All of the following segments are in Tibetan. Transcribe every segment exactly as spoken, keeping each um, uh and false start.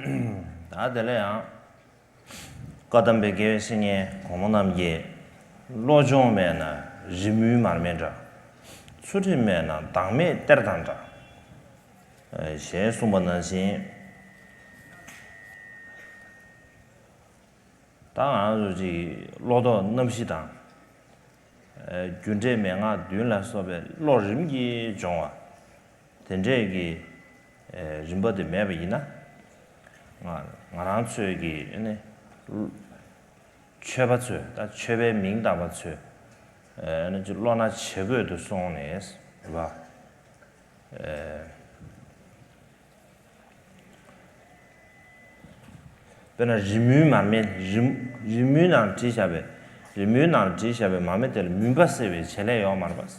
ད་དེ་ལས་ཡང་། བཀའ་གདམས་པའི་དགེ་བའི་བཤེས་གཉེན་གོང་མ་རྣམས་ཀྱིས། བློ་སྦྱོང་མེད་ན་རི་མོའི་མར་མེ་འདྲ། ཚུལ་ཁྲིམས་མེད་ན་བདག་མེད་གཏེར་དང་འདྲ། ཞེས་གསུངས་པ་ནང་བཞིན། ད་ང་ཚོ་ཅིག་བློ་ལྡོག་རྣམ་བཞི་དང་། རྒྱུ་འབྲས་མན་ངག་བདུན་ལ་སོགས་པའི་བློ་རིམ་གྱིས་སྦྱོང་བ། དེ་འདྲས་ཀྱི་རིམ་པ་དེ་མེད་པ་ཡིན་ན། ང་ང་རང་ཚོས་ཀྱི་ཨ་ནི་ཆོས་པ་ཚོས་ད་ཆོས་པའི་མིང་བཏགས་པ་ཚོས་ཨ་ནི་ཅིག་བློ་སྣ་ཇེ་རྒོད་དུ་སོང་ནས་རེད་པ། དཔེར་ན་རི་མོའི་མར་མེ། རི་རི་མོའི་ནང་བྲིས་བཞག་པའི། རི་མོའི་ནང་བྲིས་བཞག་པའི་མར་མེ་དེ་ལ་མུན་པ་སེལ་བའི་བྱེད་ལས་ཡོད་མ་རེད་པ།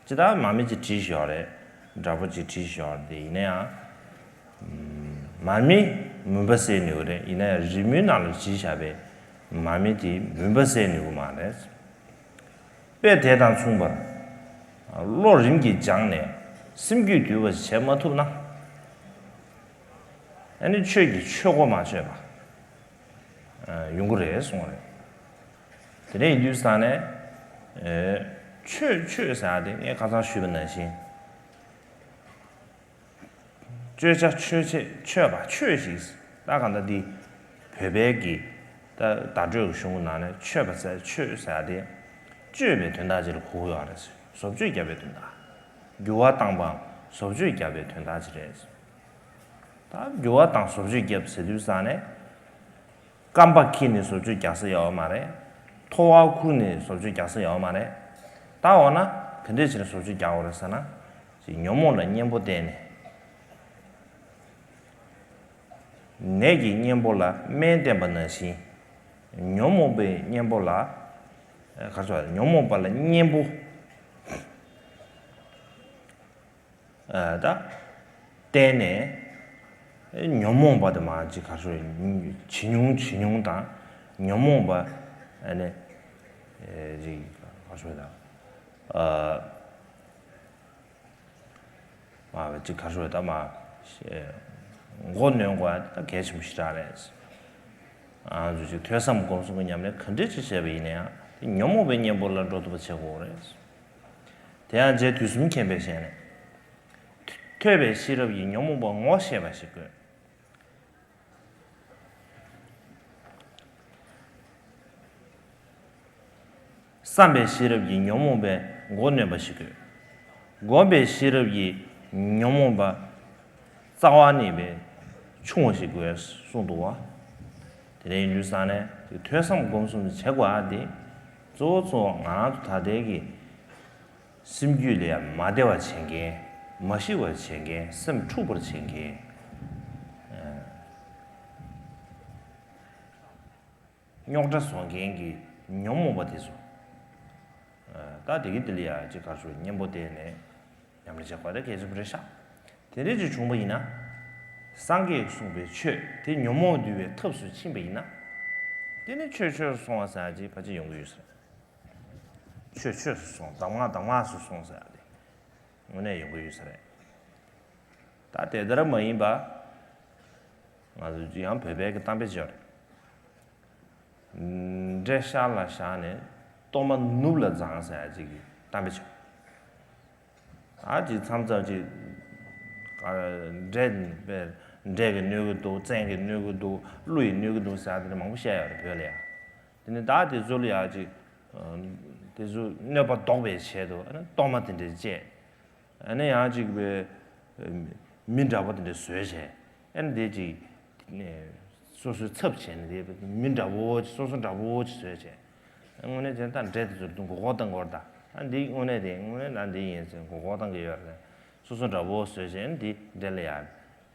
ཇི་ལྟར་མར་མེ་ཅིག་བྲིས་བཞག་རེད། འདྲ་པོ་ཅིག་བྲིས་བཞག་རེད། དེ་ཡིན་ན་ཡང་། མར་མེས་མུན་པ་སེལ་ནུས་ཀྱི་རེད། ཡིན་ན་ཡང་རི་མོའི་ནང་ལ་བྲིས་བཞག་པའི་མར་མེ་དེས་མུན་པ་སེལ་ནུས་ཀྱི་མ་རེད། དཔེ་དེ་དང་མཚུངས་པར། བློ་རིམ་གྱིས་སྦྱངས་ནས་སེམས་རྒྱུད་དུལ་བ་ཞིག་བྱེད་མ་ཐུབ་ན། ཨ་ནི་ཆོས་ཀྱི་ཆོས་གོ་མ་ཆོད་པ་ཡོང་གི་རེད་གསུངས་པ་རེད། དེ་འདྲ་ཡིན་དུས་ཙང་ནས། ཆོས་ཆོས་ཟེར་ཡ་དེ་ངས་ཁ་སང་ཞུས་པ་ནང་བཞིན། བརྗོད་བྱ་ཆོས་བྱེད་ཆོས་པ་ཆོས་ཤིག་ད་གང་ལྟར་འདི་བོད་པའི་གི་ད་བརྡ་སྤྲོད་ཀྱི་གཞུང་གི་ནང་ནས་ཆོས་པ་ཟེར་ཆོས་ཟེར་ཡ་དེ་སྤྱོད་པའི་དོན་དག་ཅིག་ལ་གོ་གི་ཡོད་རེད། བཟོ་བཅོས་བརྒྱབ་པའི་དོན་དག་འགྱུར་བ་བཏང་པའམ་བཟོ་བཅོས་བརྒྱབ་པའི་དོན་དག་ཅིག་རེད། ད་འགྱུར་བ་བཏང་བཟོ་བཅོས་བརྒྱབ་ཟེར་དུས་ཙང་ནས། རྐང་པ་འཁྱེར་ནས་བཟོ་བཅོས་རྒྱག་ས་ཡོད་མ་རེད། ཐོ་བ་ཁུར་ནས་བཟོ་བཅོས་རྒྱག་ས་ཡོད་མ་རེད། ད་འོ་ན་ག་འདྲས་བྱས་ནས་བཟོ་བཅོས་རྒྱག་དགོས་རེད་ཟེར་ན། ཅིག་ཉོན་མོངས་ལ་གཉེན་པོ་བསྟེན་ནས། ནད་ཀྱི་གཉེན་པོ་ལ་སྨན་བསྟེན་པ་ནང་བཞིན། ཉོན་མོངས་པའི་གཉེན་པོ་ལ། ག་རེ་ཟེར། ཉོན་མོངས་པ་ལ་གཉེན་པོ། ད་བརྟེན་ནས་ཉོན་མོངས་པ་དེ་མར་ཅིག་ག་རེ་ཟེར། ཇེ་ཉུང་ཇེ་ཉུང་དང་། ཉོན་མོངས་པ་ཨ་ནི་ཅིག་ག་རེ་ཟེར། ད་མར་ཅིག་ག་རེ་ཟེར། ད་མར་མགོ་གནོན་དགོས་ད་གལ་ཆེན་པོ་ཞེ་དྲག་རེད། ང་ཚོས་ཅིག་ཐོས་བསམ་སྒོམ་གསུམ་གྱི་ཉམས་ལེན་ག་འདྲས་ཅིག་བྱས་པ་ཡིན་ན་ཡང་དེ་ཉོན་མོངས་པའི་གཉེན་པོ་ལ་འགྲོ་ཐུབ་པ་བྱེད་དགོས་རེད། དེ་ཡང་རྗེ་དུས་གསུམ་མཁྱེན་པའི་ཞལ་ནས། ཐོས་པའི་ཤེས་རབ་ཀྱིས་ཉོན་མོངས་པ་ངོ་ཤེས་པ་ཞིག་དགོས། བསམ་པའི་ཤེས་རབ་ཀྱིས་ཉོན་མོངས་པའི་མགོ་གནོན་པ་ཞིག་དགོས། སྒོམ་པའི་ཤེས་རབ་ཀྱིས་ཉོན་མོངས་པ་རྩ་བ་ནས་པའི་ཆུང་བ་ཞིག་དགོས་གསུངས་འདུག་བ། དེ་འདྲ་ཡིན་དུས་ཙང་ནས་ཐོས་བསམ་སྒོམ་གསུམ་བྱེད་དགོས་ཨ། དེ་གཙོ་བོ་གཙོ་བོ་ང་རང་ཚོ་ད་ལྟའི་གི་སེམས་རྒྱུད་ལ་ཡང་མ་བདེ་བ་བྱེད་མཁན། མ་ཞི་བར་བྱེད་མཁན། སེམས་འཁྲུགས་པར་བྱེད་མཁན། རྙོག་དྲ་བཟོ་མཁན་གྱི་ཉོན་མོངས་པ་དེ་ཚོ། ད་དེ་གི་དེ་ལ་ཡང་ཅིག་ག་རེ་ཟེར། གཉེན་པོ་བསྟེན་ནས་ཉམས་ལེན་བྱེད་དགོས་དེ་གལ་ཆེན་པོ་རེད་ཤག་དེ་འདྲ་ཅིག་བྱུང་བ་ཡིན་ན། སངས་རྒྱས་ཀྱིས་གསུངས་པའི་ཆོས་དེ་ཉོན་མོངས་འདུལ་བའི་ཐབས་སུ་ཕྱིན་པ་ཡིན་ན། དེ་ནི་ཆོས་ཆོས་སུ་སོང་བ་ཟེར་ཡ་ཅིག་ཕལ་ཆེར་ཡོང་གི་ཡོད་ས་རེད། ཆོས་ཆོས་སུ་སོང་། གདམས་ངག་གདམས་ངག་སུ་སོང་ཟེར་ཡ་དེ་དངོས་གནས་ཡོང་གི་ཡོད་ས་རེད། ད་དེ་ལྟར་མ་ཡིན་པ། ང་ཚོ་ཡང་བོད་པའི་གི་གཏམ་དཔེ་ཅིག་ཡོད་རེད། འདྲེ་ཤ་ལ་བཞག་ནས་གཏོར་མ་ནུབ་ལ་བརྫངས་ཟེར་ཡ་ཅིག་གི་གཏམ་དཔེ་ཅིག་ཨ་ཅིག་མཚམས་མཚམས་ཅིག་འདྲེ་འདྲེ་གིས་གནོད་ཀྱི་འདུག་བཙན་གྱིས་གནོད་ཀྱི་འདུག་ཀླུ་ཡིས་གནོད་ཀྱི་འདུག་ཟེར་ཡ་དེ་འདྲ་མང་པོ་བཤད་ཡོད་རེད་བོད་ལ་ཡ། དེ་ནས་ད་དེ་ཚོ་ལ་ཡ་ཅིག་དེ་ཚོ་གནོད་པ་ཟློག་པའི་ཆེད་དུ་ཨ་ནི་གཏོར་མ་དེ་འདྲ་བཅས། ཨ་ནི་ཡང་ཅིག་པའི་མི་འདྲ་པོ་དེ་འདྲ་བཟོས་བྱས། ཨ་ནི་དེ་ཅིག་སོ་སོའི་ཚབ་བྱས་ནས་དེ་མི་འདྲ་པོ་ཅིག་སོ་སོ་འདྲ་པོ་ཅིག་བཟོས་བྱས། དངོས་གནས་བྱས་ན་ད་འདྲེ་དེ་ཚོར་མགོ་སྐོར་བཏང་གི་ཡོད་རེད་ད། ཨ་འདི་དངོས་གནས་དེ་དངོས་གནས་ད་འདི་ཡིན་ཟེར་མགོ་སྐོར་བཏང་གི་ཡོད་རེད། སོ་སོ་འདྲ་པོ་བཟོས་བྱས་ཨ་ནི་འདི་འདྲེ་ལ་ཡ་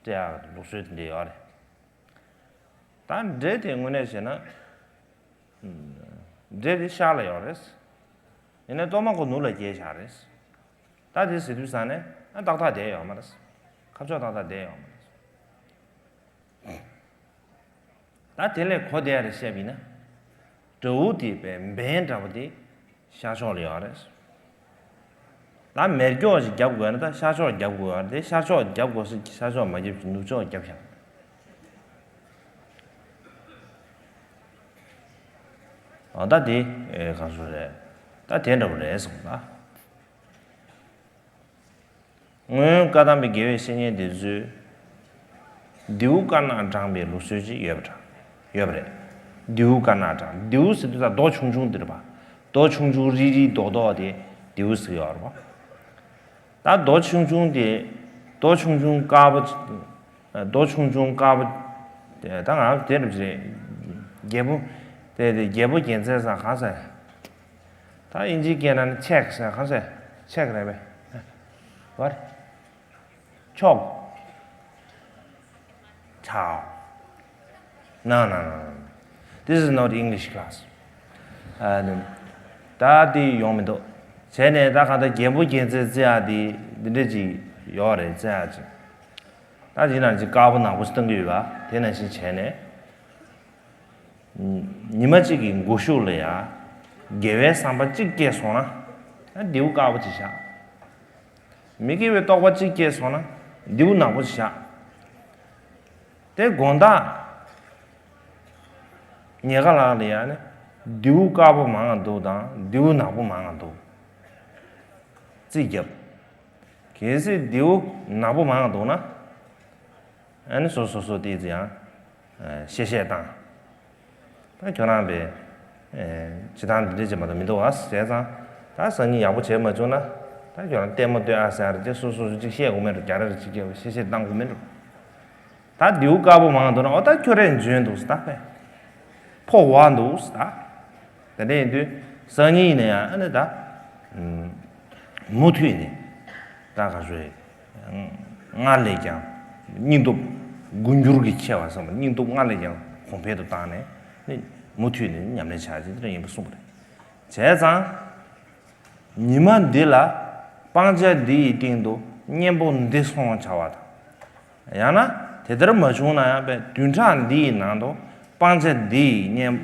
སྤྲད་ཡག་ལུགས་སྲོལ་དེ་འདྲ་ཡོད་རེད། ད་འདྲེ་དེ་དངོས་གནས་བྱས་ན། འདྲེ་དེ་ཤར་ལ་ཡོད་རེད། ཡིན་ནའི་གཏོར་མ་ཁོ་ནུབ་ལ་བསྐྱལ་བཞག་རེད། ད་དེ་ཟེར་དུས་ཙང་ནས་ཨ་ཏག་ཏག་བསྡད་ཡོད་མ་རེད། ཁ་ཕྱོགས་ཏག་ཏག་བསྡད་ཡོད་མ་རེད། ད་དེ་ལས་གོ་བདེ་ཡ་རེ་བཤད་པ་ཡིན་ན། དགྲ་བོ་དེ་བས་འབེན་འདྲ་པོ་དེ་ཤར་ཕྱོགས་ལ་ཡོད་རེད། ད་མེ་སྒྱོགས་ཤིག་རྒྱབ་དགོས་ན་ད་ཤར་ཕྱོགས་རྒྱབ་དགོས་ཡོད་རེད་དེ། ཤར་ཕྱོགས་རྒྱབ་དགོས་ས་ཤར་ཕྱོགས་མ་རྒྱབ་ཅིག་ནུབ་ཕྱོགས་རྒྱབ་ཤག་ཨ་ད་དེ་ཨེ་གང་ཟེར་རེད། ད་དེ་འདྲ་པོ་རེད་གསུངས་ལ། སྔོན་བཀའ་གདམས་པའི་དགེ་བའི་བཤེས་གཉེན་དེ་ཚོས་རྡེའུ་དཀར་ནག་བགྲངས་པའི་ལུགས་སྲོལ་ཅིག་ཡོད་པ་འདྲ། ཡོད་པ་རེད། རྡེའུ་དཀར་ནག་བགྲངས། རྡེའུ་ཟེར་དུས་ད་རྡོ་ཆུང་ཆུང་དེ་རེད་པ། རྡོ་ཆུང་ཆུང་རིལ་རིལ་རྡོག་རྡོག་དེ་རྡེའུ་ཟེར་ཡོད་རེད་པ། ད་རྡོ་ཆུང་ཆུང་དེ། རྡོ་ཆུང་ཆུང་དཀར་པོ། རྡོ་ཆུང་ཆུང་དཀར་པོ། ད་ང་དེ་འདྲ་ཞིག་རེད། རྒྱལ་པོ། དེ་དེ་རྒྱལ་པོ་རྒྱལ་མཚན་ཟེར་གང་ཟེར། ད་དབྱིན་ཇིའི་སྐད་ནང་ནས་ཆེག་ཟེར་གང་ཟེར། ཆེག་རེད་པས། What? Chalk. Chalk. No, no, no, no. This is not English class. ཨ་ནི། ད་དེ་ཡོང་མི་འདུག་བྱས་ནས་ད་གང་ལྟར་རྒྱལ་པོ་རྒྱལ་མཚན་བརྩི་ཡག་དེ་འདི་འདྲ་ཅིག་ཡོད་རེད། བརྩི་ཡག་ཅིག་ད་དེ་ནང་ཅིག་དཀར་པོ་ནག་པོ་ཞིག་བཏང་གི་ཡོད་པ། དེ་ནང་བཞིན་བྱས་ནས། ཉི་མ་གཅིག་གི་མགོ་གཞུག་ལ་ཡ། དགེ་བའི་བསམ་པ་གཅིག་སྐྱེས་སོང་ན། ཡང་རྡེའུ་དཀར་པོ་ཅིག་བཞག་མི་དགེ་བའི་རྟོག་པ་གཅིག་སྐྱེས་སོང་ན། རྡེའུ་ནག་པོ་ཅིག་བཞག་དེ་དགོང་དག་ཉལ་ཁ་ལག་ལ་ཡ་ནི། རྡེའུ་དཀར་པོ་མང་ང་འདུག་དང་རྡེའུ་ནག་པོ་མང་ང་འདུག་རྩིས་རྒྱབ། གལ་སྲིད་རྡེའུ་ནག་པོ་མང་ང་འདུག་ན། ཨ་ནི་སོ་སོ་སོ་དེ་ཚོ་ཡང་། ཨ། གཤེ་གཤེ་བཏང་། ད་ཁྱོད་རང་པས། ཨ། སྤྱིར་བཏང་འདི་འདྲ་བྱེད་མ་གཏོགས་མི་འདུག་ཨ་ཟེར་ཙང་། ད་སང་ཉིན་ཡག་པོ་བྱེད་མ་བྱུང་ན། ད་ཁྱོད་རང་ལྟད་མོ་ལྟོས་ཨ་ཟེར་ཡ་རེད་དེ། སོ་སོ་སོ་གཅིག་བཤད་དགོས་མེད་འགྲོ། རྒྱ་ར་རེ་གཅིག་བཤད་གཤེ་གཤེ་བཏང་དགོས་མེད་འགྲོ། ད་རྡེའུ་དཀར་པོ་མང་འདུག་ན། ཨོ་ད་ཁྱོད་རས་འཇོན་འདུག་ཟེར། ད་པས་ཕོ་བ་འདུག་ཟེར། ད་དེ་འདྲ་ཡིན་དུས་སང་ཉིན་ཡིན་ན་ཡང་ཨ་ནི་ད། ཨུམ། མུ་མཐུད་ནས། ད་ག་ཚོད། སྔར་ལས་ཀྱང་སྙིང་སྟོབས་དགུ་འགྱུར་གྱིས་ཆེ་བ་བསམ་པ། སྙིང་སྟོབས་སྔར་ལས་ཀྱང་གོང་འཕེལ་དུ་བཏང་ནས་ནི། མུ་མཐུད་ནས་ཉམས་ལེན་བྱ་ཆེད་དེ་འདྲ་ཡིན་པ་གསུངས་པ་རེད། བྱས་ཙང་། ཉི་མ་འདི་ལ་སྤང་བྱ་འདི་ཡི་སྟེང་དུ་གཉེན་པོ་འདི་སོང་བྱ་བ་དང་། ཡང་ན་དེ་ལྟར་མ་བྱུང་ན་ཡང་པས་བདུན་ཕྲག་འདི་ཡི་ནང་དུ་སྤང་བྱ་འདི་ཡི་གཉེན།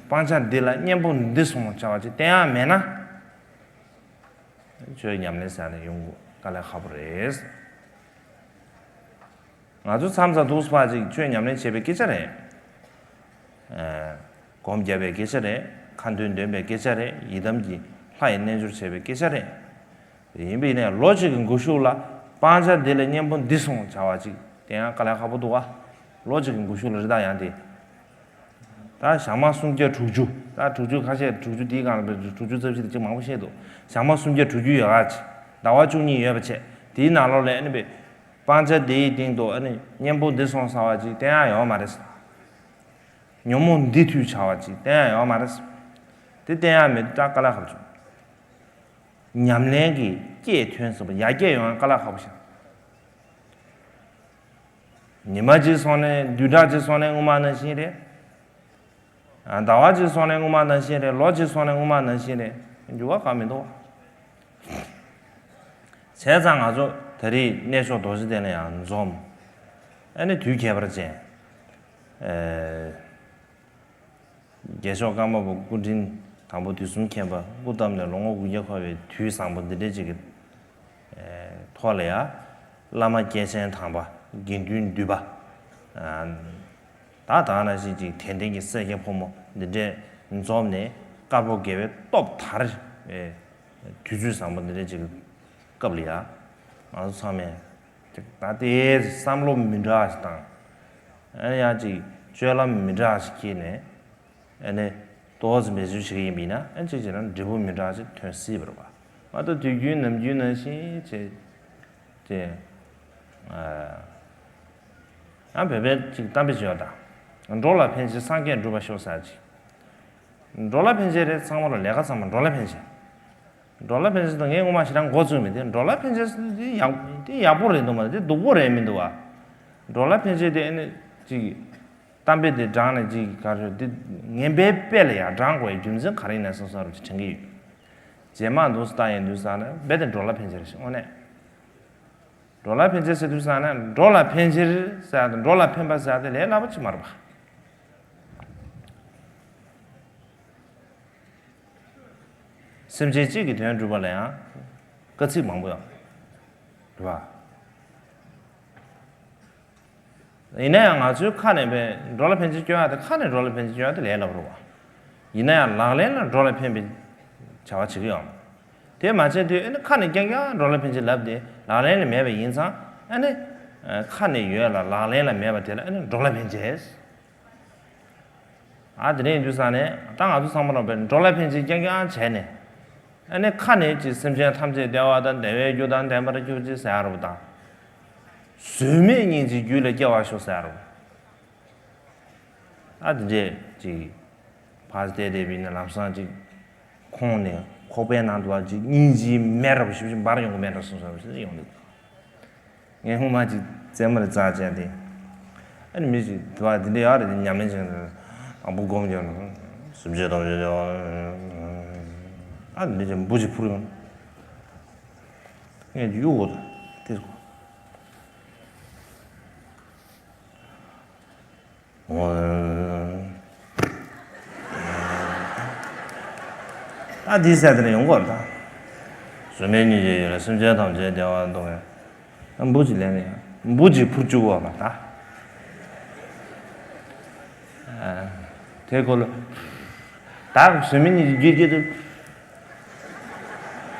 སྤང་བྱ་འདི་ལ་གཉེན་པོ་འདི་སོང་བྱ་བ་ཅིག་བསྟེན་ཡག་མེད་ན། ཆོས་ཉམས་ལེན་ཟེར་ནས་ཡོང་དགོས་དཀའ་ལས་ཁག་པོ་རེད། ང་ཚོ་མཚམས་མཚམས་འདུག་སེ་ཕར་ཅིག་ཆོས་ཉམས་ལེན་བྱེད་པའི་སྐད་ཆ་རེད། ཨ། སྒོམ་རྒྱབ་པའི་སྐད་ཆ་རེད། ཁ་འདོན་འདོན་པའི་སྐད་ཆ་རེད། ཡི་དམ་གྱི་ལྷ་ཡི་རྣལ་འབྱོར་བྱེད་པའི་སྐད་ཆ་རེད། ཡིན་པས་ནས་ལོ་གཅིག་གི་མགོ་གཞུག་ལ་སྤང་བྱ་འདི་ལ་གཉེན་པོ་འདི་སོང་བྱ་བ་ཅིག་བསྟེན་ཡག་དཀའ་ལས་ཁག་པོ་འདུག་ག་ལོ་གཅིག་གི་མགོ་གཞུག་ལ་རི་དྭགས་ཡང་དེ། ད་ཞག་མ་སུམ་བརྒྱ་དྲུག་ཅུ། ད་དྲུག་ཅུ་ཁ་ཤས། དྲུག་ཅུ་དེའི་སྒང་ལ་དྲུག་ཅུ་རྩ་བཞི་དེ་ཅིག་མང་པོ་བཤད་འདུག་ཞག་མ་སུམ་བརྒྱ་དྲུག་ཅུ་ཡོད་ག་ཅིག་ཟླ་བ་བཅུ་གཉིས་ཡོད་པ་བྱས། དེའི་ནང་ལོགས་ལ་ཨ་ནི་པས། སྤང་བྱ་འདི་ཡི་སྟེང་དུ་ཨ་ནི་གཉེན་པོ་འདི་སོང་ཟེར་བ་ཅིག་བསྟེན་ཡག་ཡོད་མ་རེད། ཉོན་མོངས་འདི་མཐུད་བྱ་བ་ཅིག་བསྟེན་ཡག་ཡོད་མ་རེད། དེ་བསྟེན་ཡག་མེད་དུས་ད་དཀའ་ལས་ཁག་པོ་བྱུང་། ཉམས་ལེན་གྱི་སྐྱེས་ཐོན་ཟེར་བ། ཡར་རྒྱས་ཡོང་ཡག་དཀའ་ལས་ཁག་པོ་བྱུང་། ཉི་མ་གཅིག་སོང་ནས། བདུན་ཕྲག་གཅིག་སོང་ནས་སྔོན་མ་ནང་བཞིན་རེད། ཟླ་བ་གཅིག་སོང་ནས་སྔོན་མ་ནང་བཞིན་རེད། ལོ་གཅིག་སོང་ནས་སྔོན་མ་ནང་བཞིན་རེད། འགྱུར་བ་གང་མི་འདུག་བྱས་ཙང་ང་ཚོ་ད་རེས་གནས་མཆོག་རྡོ་རྗེ་གདན་ལ་ཡང་འཛོམས། ཨ་ནི་དུས་ཁྱད་པར་ཅན། ཨེ། རྒྱལ་མཆོག་ཀརྨ་པ་སྐུ་ཕྲེང་དང་པོ་དུས་གསུམ་མཁྱེན་པ་སྐུ་བལྟམས་ནས་ལོ་ངོ་དགུ་བརྒྱ་འཁོར་བའི་དུས་བཟང་པོ་འདི་འདྲའི་ཅིག་གི་ཐོག་ལ་ཡ། བླ་མ་སྐྱེས་ཆེན་དམ་པ་དགེ་འདུན་འདུས་པ། ད་ད་ནང་བཞིན་ཅིག་དད་ལྡན་གྱི་སེར་སྐྱ་ཕོ་མོ་འདི་འདྲས་འཛོམས་ནས་དཀར་པོ་དགེ་བའི་སྟོབས་དར་བའི་དུས་ཚོད་བཟང་པོ་འདི་འདྲའི་ཅིག་གི་སྐབས་ལ་ཡ། ང་ཚོ་ཚང་མས་ཅིག་ད་ལྟའི་བསམ་བློ་མི་འདྲ་ཞིག་བཏང་། ཨ་ནི་ཡང་ཅིག་སྤྱོད་ལམ་མི་འདྲ་ཞིག་འཁྱེར་ནས། ཨ་ནི་ཏོག་ཙམ་འབད་བརྩོན་བྱེད་ཀྱི་ཡིན་པ་ཡིན་ན། ཨ་ཅིག་བྱས་ན་འབྲས་བུ་མི་འདྲ་ཅིག་ཐོན་སྲིད་པ་རེད་པ། མ་གཏོགས་དུས་རྒྱུན་ནམ་རྒྱུན་ནང་བཞིན་བྱས་ཏེ། ཨ། ཡང་བོད་པས་ཅིག་གཏམ་དཔེ་བྱས་པ་དང་། འགྲོ་ལ་ཕན་ཕྱིར་སངས་རྒྱས་འགྲུབ་པར་ཤོག་ཟེར་ཅིག་འགྲོ་ལ་ཕན་ཕྱིར་རེད། ཚང་མ་ལ་ལས་ཀ་ཚང་མ་འགྲོ་ལ་ཕན་ཕྱིར། འགྲོ་ལ་ཕན་ཕྱིར་དང་། ངས་སྔོན་མ་ཞེ་དྲག་མགོ་བཙུགས་མེད་དེ། འགྲོ་ལ་ཕན་ཕྱིར་དེ་ཡག་དེ་ཡག་པོ་རེད་འདུག་མ་རེད། དེ་སྡུག་པོ་རེད་མི་འདུག་བ། འགྲོ་ལ་ཕན་ཕྱིར་དེ་ཨ་ནི་ཅིག་གཏམ་དཔེ་དེ་བགྲངས་ནས་ཅིག་ག་རེ་དེ་ངན་པའི་དཔེ་ལ་ཡང་བགྲང་དགོས་ཡ་རྒྱུ་མཚན་ག་རེ་ཡིན་ན་བསམ་བསམ་རུ་ཅིག་དྲན་གྱི་ཡོད། རྗེས་མ་འདུག་སེ་ལྟ་ཡིན་དུས་ཙང་ནས་རྦད་དེ་འགྲོ་ལ་ཕན་ཕྱིར་ཞིག་དངོས་གནས། འགྲོ་ལ་ཕན་ཕྱིར་ཟེར་དུས་ཙང་ནས་འགྲོ་ལ་ཕན་ཕྱིར་ཟེར་དང་འགྲོ་ལ་ཕན་པ་ཟེར་དེ་ལས་སླ་པོ་ཅིག་མ་རེད་པ། སེམས་ཅན་གཅིག་གི་དོན་སྒྲུབ་པ་ལ་ཡང་དཀའ་ཚེགས་མང་པོ་ཡོད་རེད་པ། ཡིན་ན་ཡང་ང་ཚོའི་ཁ་ནས་པས་འགྲོ་ལ་ཕན་ཕྱིར་སྐྱོན་ཡག་དེ། ཁ་ནས་འགྲོ་ལ་ཕན་ཕྱིར་སྐྱོན་ཡག་དེ་ལས་སླ་པོ་རེད་པ། ཡིན་ན་ཡང་ལག་ལེན་ལ་འགྲོ་ལ་ཕན་པའི་བྱ་བ་བྱེད་ཀྱི་ཡོད་མ་རེད། དེ་མ་བྱས་དུས་ཨ་ནི་ཁ་ནས་རྐྱང་རྐྱང་འགྲོ་ལ་ཕན་ཆེད་ལབ་དེ་ལག་ལེན་ལ་མེད་པ་ཡིན་ཙང་ཨ་ནི་ཁ་ནས་ཡོད་ལ་ལག་ལེན་ལ་མེད་པ་དེ་ལ་ཨ་ནི་འགྲོ་ལ་ཕན་ཆེད། ཨ་དེ་འདྲ་ཡིན་དུས་ཙང་ནས་ད་ང་ཚོ་ཚང་མ་ལ་བས་འགྲོ་ལ་ཕན་ཆེད་རྐྱང་རྐྱང་བྱས་ནས་ཨ་ནི་ཁ་ནས་ཅིག་སེམས་ཅན་ཐམས་ཅད་བདེ་བ་དང་བདེ་བའི་རྒྱུ་དང་ལྡན་པར་གྱུར་ཅིག་ཟེར་ཡ་རུ་དང་། བཟོད་མེད་སྙིང་རྗེའི་རྒྱུད་ལ་སྐྱེ་བར་ཤོག་ཟེར་ཡ་རུ། ཨ་དེ་འདྲས་ཅིག་ཕར་བལྟས་བལྟས་པ་ཡིན་ན་ལམ་སང་ཅིག་ཁོང་ནས་ཁོག་པའི་ནང་དུ་བ་ཅིག་སྙིང་རྗེའི་མེ་འདྲ་པོ་ཞིབ་ཞིབ་འབར་ཡོང་གི་མེ་འདྲ་སོང་སོང་ཞིག་ཡོང་འདུག་ངས་སྔོན་མ་ཅིག་རྩེད་མོ་རེ་རྩེ་བྱས་ཏེ། ཨ་ནི་མི་ཅིག་དུ་བ་འདི་འདྲ་ཡོད་རེད་དེ་ཉམས་ལེན་བྱས་ནས་དང་པོ་སྒོམ་རྒྱབ་ནས་སུམ་ཅུ་དང་བརྒྱད་ཅུ། ཨ་ནི་འདི་ཅིག་འབུ་ཅིག་འཕུར་ཡོང་། ངས་གཡུག་གོ་ད་དེ་སྐོར། ད་འདི་ཟེར་དེ་ནས་ཡོང་གོ་ད། བཟོད་མེད་སྙིང་རྗེ་ཡོད་ལ་སེམས་ཅན་ཐམས་ཅད་བདེ་བ་འདོད་ཡང་། འབུ་ཅིག་ལེན་ནས་འབུ་ཅིག་འཕུར་བཅུག་གོ་ད། དེ་ཁོ་ལ་ད་བཟོད་མེད་སྙིང་རྗེ་རྒྱུད་རྒྱུད་དུ།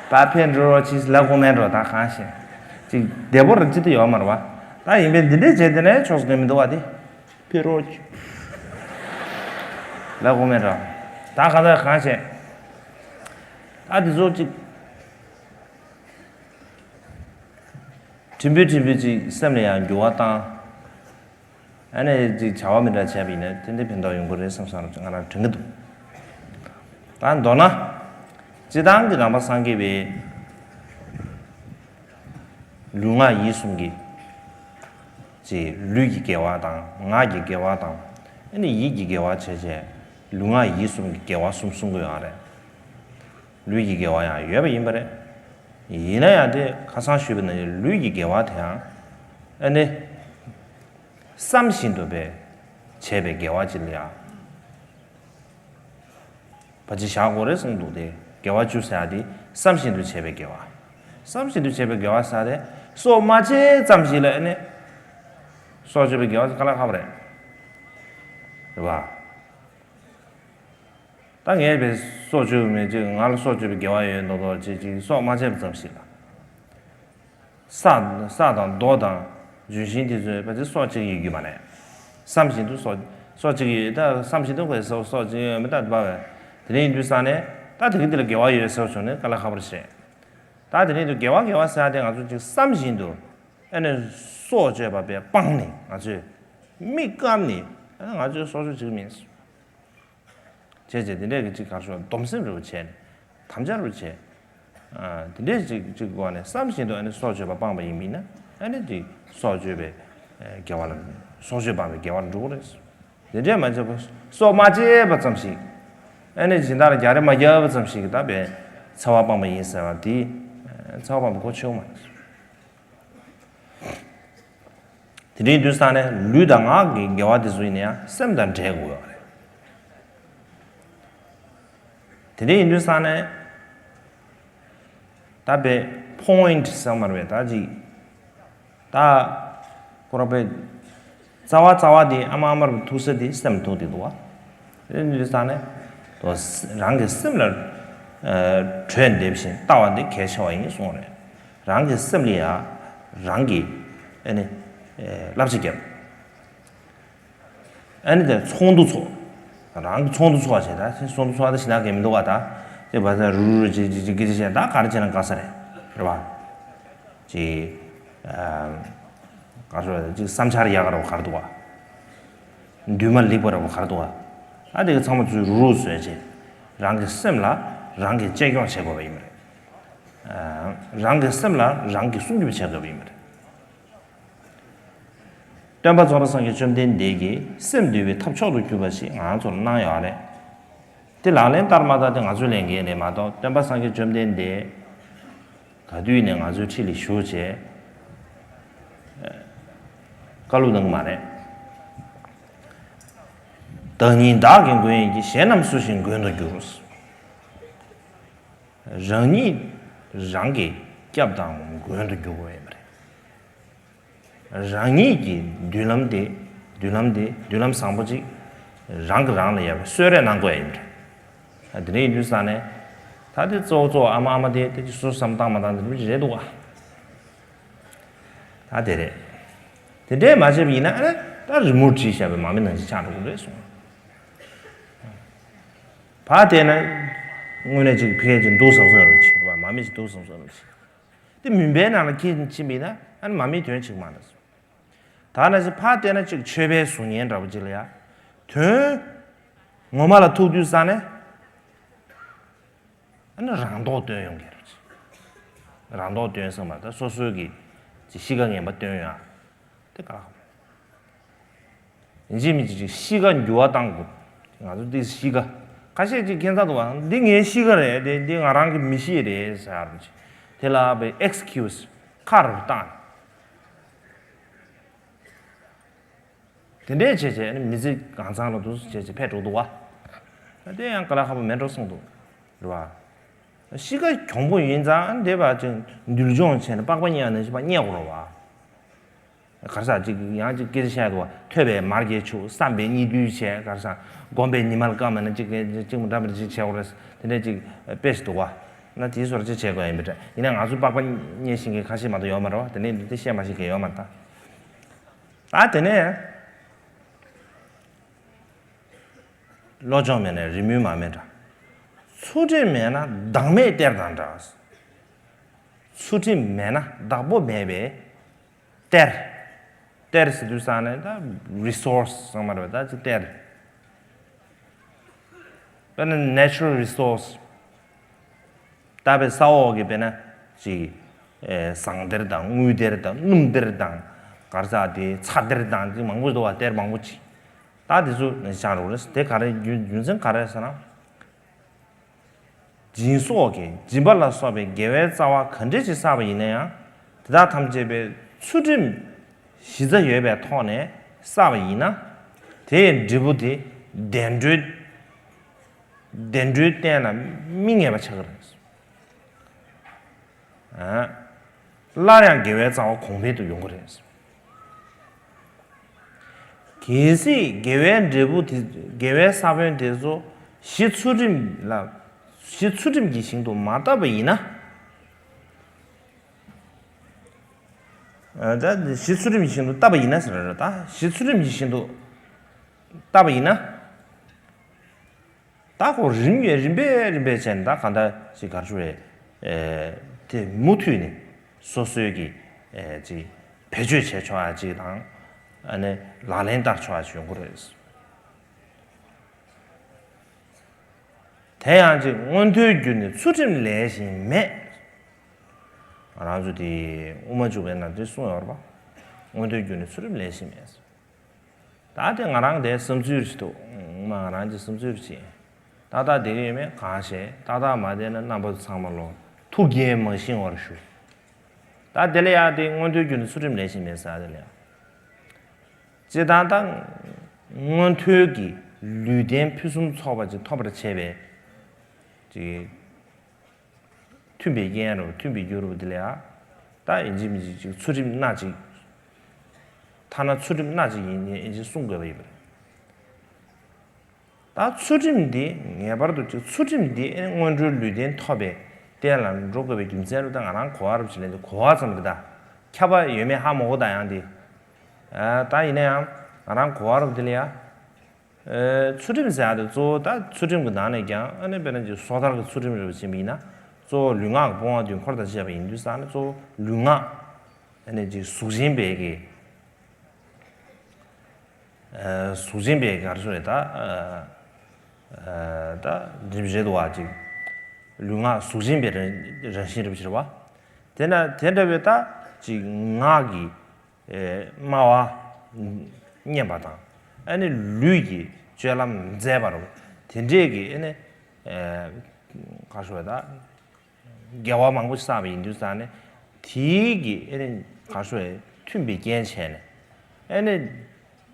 པ་ཕན་འགྲོ་རོགས་ཕྱིས་ལ་གོ་མེད་འགྲོ་ད་གང་ཤེས། ཅིག་བདེ་པོ་རེ་ཅི་ཏི་ཡོད་མ་རེད་བ། ད་ཡིན་པས་འདི་འདྲས་བྱས་དེ་ནས་ཆོག་སོང་མི་འདུག་བ་དེ། ཕི་རོ་ཅི། ལ་གོ་མེད་འགྲོ། ད་ག་ད་གང་ཤེས། ད་འདི་ཚོ་ཅིག་ཕྲན་བུ་ཕྲན་བུ་ཅིག་སེམས་ལ་ཡང་འགྱུར་བ་བཏང་། ཨ་ནི་ཅིག་བྱ་བ་མི་འདྲ་བྱས་པ་ཡིན་ན་ཏན་ཏན་ཕན་ཐོགས་ཡོང་གི་རེད་བསམ་བསམ་ང་རང་དྲན་གྱི་འདུག་ད་མདོར་ན། སྤྱིར་བཏང་གི་རང་པ་སངས་རྒྱས་པའི་ལུས་ངག་ཡིད་གསུམ་གྱི་ཅིག་ལུས་ཀྱི་དགེ་བ་དང་ངག་གི་དགེ་བ་དང་ཨ་ནི་ཡིད་ཀྱི་དགེ་བ་བྱས་བྱས་ལུས་ངག་ཡིད་གསུམ་གྱི་དགེ་བ་གསུམ་གསུང་གི་ཡོད་རེད། ལུས་ཀྱི་དགེ་བ་ཡང་ཡོད་པ་ཡིན་པ་རེད། ཡིན་ན་ཡང་དེ་ཁ་སང་ཞུས་པ་ནང་བཞིན་ལུས་ཀྱི་དགེ་བ་དེ་ཡང་ཨ་ནི། བསམ་བཞིན་དུ་བས་བྱས་པའི་དགེ་བ་ཅིག་ལ་ཡང་། བ་ཅི་བཞག་དགོས་རེད་གསུངས་འདུག་སྟེ་དགེ་བ་བཅུ་ཟེར་ཡ་དེ་བསམ་བཞིན་དུ་བྱས་པའི་དགེ་བ། བསམ་བཞིན་དུ་བྱས་པའི་དགེ་བ་ཟེར་ཡ་དེ་སྲོག་མ་བཅད་ཙམ་ཞིག་ལ་ཨ་ནི། སྲོག་གཅོད་པའི་དགེ་བ་དཀའ་ལས་ཁག་པོ་རེད། རེད་བ། ད་ངས་བས་སྲོག་གཅོད་མེད་ཅིག་ང་ལ་སྲོག་གཅོད་པའི་དགེ་བ་ཡོད་མདོག་མདོག་ཅིག་ཅིག་སྲོག་མ་བཅད་པ་ཙམ་ཞིག་ལ། ས་ས་དང་རྡོ་དང་ལྗོན་ཤིང་དེ་ཚོའི་བ་ཅི་སྲོག་གཅིག་ཡོད་རྒྱུ་མ་རེད། བསམ་བཞིན་དུ་སྲོག་སྲོག་གཅིག་ཡོད་ད་བསམ་བཞིན་དུ་ཁོའི་སྲོག་སྲོག་གཅིག་ཡོད་མི་ད་དུ་བ་བས། དེ་ནས་ཡིན་དུས་ས་ནས་ད་དེ་གི་དེ་ལ་དགེ་བ་ཡོད་ཟེར་བྱུང་ནས་དཀའ་ལས་ཁག་པོ་རེད་བཤད། ད་དེ་ནས་དུ་དགེ་བ་དགེ་བ་ཟེར་ཡ་དེ་ང་ཚོ་ཅིག་བསམ་བཞིན་དུ་ཨ་ནི་སྲོག་གཅོད་པ་བས་སྤངས་ནས་ང་ཚོས་མི་བཀབ་ནས་ཨ་ནི་ང་ཚོས་སྲོག་གཅོད་བྱེད་ཀྱི་མིན། བྱས་བྱས་དེ་འདྲས་ཀྱི་ཅིག་གར་ཤོག་སྡོམ་སེམས་རེ་བ་བྱས་ནས་དམ་བཅའ་རེ་བ་བྱས། དེ་འདྲས་ཅིག་ཅིག་སྒོ་ནས་བསམ་བཞིན་དུ་ཨ་ནི་སྲོག་གཅོད་པ་སྤངས་པ་ཡིན་མིན་ན་ཨ་ནི་དེ་སྲོག་གཅོད་པའི་དགེ་བ་ལ་སྲོག་གཅོད་སྤངས་པའི་དགེ་བ་ལ་འགྲོ་གི་རེད། དེ་འདྲས་མ་བྱས་པ་སྲོག་མ་བཅད་པ་ཙམ་ཞིག་ཨ་ནི་སྦྱིན་བདག་ལ་རྒྱག་རེས་མ་རྒྱབ་པ་ཙམ་ཞིག་གིས་ད་བས་འཚེ་བ་སྤངས་པ་ཡིན་ཟེར་བ་དེ་འཚེ་བ་སྤངས་པ་གོ་ཆོད་མ་རེད། དེ་འདྲའི་དུས་ས་ནས་ལུས་དང་ངག་གི་དགེ་བ་དེ་ཚོ་ཡིན་ན་ཡང་སེམས་དང་འབྲེལ་དགོས་ཡོད་རེད། དེ་འདྲའི་ཡིན་དུས་ས་ནས་ད་པའི་པོ་ཡིན་ཊི་ཟེར་མ་རེད་པས་ད་ཅིག་ད་ཁོ་རང་པའི་རྩ་བ་རྩ་བ་དེ་ཨ་མ་ཨ་མར་ཐུག་ས་དེ་སེམས་ཐུག་དེ་འདུག་བ། དེ་འདྲའི་དུས་ས་ནས་དོ་རང་གི་སེམས་ལ་བྲོས་འདེབས་ཤིང་ལྟ་བ་འདི་གལ་ཆེ་བ་ཡིན་གསུངས་རེད། རང་གི་སེམས་ལ་ཡང་རང་གིས་ཨ་ནི་བསླབ་བྱ་བརྒྱབ། ཨ་ནི་དེ་ཚོགས་འདུ་ཚོགས། རང་གི་ཚོགས་འདུ་ཚོགས་བྱས་ད་ཚོགས་འདུ་ཚོགས་ད་ཞི་ན་གས་མི་འདུག་བ་ད། དེ་བ་ད་རུ་རུ་ཅི་ཅི་ཅི་གི་ཅི་བྱས་ད་ག་རེ་བྱས་ན་དགའ་ས་རེད་རེད་བ། ཅི། ག་རེ་ཅི་བསམ་འཆར་ཡག་ག་རེ་བ་ག་རེ་འདུག་བ། འདུན་མ་ལེགས་པ་རེ་བ་ག་རེ་འདུག་བ། ཨ་དེ་གི་ཚང་མ་ཚུར་རུ་རུ་བཟོས་བྱས། རང་གི་སེམས་ལ་རང་གིས་གཅེས་སྐྱོང་བྱེད་དགོས་པ་ཡིན་པ་རེད། རང་གི་སེམས་ལ་རང་གིས་སྲུང་སྐྱོབ་བྱེད་དགོས་པ་ཡིན་པ་རེད། སྟོན་པ་རྫོགས་པ་སངས་རྒྱས་བཅོམ་ལྡན་འདས་ཀྱིས་སེམས་འདུལ་བའི་ཐབས་མཆོག་ཏུ་གྱུར་པ་ཞིག་ང་ཚོར་གནང་ཡོད་རེད། དེ་ལག་ལེན་བསྟར་མ་བསྟར་དེ་ང་ཚོའི་ལས་འགན་རེད་མ་གཏོགས་སྟོན་པ་སངས་རྒྱས་བཅོམ་ལྡན་འདས་ག་དུས་ནས་ང་ཚོའི་འཁྲིས་ལ་བཞུགས་བྱས་བཀའ་སློབ་གནང་གི་མ་རེད། བདག་ཉིད་བདག་གི་མགོན་ཡིན་གྱི། གཞན་རྣམས་སུ་ཞིག་མགོན་དུ་འགྱུར། རང་ཉིད་རང་གི་སྐྱབས་དང་མགོན་དུ་འགྱུར་དགོས་ཡིན་པ་རེད། རང་ཉིད་ཀྱི་མདུན་ལམ་དེ་མདུན་ལམ་དེ་མདུན་ལམ་བཟང་པོ་ཅིག་རང་གིས་རང་ལ་ཡར་གསོལ་རས་གནང་དགོས་ཡིན་པ་རེད། དེ་འདྲ་ཡིན་དུས་ས་ནས། ད་དེ་གཙོ་བོ་གཙོ་བོ་ཨ་མ་ཨ་མ་དེ་དེ་ཅི་སོ་བསམ་བཏང་མ་བཏང་དེ་འདྲ་རེད་འདུག་བ། ད་དེ་རེད། དེ་འདྲས་མ་བྱས་པ་ཡིན་ན་ཨ་ནི་ད་རི་མོ་བྲིས་བཞག་པའི་མ་མི་ནང་བཞིན་ཆགས་འགྲོ་གི་རེད་གསུངས། ཕར་བལྟས་ན་དངོས་གནས་ཅིག་ཕལ་ཆེར་འདུག་བསམ་བསམ་རུ་བྱེད་བ། མ་མི་ཅིག་འདུག་བསམ་བསམ་རུ་བྱེད། དེ་མུན་པའི་ནང་ལ་འཁྱེར་ཕྱིན་པ་ཡིན་ན་ཨ་ནི་མ་མིའི་དོན་བྱེད་ཀྱི་མ་རེད། ད་ནང་བཞིན་ཕར་བལྟས་ན་ཅིག་མཆོད་པའི་གཟུགས་བརྙན་འདྲ་པོ་ཅིག་ལ་ཡ། དོན་ངོ་མ་ལ་ཐུག་དུས་ས་ནས། ཨ་ནི་རང་མདོག་སྟོན་ཡོང་གི་རེད། རང་མདོག་སྟོན་ཟེར་མ་ད་སོ་སོའི་གི་ཅིག་གཤིས་ཀ་ངན་པ་སྟོན་ཡོང་ཡ། དེ་ག་ལ་ཧ་མ། ཡིན་གཅིག་མིན་གཅིག་ཅིག་གཤིས་ཀ་འགྱུར་བ་བཏང་དགོས། ང་ཚོ་འདི་གཤིས་ཀ། ཁ་ཤས་ཅིག་ཁྱད་མཚར་འདུག་བ། འདི་ངའི་གཤིས་ཀ་རེད་དེ་འདི་ང་རང་གི་མི་གཤིས་རེད་ཟེར་ཡ་རེད། དེ་ལ་བའི་ཨེག་སི་ཁིའུ་སི་ཁ་རུ་བཏང་། དེ་འདྲས་བྱས་བྱས་ནི་མི་ཚེ་གང་ཚང་ལ་འདུག་བྱས་བྱས་ཕེབས་འགྲོ་འདུག་བ། དེ་ཡང་ག་ལ་ཁག་པོ་མེད་འགྲོ་གསུངས་འདུག་རེད་བ། གཤིས་ཀ་གྱོང་པོ་ཡིན་ཙང་འདས་པ་ཅིག་འདུལ་སྦྱོང་བྱས་ནས་པགས་པ་རྙེད་ཡ་ནང་བཞིན་པ་རྙེད་དགོས་རེད་བ། ག་རེ་ཟ་ཅིག་ཡང་ཅིག་སྐད་ཆ་བཤད་འདུག་བ། ཐོས་པས་མར་གྱིས་ཆུད། བསམ་པས་གཉིད་དུ་བྱས། ག་རེ་ཟ། སྒོམ་པས་ཉི་མ་ལ་སྐར་མ་ན་ཅིག་ཅིག་མ་འདྲ་མི་འདྲ་ཅིག་བྱས་འོ་རེད། དེ་འདྲས་ཅིག་དཔེ་ཞིག་འདུག་བ། ན་དེའི་སོར་ཅིག་བྱེད་དགོས་ཡིན་པ་འདྲ། ཡིན་ན་ང་ཚོ་པགས་པ་རྙེད་ཤེས་མཁན་ཁ་ཤས་མ་གཏོགས་ཡོད་མ་རེད་བ། དེ་ནས་འདི་བཤད་མ་ཤེས་མཁན་ཡོད་མ་རེད་ད། ད་དེ་ནས། བློ་སྦྱོང་མེད་ན་རི་མོའི་མ་རྨོས་འདྲ། ཚུལ་ཁྲིམས་མེད་ན་བདག་མེད་གཏེར་དང་འདྲ། ཚུལ་ཁྲིམས་མེད་ན་བདག་པོ་མེད་པའི་གཏེར། གཏེར་ཟེར་དུས་ས་ནས་ད་རི་སོར་སི་ཚང་མ་རེད་པ། ད་ཅིག་གཏེར། དཔེར་ན་ནེ་ཅུ་རལ་རི་སོར་སི། ད་བའི་ས་འོག་གི་དཔེར་ན་ཅིག་ཨེ་ཟངས་གཏེར་དང་དངུལ་གཏེར་དང་སྣུམ་གཏེར་དང་ག་རེ་ཟ་དེ་ཚྭ་གཏེར་དང་ཅིག་མང་པོ་འདུག་བ། གཏེར་མང་པོ་ཅིག་ད་དེ་ཚོ་ནི་ཤང་རོགས་རེད། དེ་ག་རེ་རྒྱུ་རྒྱུ་མཚན་ག་རེ་ཟེར་ན། སྦྱིན་སོགས་ཀྱི་སྦྱིན་པ་ལ་སོགས་པའི་དགེ་བའི་རྩ་བ་ག་འདྲ་ཞིག་བསགས་པ་ཡིན་ན་ཡང་། དེ་དག་ཐམས་ཅད་པའི་ཚུལ་ཁྲིམས་གཞི་རྩ་ཡོད་པའི་ཐོག་ནས་བསགས་པ་ཡིན་ན། དེའི་འབྲས་བུ་དེ་བདེ་འགྲོའི་བདེ་འགྲོའི་རྟེན་ལ་མི་ངེས་པ་ཆགས་ཀྱི་རེད། ཨ། སླར་ཡང་དགེ་བའི་རྩ་བ་གོང་འཕེལ་དུ་ཡོང་གི་རེད། གལ་སྲིད་དགེ་བའི་འབྲས་བུ་དེ་དགེ་བའི་ས་བོན་དེ་ཚོ་གཞི་ཚུལ་ཁྲིམས་ལ་གཞི་ཚུལ་ཁྲིམས་ཀྱི་ཞིང་དུ་མ་བཏབ་པ་ཡིན་ན། ཨ། ད་གཞི་ཚུལ་ཁྲིམས་ཀྱི་ཞིང་དུ་བཏབ་པ་ཡིན་ན་ཟེར་རེད། ད་གཞི་ཚུལ་ཁྲིམས་ཀྱི་ཞིང་དུ་བཏབ་པ་ཡིན་ན། ད་ཁོ་རིམ་བས་རིམ་པས་རིམ་པས་བྱས་ནས་ད་གང་ལྟར་ཞིག་གར་ཞུ་རེད། ཨེ། དེ་མུ་མཐུད་ནས་སོ་སོའི་གི་ཨེ་ཅིག་བེད་སྤྱོད་བྱས་ཆོག་ཡ་ཅིག་དང་། ཨ་ནི་ལག་ལེན་བསྟར་ཆོག་ཡ་ཅིག་ཡོང་གི་རེད། དེ་ཡང་ཅིག་མངོན་མཐོའི་རྒྱུ་ནི་ཚུལ་ཁྲིམས་ལས་གཞན་མེད། ང་རང་ཚོ་དེ་དབུ་མ་འཇུག་པའི་ནང་དེ་གསུངས་ཡོད་རེད་པ། མངོན་མཐོའི་རྒྱུ་ནི་ཚུལ་ཁྲིམས་ལས་གཞན་མེད། ད་དེ་ང་རང་དེ་བསམ་ཚུལ་ཞིག་འདུག་ང་རང་གི་བསམ་ཚུལ་ཞིག་ཏག་ཏག་བསྡད་ཀྱི་ཡོད་མེད་གང་ཤེས། ཏག་ཏག་མ་བསྡད་ན་རྣམ་པ་ཚང་མ་ལོ་ཐུགས་འགན་མ་བཞེས་པར་ཞུ། ད་དེ་ལ་ཡ་དེ་མངོན་མཐོའི་རྒྱུ་ནི་ཚུལ་ཁྲིམས་ལས་གཞན་མེད་ཟེར་དེ་ལ་ཡ། སྤྱིར་བཏང་ད་མངོན་མཐོའི་གི་ལུས་རྟེན་ཕུན་སུམ་ཚོགས་པ་ཅིག་ཐོབ་པར་བྱེད་པའི་ཅིག་མཐུན་པའི་རྐྱེན་རུ་མཐུན་པའི་རྒྱུ་རུ་དེ་ལ་ཡ། ད་ཡིན་གཅིག་མིན་གཅིག་ཅིག་ཚུལ་ཁྲིམས་སྣ་གཅིག་ཐ་ན་ཚུལ་ཁྲིམས་སྣ་གཅིག་ཡིན་ཡིན་གཅིག་གསུང་དགོས་པ་ཡིན་པ་རེད། ད་ཚུལ་ཁྲིམས་འདི་ངེས་པར་དུ་ཅིག་ཚུལ་ཁྲིམས་འདི་སྔོན་འགྲོའི་ལུས་རྟེན་ཐོབ་པའི་རྟེན་ལ་འགྲོ་དགོས་པའི་རྒྱུ་མཚན་རུ་ད་ང་རང་གོ་བ་རུ་ཅིག་ལེན་དུ་གོ་བ་ཙམ་རེད། ད་ཁྱབ་པ་ཡོད་མེད་ཧ་མ་གོ། ད་ཡང་འདི། ཨ། ད་ཡིན་ན་ཡང་ང་རང་གོ་བ་རུ་དེ་ལ་ཡ། ཨེ། ཚུལ་ཁྲིམས་ཟེར་ཡ་དེ་གཙོ་བོ་ད་ཚུལ་ཁྲིམས་ཀྱི་ནང་ནས་ཀྱང་ཨ་ནི་དཔེར་ན་ཅིག་སོ་ཐར་གྱི་ཚུལ་ཁྲིམས་རེ་བ་ཕྱིན་པ་ཡིན་ན་གཙོ་བོ་ལུས་ངག་གི་སྤོང་བ་དུས་འཁོར་དང་བཅས་པ་ཡིན་དུས་ཙང་ནི་གཙོ་བོ་ལུས་ངག་ཨ་ནི་ཅིག་གཟུགས་ཅན་པའི་གི། ཨེ། གཟུགས་ཅན་པའི་ག་རེ་ཟེར་རེད་ད། ཨེ། ད་འདི་རེད་འདུག་བ་ཅིག་ལུས་ངག་གཟུགས་ཅན་པའི་རང་རང་བཞིན་རེ་བ་ཕྱིན་པ། དེ་ན་དེ་འདྲ་བའི་ད་ཅིག་ངག་གི་ཨེ། སྨྲ་བ་སྙན་པ་དང་། ཨ་ནི་ལུས་ཀྱི་སྤྱོད་ལམ་མཛེས་པ་རུ་དེ་འདྲས་ཀྱི་ཨ་ནི་ཨེ། ག་རེ་ཟེར་ད། དགེ་བ་མང་པོ་བསགས་པ་ཡིན་དུས་ཙང་ནས་དེའི་གི་ཨ་ནི་ག་རེ་ཟེར་མཐུན་པའི་རྐྱེན་བྱས་ནས་ཨ་ནི་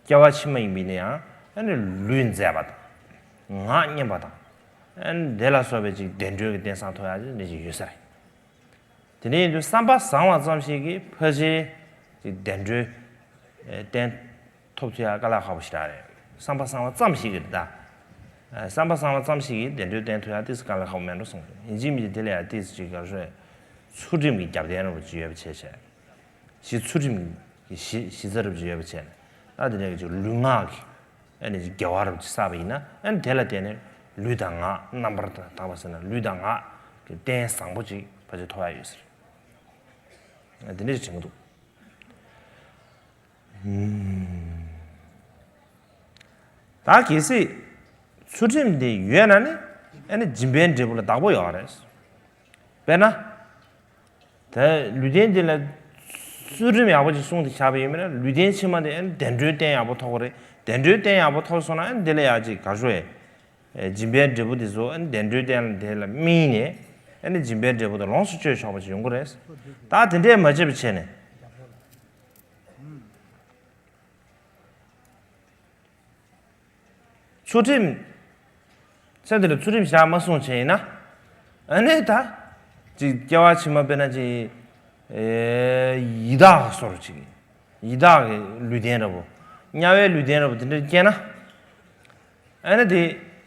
སྐྱེ་བ་ཕྱི་མ་ཡིན་པ་ཡིན་ན་ཡང་ཨ་ནི་ལུས་མཛེས་པ་དང་ངག་སྙན་པ་དང་ཨ་ནི་དེ་ལ་སོགས་པའི་ཅིག་བདེ་འགྲོའི་གི་རྟེན་བཟང་ཐོབ་ཡག་ཅིག་འདི་ཅིག་ཡོད་ས་རེད། དེ་འདྲ་ཡིན་དུས་བསམ་པ་བཟང་བ་ཙམ་ཞིག་གིས་ཕལ་ཆེར་ཅིག་བདེ་འགྲོའི་རྟེན་ཐོབ་ཐུབ་ཡག་དཀའ་ལས་ཁག་པོ་ཞིག་རེད། བསམ་པ་བཟང་བ་ཙམ་ཞིག་གིས་རེད་ད། བསམ་པ་བཟང་བ་ཙམ་ཞིག་གིས་བདེ་འགྲོའི་གཏན་ཐུབ་ཡ་ཏིས་དཀའ་ལས་ཁག་པོ་མེད་འགྲོ་གསུངས་ཏེ། ཡིན་གཅིག་མིན་གཅིག་དེ་ལ་ཡ་ཏིས་ཅིག་ག་རེ་ཟེར། ཚུལ་ཁྲིམས་ཀྱི་རྒྱབ་རྟེན་རུ་ཅིག་ཡོད་པ་བྱས་བྱས། གཞི་ཚུལ་ཁྲིམས་ཀྱི་གཞི་གཞི་རྩ་རུ་ཅིག་ཡོད་པ་བྱས་ནས། ད་དེ་འདྲ་གི་ཅིག་ལུས་ངག་གི་ཨ་ནི་ཅིག་དགེ་བ་རུ་ཅིག་བསགས་པ་ཡིན་ན། ཨ་ནི་དེ་ལ་བརྟེན་ནས་ལུས་དང་ངག་རྣམ་པར་དག་པ་ཟེར་ན། ལུས་དང་ངག་གི་རྟེན་བཟང་པོ་ཅིག་ཕལ་ཆེར་ཐོབ་ཡ་ཡོད་ཟེར། ཨ་དེ་འདྲ་ཅིག་དྲན་གྱི་འདུག་ད་གལ་སྲིད་ཚུལ་ཁྲིམས་དེ་ཡོད་ན་ནི། ཨ་ནི་སྦྱིན་པའི་འབྲས་བུ་ལ་བདག་པོ་ཡོད་རེད། དཔེར་ན། ད་ལུས་རྟེན་འདི་ལ་ཚུལ་ཁྲིམས་ཡག་པོ་ཅིག་སྲུང་སྟེ་བཞག་པ་ཡིན་པས་ན། ལུས་རྟེན་ཕྱི་མ་དེ་ཨ་ནི་བདེ་འགྲོའི་རྟེན་ཡག་པོ་ཐོབ་ཀྱི་རེད། བདེ་འགྲོའི་རྟེན་ཡག་པོ་ཐོབ་སོང་ན། ཨ་ནི་དེ་ལ་ཡག་ཅིག་ག་རེ་ཟེར། སྦྱིན་པའི་འབྲས་བུ་དེ་ཚོ་ཨ་ནི་བདེ་འགྲོའི་རྟེན་དེ་ལ་སྨིན་ནས། ཨ་ནི་སྦྱིན་པའི་འབྲས་བུ་དེ་ལོངས་སུ་སྤྱོད་ཆོག་པ་ཞིག་ཡོང་གི་རེད། ད་དེ་འདྲས་མ་བྱས་པ་བྱས་ནས། ཚུལ་ཁྲིམས། ཚེ་འདི་ལ་ཚུལ་ཁྲིམས་བཞག་མ་སྲུང་བྱས་ཡིན་ན། ཨ་ནི་ད་ཅིག་སྐྱེ་བ་ཕྱི་མ་དཔེར་ན་ཅིག་ཨེ་ཡི་དྭགས་སོགས་ཅིག་ཡི་དྭགས་ཀྱི་ལུས་རྟེན་འདྲ་པོ། དམྱལ་བའི་ལུས་རྟེན་འདྲ་པོ་དེ་འདྲར་སྐྱེས་ན། ཨ་ནི་དེ་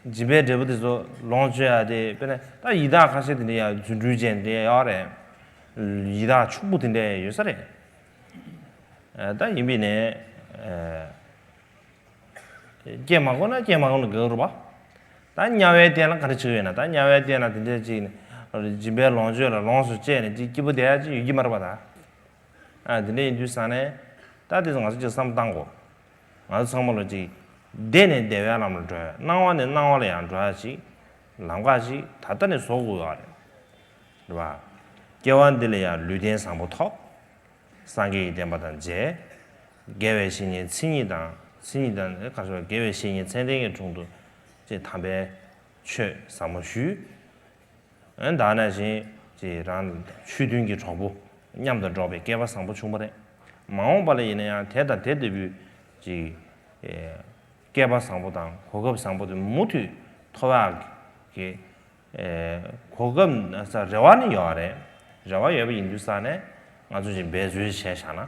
སྦྱིན་པའི་འབྲས་བུ་དེ་ཚོ་ལོངས་སྤྱོད་ཡ་དེ། དཔེར་ན་ད་ཡི་དྭགས་ཁ་ཤས་དེ་འདྲ་ཡ་རྫུ་འཕྲུལ་ཅན་དེ་ཡོད་རེད། ཡི་དྭགས་ཕྱུག་པོ་དེ་འདྲ་ཡོད་ས་རེད། ཨ་ད་ཡིན་པས་ནས། ཨ། སྐྱེས་མ་དགོས་ན་སྐྱེས་མ་དགོས་ན་དགའ་རུ་བ། ད་དམྱལ་བའི་རྟེན་ལ་ག་རེ་བྱེད་ཀྱི་ཡོད་ན། ད་དམྱལ་བའི་རྟེན་ལ་དེ་འདྲ་ཅིག་ནི་སྦྱིན་པའི་ལོངས་སྤྱོད་ལ་ལོངས་སུ་སྤྱད་ནས་ཅིག་སྐྱིད་པོ་བསྡད་ཡ་ཅིག་ཡོད་ཀྱི་མ་རེད་པ་ད། ཨ་དེ་འདྲ་ཡིན་དུས་ཙང་ནས། ད་དེ་ཚོ་ང་ཚོ་ཅིག་བསམ་བློ་བཏང་དགོས། ང་ཚོ་ཚང་མ་ལོ་ཅིག་བདེ་ནས་བདེ་བའི་ལམ་ལ་འགྲོ་ཡ། སྣང་བ་ནས་སྣང་བ་ལ་ཡང་འགྲོ་ཡ་ཅིག་ལམ་ཁ་ཅིག་ད་ལྟ་ནས་བཟོ་དགོས་ཡོད་རེད། རེད་པ། སྐྱེ་བ་འདི་ལ་ཡང་ལུས་རྟེན་བཟང་པོ་ཐོབ། སངས་རྒྱས་ཀྱི་བསྟན་པ་དང་མཇལ། དགེ་བའི་བཤེས་གཉེན་མཚན་ཉིད་དང་། མཚན་ཉིད་དང་ག་རེ་ཟེར། དགེ་བའི་བཤེས་གཉེན་མཚན་ལྡན་གྱི་དྲུང་དུ་ཅེས་དམ་པའི་ཆོས་ཟབ་མོ་ཞུས། ཨ་ད་ནང་བཞིན་ཅེས་རང་ཆོས་མཐུན་གྱི་གྲོགས་པོ་མཉམ་དུ་འགྲོགས་པའི་སྐལ་བ་བཟང་པོ་བྱུང་བ་རེད། མ་འོངས་པ་ལ་ཡིན་ན་ཡང་དེ་དང་དེ་ལྟ་བུའི་ཅེས་སྐལ་བ་བཟང་པོ་དང་གོ་སྐབས་བཟང་པོ་དེ་མུ་མཐུད་ཐོབ་ཡག་གི་ཨེ་གོ་སྐབས་ས་རེ་བ་ནི་ཡོད་རེད། རེ་བ་ཡོད་པ་ཡིན་དུས་ཙང་ནས་ང་ཚོ་ཅིག་འབད་རྩོལ་བྱས་བཞག་ན་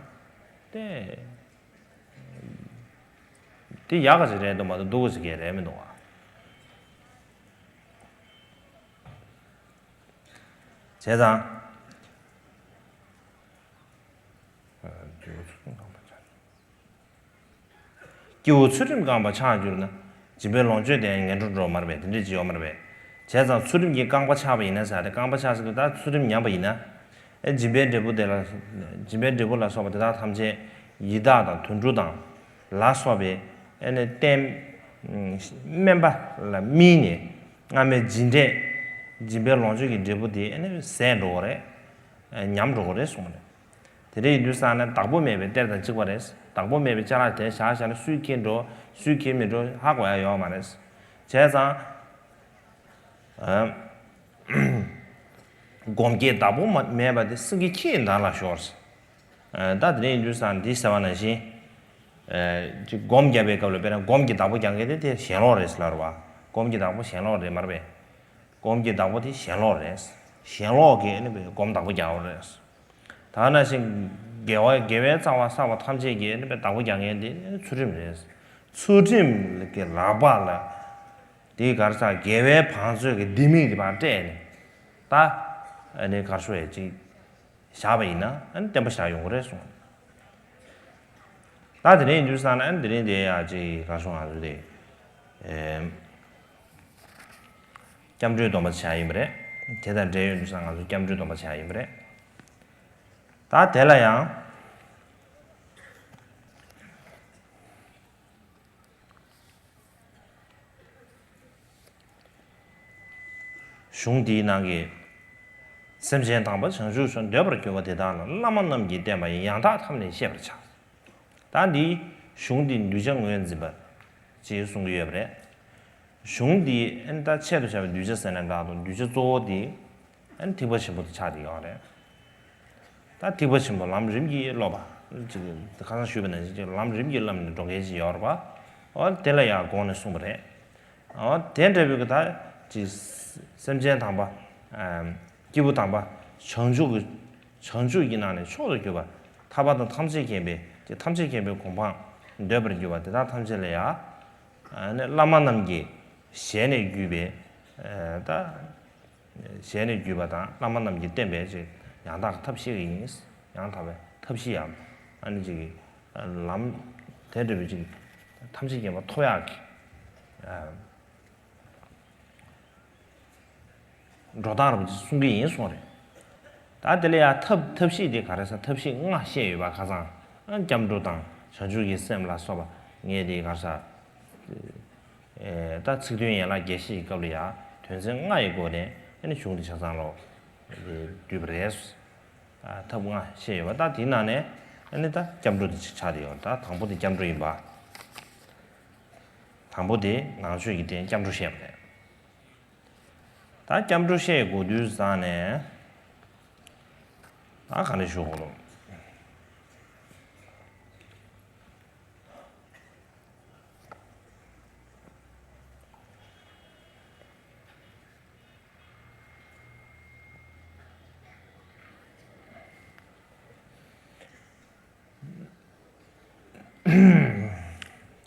དེ། དེ་ཡག་ག་ཅིག་རེད་འདུག་མ་གཏོགས་སྡུག་ག་ཅིག་གང་ཡང་རེད་མི་འདུག་བ། བྱས་ཙང་། སྐྱེ་བོ་ཚུལ་ཁྲིམས་རྐང་པ་ཆག་གྱུར་ན། སྦྱིན་པའི་ལོངས་སྤྱོད་དེ་ཡང་ངན་འགྲོར་འགྲོ་མ་རེད་པས། དེ་འདྲས་ཅིག་ཡོད་མ་རེད་པས། བྱས་ཙང་ཚུལ་ཁྲིམས་ཀྱི་རྐང་པ་ཆག་པ་ཡིན་ན་ཟེར་ཏེ། རྐང་པ་ཆག་ཟེར་དུས་ད་ཚུལ་ཁྲིམས་ཉམས་པ་ཡིན་ན། ཨེ་སྦྱིན་པའི་འབྲས་བུ་དེ་ལ། སྦྱིན་པའི་འབྲས་བུ་ལ་སོགས་པ་དེ་དག་ཐམས་ཅད་ཡི་དྭགས་དང་དུད་འགྲོ་དང་ལ་སོགས་པའི་ཨེ་ནི་རྟེན་དམན་པ་ལ་སྨིན་ནས། སྔ་མའི་སྦྱིན་འབྲས། སྦྱིན་པའི་ལོངས་སྤྱོད་ཀྱི་འབྲས་བུ་དེ་ཨེ་ནི་ཟད་འགྲོ་གི་རེད། ཨེ་ཉམས་འགྲོ་གི་རེད་གསུངས་པ་རེད། དེ་འདྲ་ཡིན་དུས་ཙང་ནས་བདག་པོ་མེད་པའི་གཏེར་དང་གཅིག་པ་རེད། བདག་པོ་མེད་པའི་ཅ་ལག་དེ་བཞག་བཞག་ནས་སུས་འཁྱེར་འགྲོ། སུས་འཁྱེར་མི་འགྲོ་ཧ་གོ་ཡ་ཡོད་མ་རེད། བྱས་ཙང་། ཨ། སྒོམ་གྱི་བདག་པོ་མ་མེད་པ་དེ་སེང་གེ་ཁྱི་ཡི་མདའ་ལ་ཤོར། ཨ་ད་དེ་འདྲ་ཡིན་དུས་ཙང་འདི་ཟེར་བ་ནང་བཞིན། ཨ་ཅིག་སྒོམ་རྒྱབ་པའི་སྐབས་ལ་དཔེར་ན་སྒོམ་གྱི་བདག་པོ་རྒྱག་མཁན་དེ་དེ་ཞེན་ལོག་རེད་ཟེར་ལབ་རེད་པ། སྒོམ་གྱི་བདག་པོ་ཞེན་ལོག་རེད་མ་རེད་པས། སྒོམ་གྱི་བདག་པོ་དེ་ཞེན་ལོག་རེད། ཞེན་ལོག་གིས་ནི་སྒོམ་བདག་པོ་རྒྱག་པ་རེད། ད་ནང་བཞིན་དགེ་བ་དགེ་བའི་རྩ་བ་བསགས་པ་ཐམས་ཅད་ཀྱི་ནི་བདག་པོ་རྒྱག་མཁན་དེ་ཚུལ་ཁྲིམས་རེད། ཚུལ་ཁྲིམས་ཀྱི་ལག་པ་ལ་དེའི་ག་རེ་ཟེར། དགེ་བའི་བང་མཛོད་ཀྱི་ལྡེ་མིག་དེ་ཕར་སྤྲད་ནས། ད་ནི་ག་རེ་ཟེར་ཅིག་བཞག་པ་ཡིན་ན་ཨ་ནི་བརྟན་པོ་བཞག་ཡོང་གི་རེད་གསུངས། ད་དེ་རིང་ཡིན་དུས་ཙང་ནས་ཨ་ནི་དེ་རིང་དེ་ཡ་ཅིག་ག་རེ་ཟེར། ང་ཚོ་དེ་ཨེ་སྐྱབས་འགྲོའི་སྡོམ་པ་བྱ་ཡིན་པ་རེད། དེ་དང་འབྲེལ་ཡོད་དུས་ཙང་ང་ཚོ་སྐྱབས་འགྲོའི་སྡོམ་པ་བྱ་ཡིན་པ་རེད། ད་དེ་ལ་ཡང་། གཞུང་འདིའི་ནང་གི། སེམས་ཅན་དམ་པ་བྱང་ཆུབ་སུ་འདོད་པར་གྱུར་པ་དེ་དག་ལ་བླ་མ་རྣམས་ཀྱིས་བསྟན་པ་ཡང་དག་ཐབས་ནི་ཤེས་པར་བྱ། ད་འདིའི་གཞུང་འདི་གདུལ་བྱ་ངོས་འཛིན་པ་ཅེས་གསུང་གི་ཡོད་པ་རེད། གཞུང་འདི་ཨ་ནི་ད་ཆེད་དུ་བྱ་བའི་གདུལ་བྱ་ཟེར་ན་འདྲ་འདུག་གདུལ་བྱ་གཙོ་བོ་འདི་ཨ་ནི་ཐེག་པ་ཆེན་པོ་དེ་ཆགས་བསྡད་ཡོད་རེད། ད་ཐེག་པ་ཆེན་པོ་ལམ་རིམ་གྱིས་སློབ་པ། ཅིག་ཁ་སང་ཞུས་པ་ནང་བཞིན་ཅིག་ལམ་རིམ་གྱིས་བསླབས་ནས་འགྲོ་མཁན་ཅིག་ཡོད་རེད་པ། འོ་དེ་ལ་ཡང་དགོངས་ནས་གསུངས་པ་རེད། འོ་དེ་འདྲ་བའི་གི་ད་ཅིག་སེམས་ཅན་དམ་པ། ཨམ་སྐྱེས་བུ་དམ་པ། བྱང་ཆུབ་ཀྱི། བྱང་ཆུབ་ཀྱི་ནང་ནས་མཆོག་ཏུ་གྱུར་པ། ཐར་པ་དང་ཐམས་ཅད་མཁྱེན་པའི་ཅིག་ཐམས་ཅད་མཁྱེན་པའི་གོ་འཕང་འདོད་པར་གྱུར་པ་དེ་དག་ཐམས་ཅད་ལ་ཡང་། ཨ་ནི་བླ་མ་རྣམས་ཀྱིས་ ཞལ་ནས་བརྒྱུད་པའི་ད། ཞལ་ནས་བརྒྱུད་པ་དང་བླ་མ་རྣམས་ཀྱིས་བསྟན་པའི་ཅིག་ཡང་དག་ཐབས་ཤེས་ཀྱི་ཡིན། ཡང་དག་པའི་ཐབས་ཤེས་ཡང་ཨ་ནི་ཅིག་ལམ་དེ་འདྲ་བའི་ཅིག་ཐམས་ཅད་མཁྱེན་པ་ཐོབ་ཡག་གི་འགྲོ་སྟངས་རབ་ཅིག་གསུང་གི་ཡིན་གསུང་རེད། ད་དེ་ལ་ཡང་ཐབས་ཐབས་ཤེས་དེ་ག་རེ་ཟེར། ཐབས་ཤེས་ལྔ་བཤད་ཡོད་པ་ཁ་སང་སྐྱབས་འགྲོ་དང་བྱང་ཆུབ་ཀྱི་སེམས་ལ་སོགས་པ་ངས་དེ་ག་རེ་ཟེར། ད་ཚིག་དོན་ཡན་ལག་རྒྱས་བཤད་ཀྱི་སྐབས་ལ་ཡང་དོན་ཚན་ལྔ་ཡི་སྒོ་ནས་ཨ་ནི་གཞུང་འདི་ཆ་ཚང་ལོག་བསྡུས་པ་རེད། ཐབས་ལྔ་བཤད་ཡོད་པ་ད་དེའི་ནང་ནས་ཨ་ནི་ད་སྐྱབས་འགྲོ་འདི་ཅིག་ཆགས་བསྡད་ཡོད། ད་དང་པོ་དེ་སྐྱབས་འགྲོ་ཡིན་པ། དང་པོ་དེ་ནང་ཆོས་ཀྱི་རྟེན་སྐྱབས་འགྲོ་བཤད་པ་རེད། ད་སྐྱབས་འགྲོ་བཤད་དགོས་དུས་ཙང་ནས་ད་ག་འདྲ་ཞུ་དགོས་ལོ།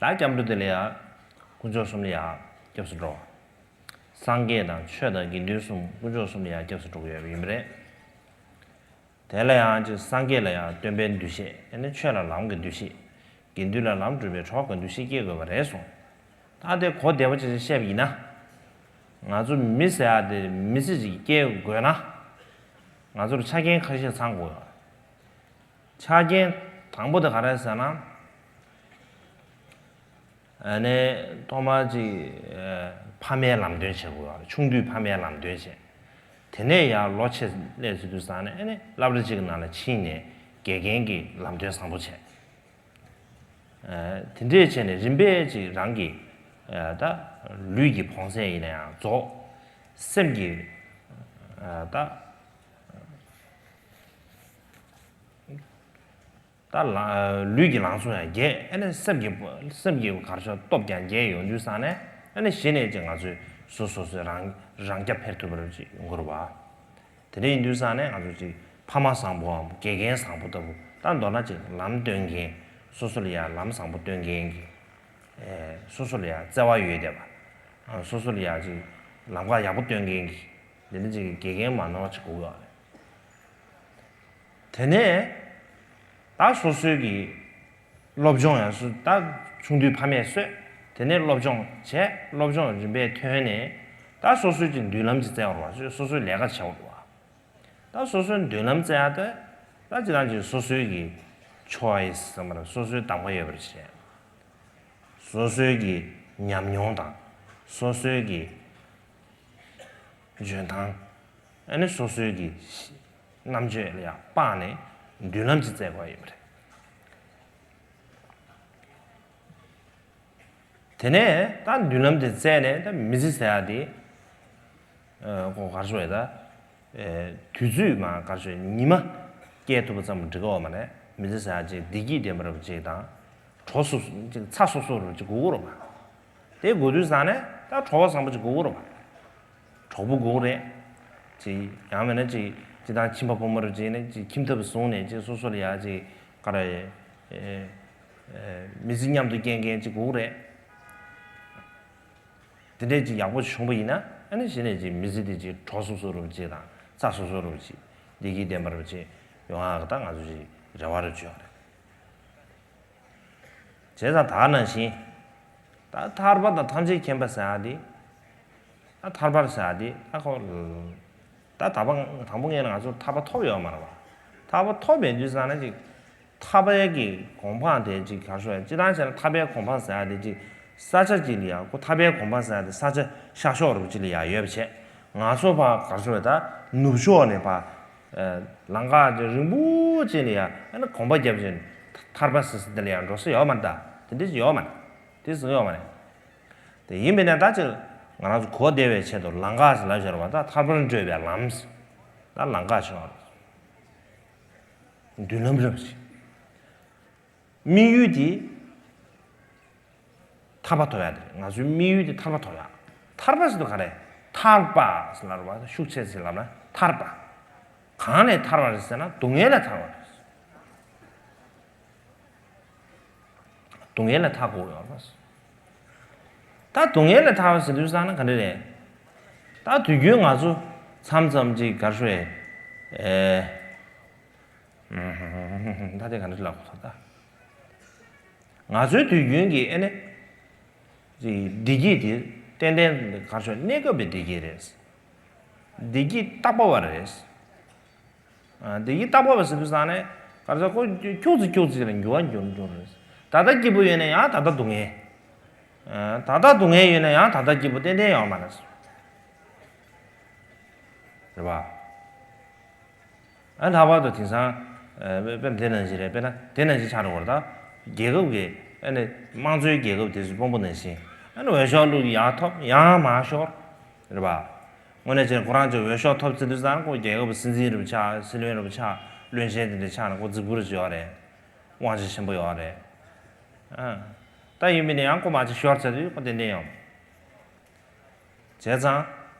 ད་སྐྱབས་འགྲོ་དེ་ལ་ཡང་དཀོན་མཆོག་གསུམ་ལ་ཡང་སྐྱབས་སུ་འགྲོ། སངས་རྒྱས་དང་ཆོས་དང་དགེ་འདུན་གསུམ་དཀོན་མཆོག་གསུམ་ལ་ཡང་སྐྱབས་སུ་འགྲོ་གི་ཡོད་པ་ཡིན་པ་རེད། དེ་ལ་ཡང་ཅིག་སངས་རྒྱས་ལ་ཡང་སྟོན་པའི་འདུ་ཤེས། ཨ་ནི་ཆོས་ལ་ལམ་གྱི་འདུ་ཤེས། དགེ་འདུན་ལ་ལམ་སྒྲུབ་པའི་གྲོགས་ཀྱི་འདུ་ཤེས་སྐྱེ་དགོས་པ་རེད་གསུངས། ད་དེ་གོ་བདེ་པོ་ཅིག་བཤད་པ་ཡིན་ན། ང་ཚོ་མི་ཟེར་ཡ་དེ་མི་ཚེ་ཅིག་སྐྱེལ་དགོས་ན། ང་ཚོར་ཆ་རྐྱེན་ཁ་ཤས་ཚང་དགོས། ཆ་རྐྱེན་དང་པོ་དེ་ག་རེ་ཟེར་ན། ཨ་ནི་ཐོག་མར་ཅིག་ཕ་མའི་ལམ་སྟོན་བྱེད་དགོས། ཆུང་དུས་ཕ་མའི་ལམ་སྟོན་བྱས། དེ་ནས་ཡར་ལོ་ཆེ་སླེབས་ཚུལ་དུས་ཙང་ནས་ཨ་ནི་སློབ་གྲྭ་གཅིག་གི་ནང་ལ་ཕྱིན་ནས་དགེ་རྒན་གྱི་ལམ་སྟོན་བཟང་པོ་བྱས། དེ་འདྲས་བྱས་ནས་རིམ་པས་ཅིག་རང་གི་ད་ལུས་ཀྱི་ཕོངས་སེལ་ཡིན་ན་ཡང་རྫོགས། སེམས་ཀྱི་ད། ད་ལ་ལུས་ཀྱི་ལང་ཚོ་ཡང་རྒྱས། ཨ་ནི་སེམས་ཀྱི་སེམས་ཀྱི་གར་ཤོག་སྟོབས་ཀྱང་རྒྱས་ཡོང་དུས་ཙང་ནས་ཨ་ནི་གཞི་ནས་ཅིག་ང་ཚོས་སོ་སོ་སོའི་རང་རང་རྐྱ་འཕེར་ཐུབ་པར་ཅིག་ཡོང་གི་རེད་བ། དེ་འདྲ་ཡིན་དུས་ཙང་ནས་ང་ཚོ་ཅིག་ཕ་མ་བཟང་པོའམ་དགེ་རྒན་བཟང་པོ་ལྟ་བུ། ད་མདོར་ན་ཅིག་ལམ་སྟོན་མཁན། སོ་སོ་ལ་ཡང་ལམ་བཟང་པོ་སྟོན་མཁན་གྱི་སོ་སོ་ལ་ཡང་བརྩེ་བ་ཡོད་བསྡད་པ། སོ་སོ་ལ་ཡང་ཅིག་ལམ་ཁ་ཡག་པོ་སྟོན་མཁན་གྱི་འདི་འདྲ་ཅིག་གི་དགེ་རྒན་མ་ནོར་བ་ཅིག་དགོས་ཡོད་རེད། དེ་ནས་ད་སོ་སོའི་གི་སློབ་སྦྱོང་ཡང་སོ་ད་ཆུང་དུས་ཕ་མས་གསོས། དེ་ནས་སློབ་སྦྱོང་བྱས། སློབ་སྦྱོང་རིམ་པས་ཐོན་ནས་ད་སོ་སོའི་གི་མདུན་ལམ་ཅིག་བཙལ་བར་བ། སོ་སོའི་ལས་ཀ་བྱེད་བར་བ། ད་སོ་སོའི་མདུན་ལམ་བཙལ་ཡ་དེ་ད་ཅི་ཐང་ཅིག་སོ་སོའི་གི་choice ཟེར་མ་རེད། སོ་སོའི་གདམ་ག་ཡོད་པར་བྱས། སོ་སོའི་གི་ཉམས་མྱོང་དང་། སོ་སོའི་གི་འཇོན་ཐང་། ཨ་ནི་སོ་སོའི་གི་རྣམ་དཔྱོད་ལ་ཡང་དཔག་ནས་མདུན་ལམ་ཅིག་བཙལ་དགོས་ཡོད་པ་རེད། དེ་ནས་ད་མདུན་ལམ་དེ་བཙལ་ནས་ད་མི་ཚེ་ཟེར་ཡ་དེ། ཨ་ཁོ་གར་སོང་ཡ་ད། ཨེ་དུས་ཚོད་མ་གར་སོང་ཉི་མ་སྐྱེལ་ཐུབ་པ་ཙམ་འགྲིག་གི་ཡོད་མ་རེད། མི་ཚེ་ཟེར་ཡ་ཅིག་བདེ་སྐྱིད་ལྡན་པ་རབ་ཅིག་དང་། གྲོགས་སོ་སོ་ཅིག་ཚ་སོ་སོ་རུ་ཅིག་དགོས་ཀྱི་རེད་པ། དེ་དགོས་དུས་ཙང་ནས་ད་གྲོགས་པོ་བཟང་པོ་ཅིག་དགོས་ཀྱི་རེད་པ། གྲོགས་པོ་དགོས་རེད། ཅིག་ཡང་མིན་ན་ཅིག་ཅིག་དང་ཁྱིམ་པ་ཕོ་མོ་རུ་ཅིག་ནས་ཅིག་ཁྱིམ་ཐབ་བཟུང་ནས་ཅིག་སོ་སོ་ལ་ཡ་ཅིག་ག་རེ། ཨེ་ཨེ་མི་ཚེ་མཉམ་དུ་སྐྱེལ་མཁན་ཅིག་དགོས་རེད། དེ་འདྲས་ཅིག་ཡག་པོ་བྱུང་པ་ཡིན་ན་ཨ་ནི་གཞི་ནས་ཅིག་མི་ཚེ་འདི་ཅིག་གྲོགས་སོ་སོ་རུ་ཅིག་དང་རྩ་སོ་སོ་རུ་ཅིག་བདེ་སྐྱིད་ལྡན་པ་རུ་ཅིག་ཡོང་ཡག་གི་ད་ང་ཚོ་ཅིག་རེ་བ་རུ་བཅོལ་རེད། བྱས་ཙང་ད་ནང་བཞིན། ད་ཐར་པ་དང་ཐམས་ཅད་མཁྱེན་པ་ཟེར་ཡ་དེ། ད་ཐར་པ་ཟེར་ཡ་དེ་ད་ཁོ། ད་ད་པ་དང་པོ་ངས་ང་ཚོ་ཐར་པ་ཐོབ་ཡོད་མ་རེད་པ། ཐར་པ་ཐོབ་མེད་དུས་ཙང་ན་ཅིག་ཐར་པའི་གི་གོ་འཕང་དེ་ཅིག་ག་རེ་ཞུ་ཡ། སྤྱིར་བཏང་བྱས་ན་ཐར་པའི་གོ་འཕང་ཟེར་ཡ་དེ་ཅིག་ས་ཆ་ཅིག་ལ་ཡ། ཁོ་ཐར་པའི་གོ་འཕང་ཟེར་ཡ་དེ་ས་ཆ་ཤར་ཕྱོགས་རུ་ཅིག་ལ་ཡ་ཡོད་པ་བྱས། ང་ཚོ་ཕར་ག་རེ་ཞུ་ཡ། ད་ནུབ་ཕྱོགས་ནས་ཕར། ཨ་ལམ་ཁ་ཅིག་རིང་པོ་ཅིག་ལ་ཡ་ཨ་ནི་གོམ་པ་བརྒྱབ་བྱས་ཐར་པ་ཟེར་ས་དེ་ལ་ཡ་འགྲོ་ས་ཡོད་མ་རེད་ད། དེ་འདྲ་ཅིག་ཡོད་མ་རེད། དེ་ཟེར་ཡོད་མ་རེད། དེ་ཡིན་པས་ན་ད་ཅིག་ང་རང་ཚོ་གོ་བདེ་བའི་ཆེད་དུ་ལམ་ཁ་ཟེར་ལབ་བཞག་པ། ད་ཐར་པར་འགྲོ་བའི་ལམ་ཟེར། ད་ལམ་ཁ་ཆེ་བ་རེད། མདུན་ལམ་རེད་པ་ཅིག་དམིགས་ཡུལ་དེ་ཐར་པ་ཐོབ་ཡ་དེ་རེད། ང་ཚོའི་དམིགས་ཡུལ་དེ་ཐར་པ་ཐོབ་ཡ། ཐར་པ་ཟེར་དུས་ག་རེ། ཐར་པ་ཟེར་ལབ་རེད་པ། ཤུགས་ཆེ་ཟེར་ལབ་ན་ཐར་པ། གང་ལས་ཐར་བ་རེད་ཟེར་ན་སྡུག་བསྔལ་ལས་ཐར་བ་རེད། སྡུག་བསྔལ་ལས་ཐར་དགོས་ཡོད་རེད། ད་སྡུག་བསྔལ་ལས་ཐར་བ་ཟེར་དུས་ཙང་ན་ག་འདྲ་རེད། ད་དུས་རྒྱུན་ང་ཚོ་མཚམས་མཚམས་ཅིག་ག་རེ་ཞུ་རེད། ཨེ། ད་དེ་ག་འདྲ་ལབ་དགོས་ད། ང་ཚོའི་དུས་རྒྱུན་གྱི་ཨེ་ནི། ཅིག་བདེ་སྐྱིད་དེ་ཏན་ཏན་ག་རེ་ཞུ་གནས་སྐབས་པའི་བདེ་སྐྱིད་རེད། བདེ་སྐྱིད་རྟག་པ་བ་རེད། ཨ། བདེ་སྐྱིད་རྟག་པ་བ་ཟེར་དུས་ཙང་ནས་ག་རེ་ཟེར་ཁོ་ཁྱུག་ཙམ་ཁྱུག་ཙམ་ལ་འགྱུར་བ་འགྱུར་འགྱུར་རེད། ད་ལྟ་སྐྱིད་པོ་ཡོད་ན་ཡང་ད་ལྟ་སྡུག་བསྔལ། ཨ། ད་ལྟ་སྡུག་བསྔལ་ཡོད་ན་ཡང་ད་ལྟ་སྐྱིད་པོ་ཏན་ཏན་ཡོད་མ་རེད། རེད་པ། ཨ། ལྷག་པར་དུ་དེང་སང་། ཨ། དཔེར་ན་དེ་ནང་བཞིན་རེད། དཔེར་ན་དེ་ནང་བཞིན་ཆགས་འགྲོ་བར་ད། རྒྱལ་ཁབ་ཀྱི་ཨ་ནི་དམངས་གཙོའི་རྒྱལ་ཁབ་དེ་ཚོ་དཔོན་པོ་ནང་བཞིན། ཨ་ནི་འོས་ཤོག་བླུགས། ཡར་ཐོབ་ཡང་མར་ཤོར། རེད་པ། དངོས་གནས་བྱས་ན་ཁོ་རང་ཚོས་འོས་ཤོག་ཐོབ་ཚར་དུས་ཙང་ཁོ་རྒྱལ་ཁབ་སྲིད་འཛིན་རེད་པ་ཆགས། སྲིད་བློན་རེད་པ་ཆགས། བློན་ཆེན་དེ་འདྲ་ཆགས་ན་ཁོ་རྫིག་པོ་རེད་ཡོད་རེད། དབང་ཆ་ཆེན་པོ་ཡོད་རེད། ཨ། ད་ཡིན་པས་ན་ཡང་ཁོ་མར་ཅིག་ཤོར་ཚར་དུས་ཁོ་ཏན་ཏན་ཡོང་། བྱས་ཙང་།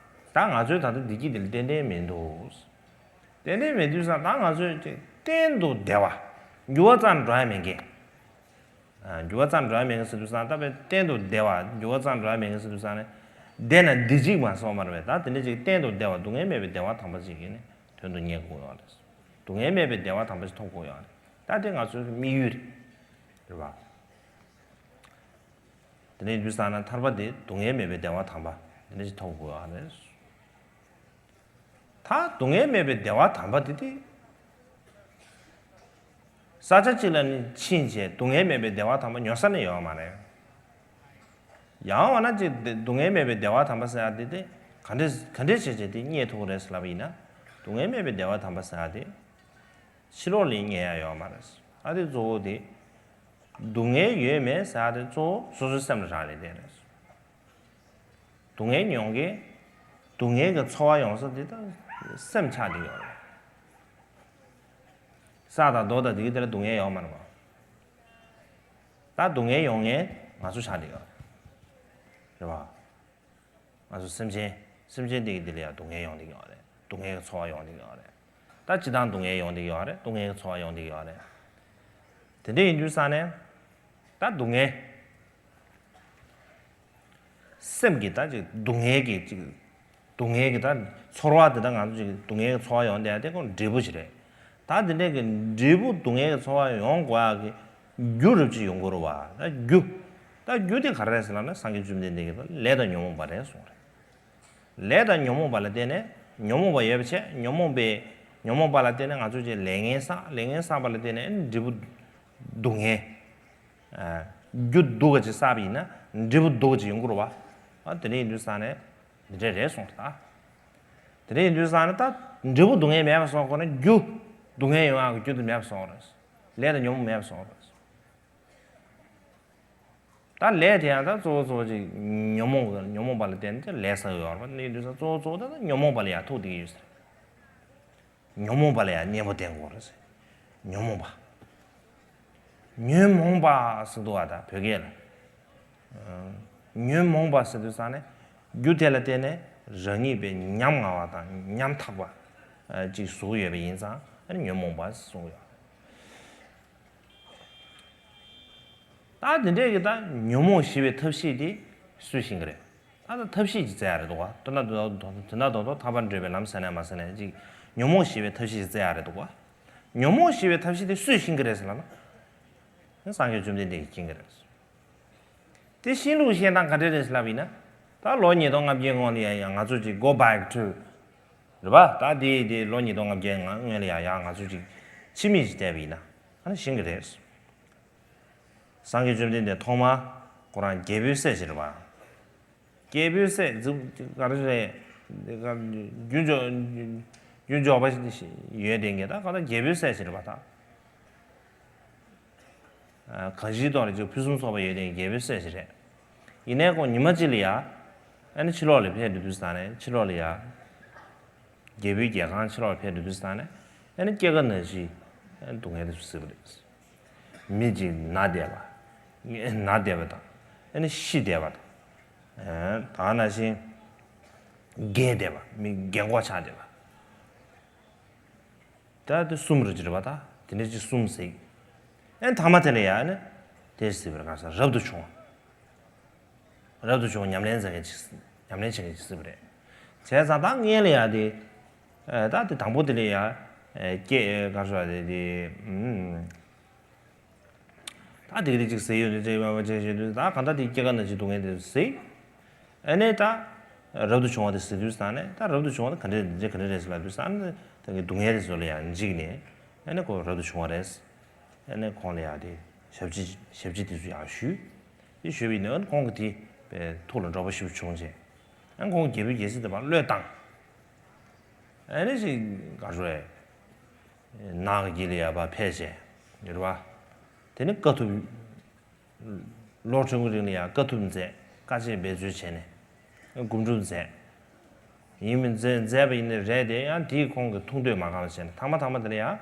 ད་ང་ཚོའི་ད་ལྟ་བདེ་སྐྱིད་དེ་ལ་ཏན་ཏན་མི་འདུག་ཏན་ཏན་མེད་དུས་ཙང་ད་ང་ཚོས་ཅིག་གཏན་དུ་བདེ་བ། འགྱུར་བ་ཙམ་འགྲོ་ཡ་མེད་མཁན། ཨ། འགྱུར་བ་ཙམ་འགྲོ་ཡ་མེད་མཁན་ཟེར་དུས་ཙང་ད་དཔེ་གཏན་དུ་བདེ་བ། འགྱུར་བ་ཙམ་འགྲོ་ཡ་མེད་མཁན་ཟེར་དུས་ཙང་ནས། བདེ་ན་བདེ་སྐྱིད་མ་སོང་བ་རེད་པས། ད་དེ་འདྲ་ཅིག་གཏན་དུ་བདེ་བ། སྡུག་བསྔལ་མེད་པའི་བདེ་བ་དམ་པ་ཅིག་གི་ནི་དོན་དུ་གཉེར་དགོས་ཡོད་རེད། སྡུག་བསྔལ་མེད་པའི་བདེ་བ་དམ་པ་ཅིག་ཐོབ་དགོས་ཡོད་རེད། ད་དེ་ང་ཚོའི་དམིགས་ཡུལ་རེད། རེད་པ། དེ་འདྲ་ཡིན་དུས་ཙང་ན་ཐར་པ་དེ་སྡུག་བསྔལ་མེད་པའི་བདེ་བ་དམ་པ་དེ་འདྲ་ཅིག་ཐོབ་དགོས་ཡོད་རེད། ད་སྡུག་བསྔལ་མེད་པའི་བདེ་བ་དམ་པ་དེ་དེ། ས་ཆ་གཅིག་ལ་ནི་ཕྱིན་བྱས་སྡུག་བསྔལ་མེད་པའི་བདེ་བ་དམ་པ་ཉོ་ས་ནི་ཡོད་མ་རེད། ཡང་འོ་ན་ཅིག་སྡུག་བསྔལ་མེད་པའི་བདེ་བ་དམ་པ་ཟེར་ཡ་དེ་དེ་ག་འདྲས་ག་འདྲས་བྱས་བྱས་དེ་རྙེད་ཐུབ་ཀྱི་རེད་ཟེར་ལབ་པ་ཡིན་ན། སྡུག་བསྔལ་མེད་པའི་བདེ་བ་དམ་པ་ཟེར་ཡ་དེ་ཕྱི་ལོགས་ལ་རྙེད་ཡ་ཡོད་མ་རེད། ཨ། དེ་གཙོ་བོ་དེ་སྡུག་བསྔལ་ཡོད་མེད་ཟེར་ཡ་དེ་གཙོ་བོ་སོ་སོའི་སེམས་ལ་རག་ལས་བསྡད་རེད། སྡུག་བསྔལ་མྱོང་མཁན། སྡུག་བསྔལ་གྱི་ཚོར་བ་ཡོང་ས་དེ་ད་སེམས་ཆགས་བསྡད་ཡོད་རེད། ས་དང་རྡོ་དང་དེ་གི་དེ་ལ་སྡུག་བསྔལ་ཡོད་མ་རེད་པ། ད་སྡུག་བསྔལ་ཡོང་མཁན་ང་ཚོ་ཆགས་བསྡད་ཡོད་རེད། རེད་པ། ང་ཚོ་སེམས་ཅན། སེམས་ཅན་དེ་གི་དེ་ལ་ཡང་སྡུག་བསྔལ་ཡོང་བསྡད་ཡོད་རེད། སྡུག་བསྔལ་གྱི་ཚོར་བ་ཡོང་བསྡད་ཡོད་རེད། ད་སྤྱིར་བཏང་སྡུག་བསྔལ་ཡོང་བསྡད་ཡོད་རེད། སྡུག་བསྔལ་གྱི་ཚོར་བ་ཡོང་བསྡད་ཡོད་རེད། དེ་འདྲ་ཡིན་དུས་ཙང་ནས། ད་སྡུག་བསྔལ། སེམས་ཀྱི་ད་ཅིག་སྡུག་བསྔལ་གྱི་ཅིག་སྡུག་བསྔལ་གྱི་ད་ཚོར་བ་དེ་ད་ང་ཚོ་ཅིག་སྡུག་བསྔལ་གྱི་ཚོར་བ་ཡོང་བསྡད་ཡ་དེ་ཁོ་འབྲས་བུ་ཞིག་རེད། ད་དེ་འདྲའི་གི་འབྲས་བུ་སྡུག་བསྔལ་གྱི་ཚོར་བ་ཡོང་དགོས་ཡ་གི་རྒྱུ་རབ་ཅིག་ཡོང་དགོས་རེད་པ། ད་རྒྱུ། ད་རྒྱུ་དེ་ག་རེ་རེད་ཟེར་ལབ་ན་སངས་རྒྱས་བཅོམ་ལྡན་འདས་ཀྱིས་ད་ལས་དང་ཉོན་མོངས་པ་རེད་གསུངས་རེད། ལས་དང་ཉོན་མོངས་པ་ལ་བརྟེན་ནས་ཉོན་མོངས་པ་ཡོད་པ་བྱས། ཉོན་མོངས་པའི་ཉོན་མོངས་པ་ལ་བརྟེན་ནས་ང་ཚོས་ཀྱི་ལས་ངན་བསགས། ལས་ངན་བསགས་པ་ལ་བརྟེན་ནས་འབྲས་བུ་སྡུག་བསྔལ། ཨ། རྒྱུ་སྡུག་པ་ཅིག་བསགས་པ་ཡིན་ན་འབྲས་བུ་སྡུག་པ་ཅིག་ཡོང་གི་རེད་པ། ཨ། དེ་འདྲ་ཡིན་དུས་ཙང་ནས་འདི་འདྲ་རེད་གསུངས་རེད་ད། དེ་འདྲ་ཡིན་དུས་ཙང་ནས་ད་འབྲས་བུ་སྡུག་བསྔལ་མེད་པ་བཟོ་དགོས་ན་རྒྱུ་སྡུག་བསྔལ་ཡོང་ཡག་གི་རྒྱུ་དེ་མེད་པ་བཟོ་དགོས་རེད། ལས་དང་ཉོན་མོངས་མེད་པ་བཟོ་དགོས་རེད། ད་ལས་དེ་ཡང་ད་གཙོ་བོ་གཙོ་བོ་ཅིག་ཉོན་མོངས་ཀྱི་ཉོན་མོངས་པ་ལ་བརྟེན་ནས་ལས་བསགས་ཡོད་རེད་པ། ནི་དུས་ཙང་གཙོ་བོ་གཙོ་བོ་ད་ད་ཉོན་མོངས་པ་ལ་ཡང་ཐུག་བསྡད་ཀྱི་ཡོད་ཟེར། ཉོན་མོངས་པ་ལ་ཡང་གཉེན་པོ་བསྟེན་དགོས་རེད་ཟེར། ཉོན་མོངས་པ། ཉོན་མོངས་པ་ཟེར་འདུག་པ། ད་བོད་སྐད་ལ། ཨ། ཉོན་མོངས་པ་ཟེར་དུས་ཙང་ནས་རྒྱུ་དེ་ལ་བརྟེན་ནས་རང་ཉིད་པའི་ཉམ་ང་བ་དང་ཉམ་ཐག་པ་ཅིག་བཟོ་གི་ཡོད་པ་ཡིན་ཙང་ཨ་ནི་ཉོན་མོངས་པ་གསུངས་ཡོད། ད་དེ་འདྲས་ཀྱི་ད་ཉོན་མོངས་ཞི་བའི་ཐབས་ཤེས་དེ་སུས་ཤེས་ཀྱི་རེད། ད་ད་ཐབས་ཤེས་ཀྱིས་བཙལ་ཡ་རེད་འདུག་པ། དོན་དག་དོན་དག་དོན་དག་དོན་དག་ཐར་པར་འགྲོ་བའི་ལམ་ཟེར་ནས་མ་ཟེར་ནས་ཅིག་ཉོན་མོངས་ཞི་བའི་ཐབས་ཤེས་ཀྱིས་བཙལ་ཡ་རེད་འདུག་པ། ཉོན་མོངས་ཞི་བའི་ཐབས་ཤེས་དེ་སུས་ཤེས་ཀྱི་རེད་ཟེར་ལབ་ན། སངས་རྒྱས་བཅོམ་ལྡན་འདས་ཀྱིས་ཤེས་ཀྱི་རེད། དེ་ཤེས་ལུགས་ཤེས་སྟངས་ག་འདྲས་རེད་ཟེར་ལབ་ཡིན་ན། ད་ལོ་ཉིས་སྟོང་ལྔ་བརྒྱའི་སྔོན་ལ་ཡ་ཡ་ང་ཚོ་ཅིག་go back to རེད་པ། ད་དེ་དེ་ལོ་ཉིས་སྟོང་ལྔ་བརྒྱའི་སྔ་སྔོན་ལ་ཡ་ཡ་ང་ཚོ་ཅིག་ཕྱི་མིག་ཅིག་བལྟས་པ་ཡིན་ན་ཨ་ནི་ཤེས་ཀྱི་རེད། སངས་རྒྱས་བཅོམ་ལྡན་འདས་ཐོག་མ་ཁོ་རང་རྒྱལ་པོའི་སྲས་ཤིག་རེད་པ། རྒྱལ་པོའི་སྲས་རྫིག་ག་རེ་རེད། རྒྱུ་འབྱོར་རྒྱུ་འབྱོར་པ་ཡོད་དེ་ངས་ད་ག་ད་རྒྱལ་པོའི་སྲས་ཤིག་རེད་པ་ད། གང་ཞིག་ཐོག་ལ་ཅིག་ཕུན་སུམ་ཚོགས་པ་ཡོད་དེ་རྒྱལ་པོའི་སྲས་ཤིག་རེད། ཡིན་ནའི་ཁོང་ཉི་མ་གཅིག་ལ་ཡ། ཨ་ནི་ཕྱི་ལོགས་ལ་ཕེབས་འགྲོ་དུས་ཙང་ནས་ཕྱི་ལོགས་ལ་ཡ། རྒྱལ་པོའི་རྒྱལ་ཁང་ཕྱི་ལོགས་ལ་ཕེབས་འགྲོ་དུས་ཙང་ནས་ཨ་ནི་སྐྱེ་རྒ་ན་འཆི་སྡུག་བསྔལ་དེ་ཚོ་གཟིགས་པ་རེད། མི་གཅིག་ན་བསྡད་པ། ན་བསྡད་པ་དང་། ཨ་ནི་ཤི་བསྡད་པ་དང་། ད་ག་ནང་བཞིན་རྒས་བསྡད་པ། མི་རྒས་འཁོགས་ཆགས་བསྡད་པ། ད་དེ་གསུམ་རེད་ཅེས་རེད་པ། ད་དེ་འདྲ་ཅིག་གསུམ་གཟིགས། ཨ་ནི་ཐ་མ་དེ་ལ་ཡ་ཨ་ནི་དེ་གཟིགས་པར་ག་ས་རབ་ཏུ་བྱུང་བ། རབ་ཏུ་བྱུང་བ་ཉམས་ལེན་མཛད་མཁན་ཅིག་ཉམས་ལེན་བྱེད་མཁན་ཅིག་སྲིད་པ་རེད། བྱས་ཙང་ད་སྔོན་ལ་ཡ་དེ། ད་དེ་དང་པོ་དེ་ལ་ཡ། སྐད་ག་རེ་ཟེར་དེ་དེ། ད་དེ་ག་དེ་ཅིག་ཟེར་ཡོད་དེ་ཅེས་པ་ཅེས་བྱེད་དུས་ད་གང་ལྟར་དེ་སྐྱེ་རྒ་ན་འཆི་སྡུག་བསྔལ་དེ་ཟེར། ཨ་ནས་ད། རབ་ཏུ་བྱུང་བ་དེ་ཟེར་དུས་ཙང་ནས་ད་རབ་ཏུ་བྱུང་བ་དེ་ག་འདྲས་འདྲས་ག་འདྲས་རེད་ཟེར་ལབ་དུས་ཙང་ནས་ད་གི་སྡུག་བསྔལ་དེ་ཚོ་ལ་ཡང་འཇིགས་ནས། ཨ་ནས་ཁོ་རབ་ཏུ་བྱུང་བ་རེད། ཨ་ནས་ཁོང་ལ་ཡང་དེ་ཞབས་ཕྱི་ཞབས་ཕྱི་དེ་ཚོ་ཡང་ཞུས། དེ་ཞུས་པ་ཡིན་ན་ཨ་ནས་ཁོང་གི་དེ་པའི་ཐུགས་ལ་འགྲོ་བ་ཞིག་བྱུང་བྱས། ཨ་ནས་ཁོང་རྒྱལ་པོའི་རྒྱལ་སྲིད་དེ་བར་བློས་བཏང་། ཨ་ནས་ཞིག་ག་རེ་ཟེར། ནག་གི་ལ་ཡ་བ་ཕལ་ཆེ། ཡོད་རེད་བ། དེ་ནི་དཀའ་ཐུབ། ལོ་ཆུང་གི་རིང་ལ་ཡང་དཀའ་ཐུབ་མཛད། དཀའ་སྤྱད་འབད་རྩོལ་བྱས་ནས་སྒོམ་སྒྲུབ་མཛད། ཡིན་མིན་མཛད་མཛད་པ་ཡིན་ནའི་རེད་དེ་ཡང་དེས་ཁོང་གི་ཐུགས་འདོད་མ་ཁེངས་པ་བྱས་ནས་ཐ་མ་ཐ་མ་དེ་ལ་ཡང་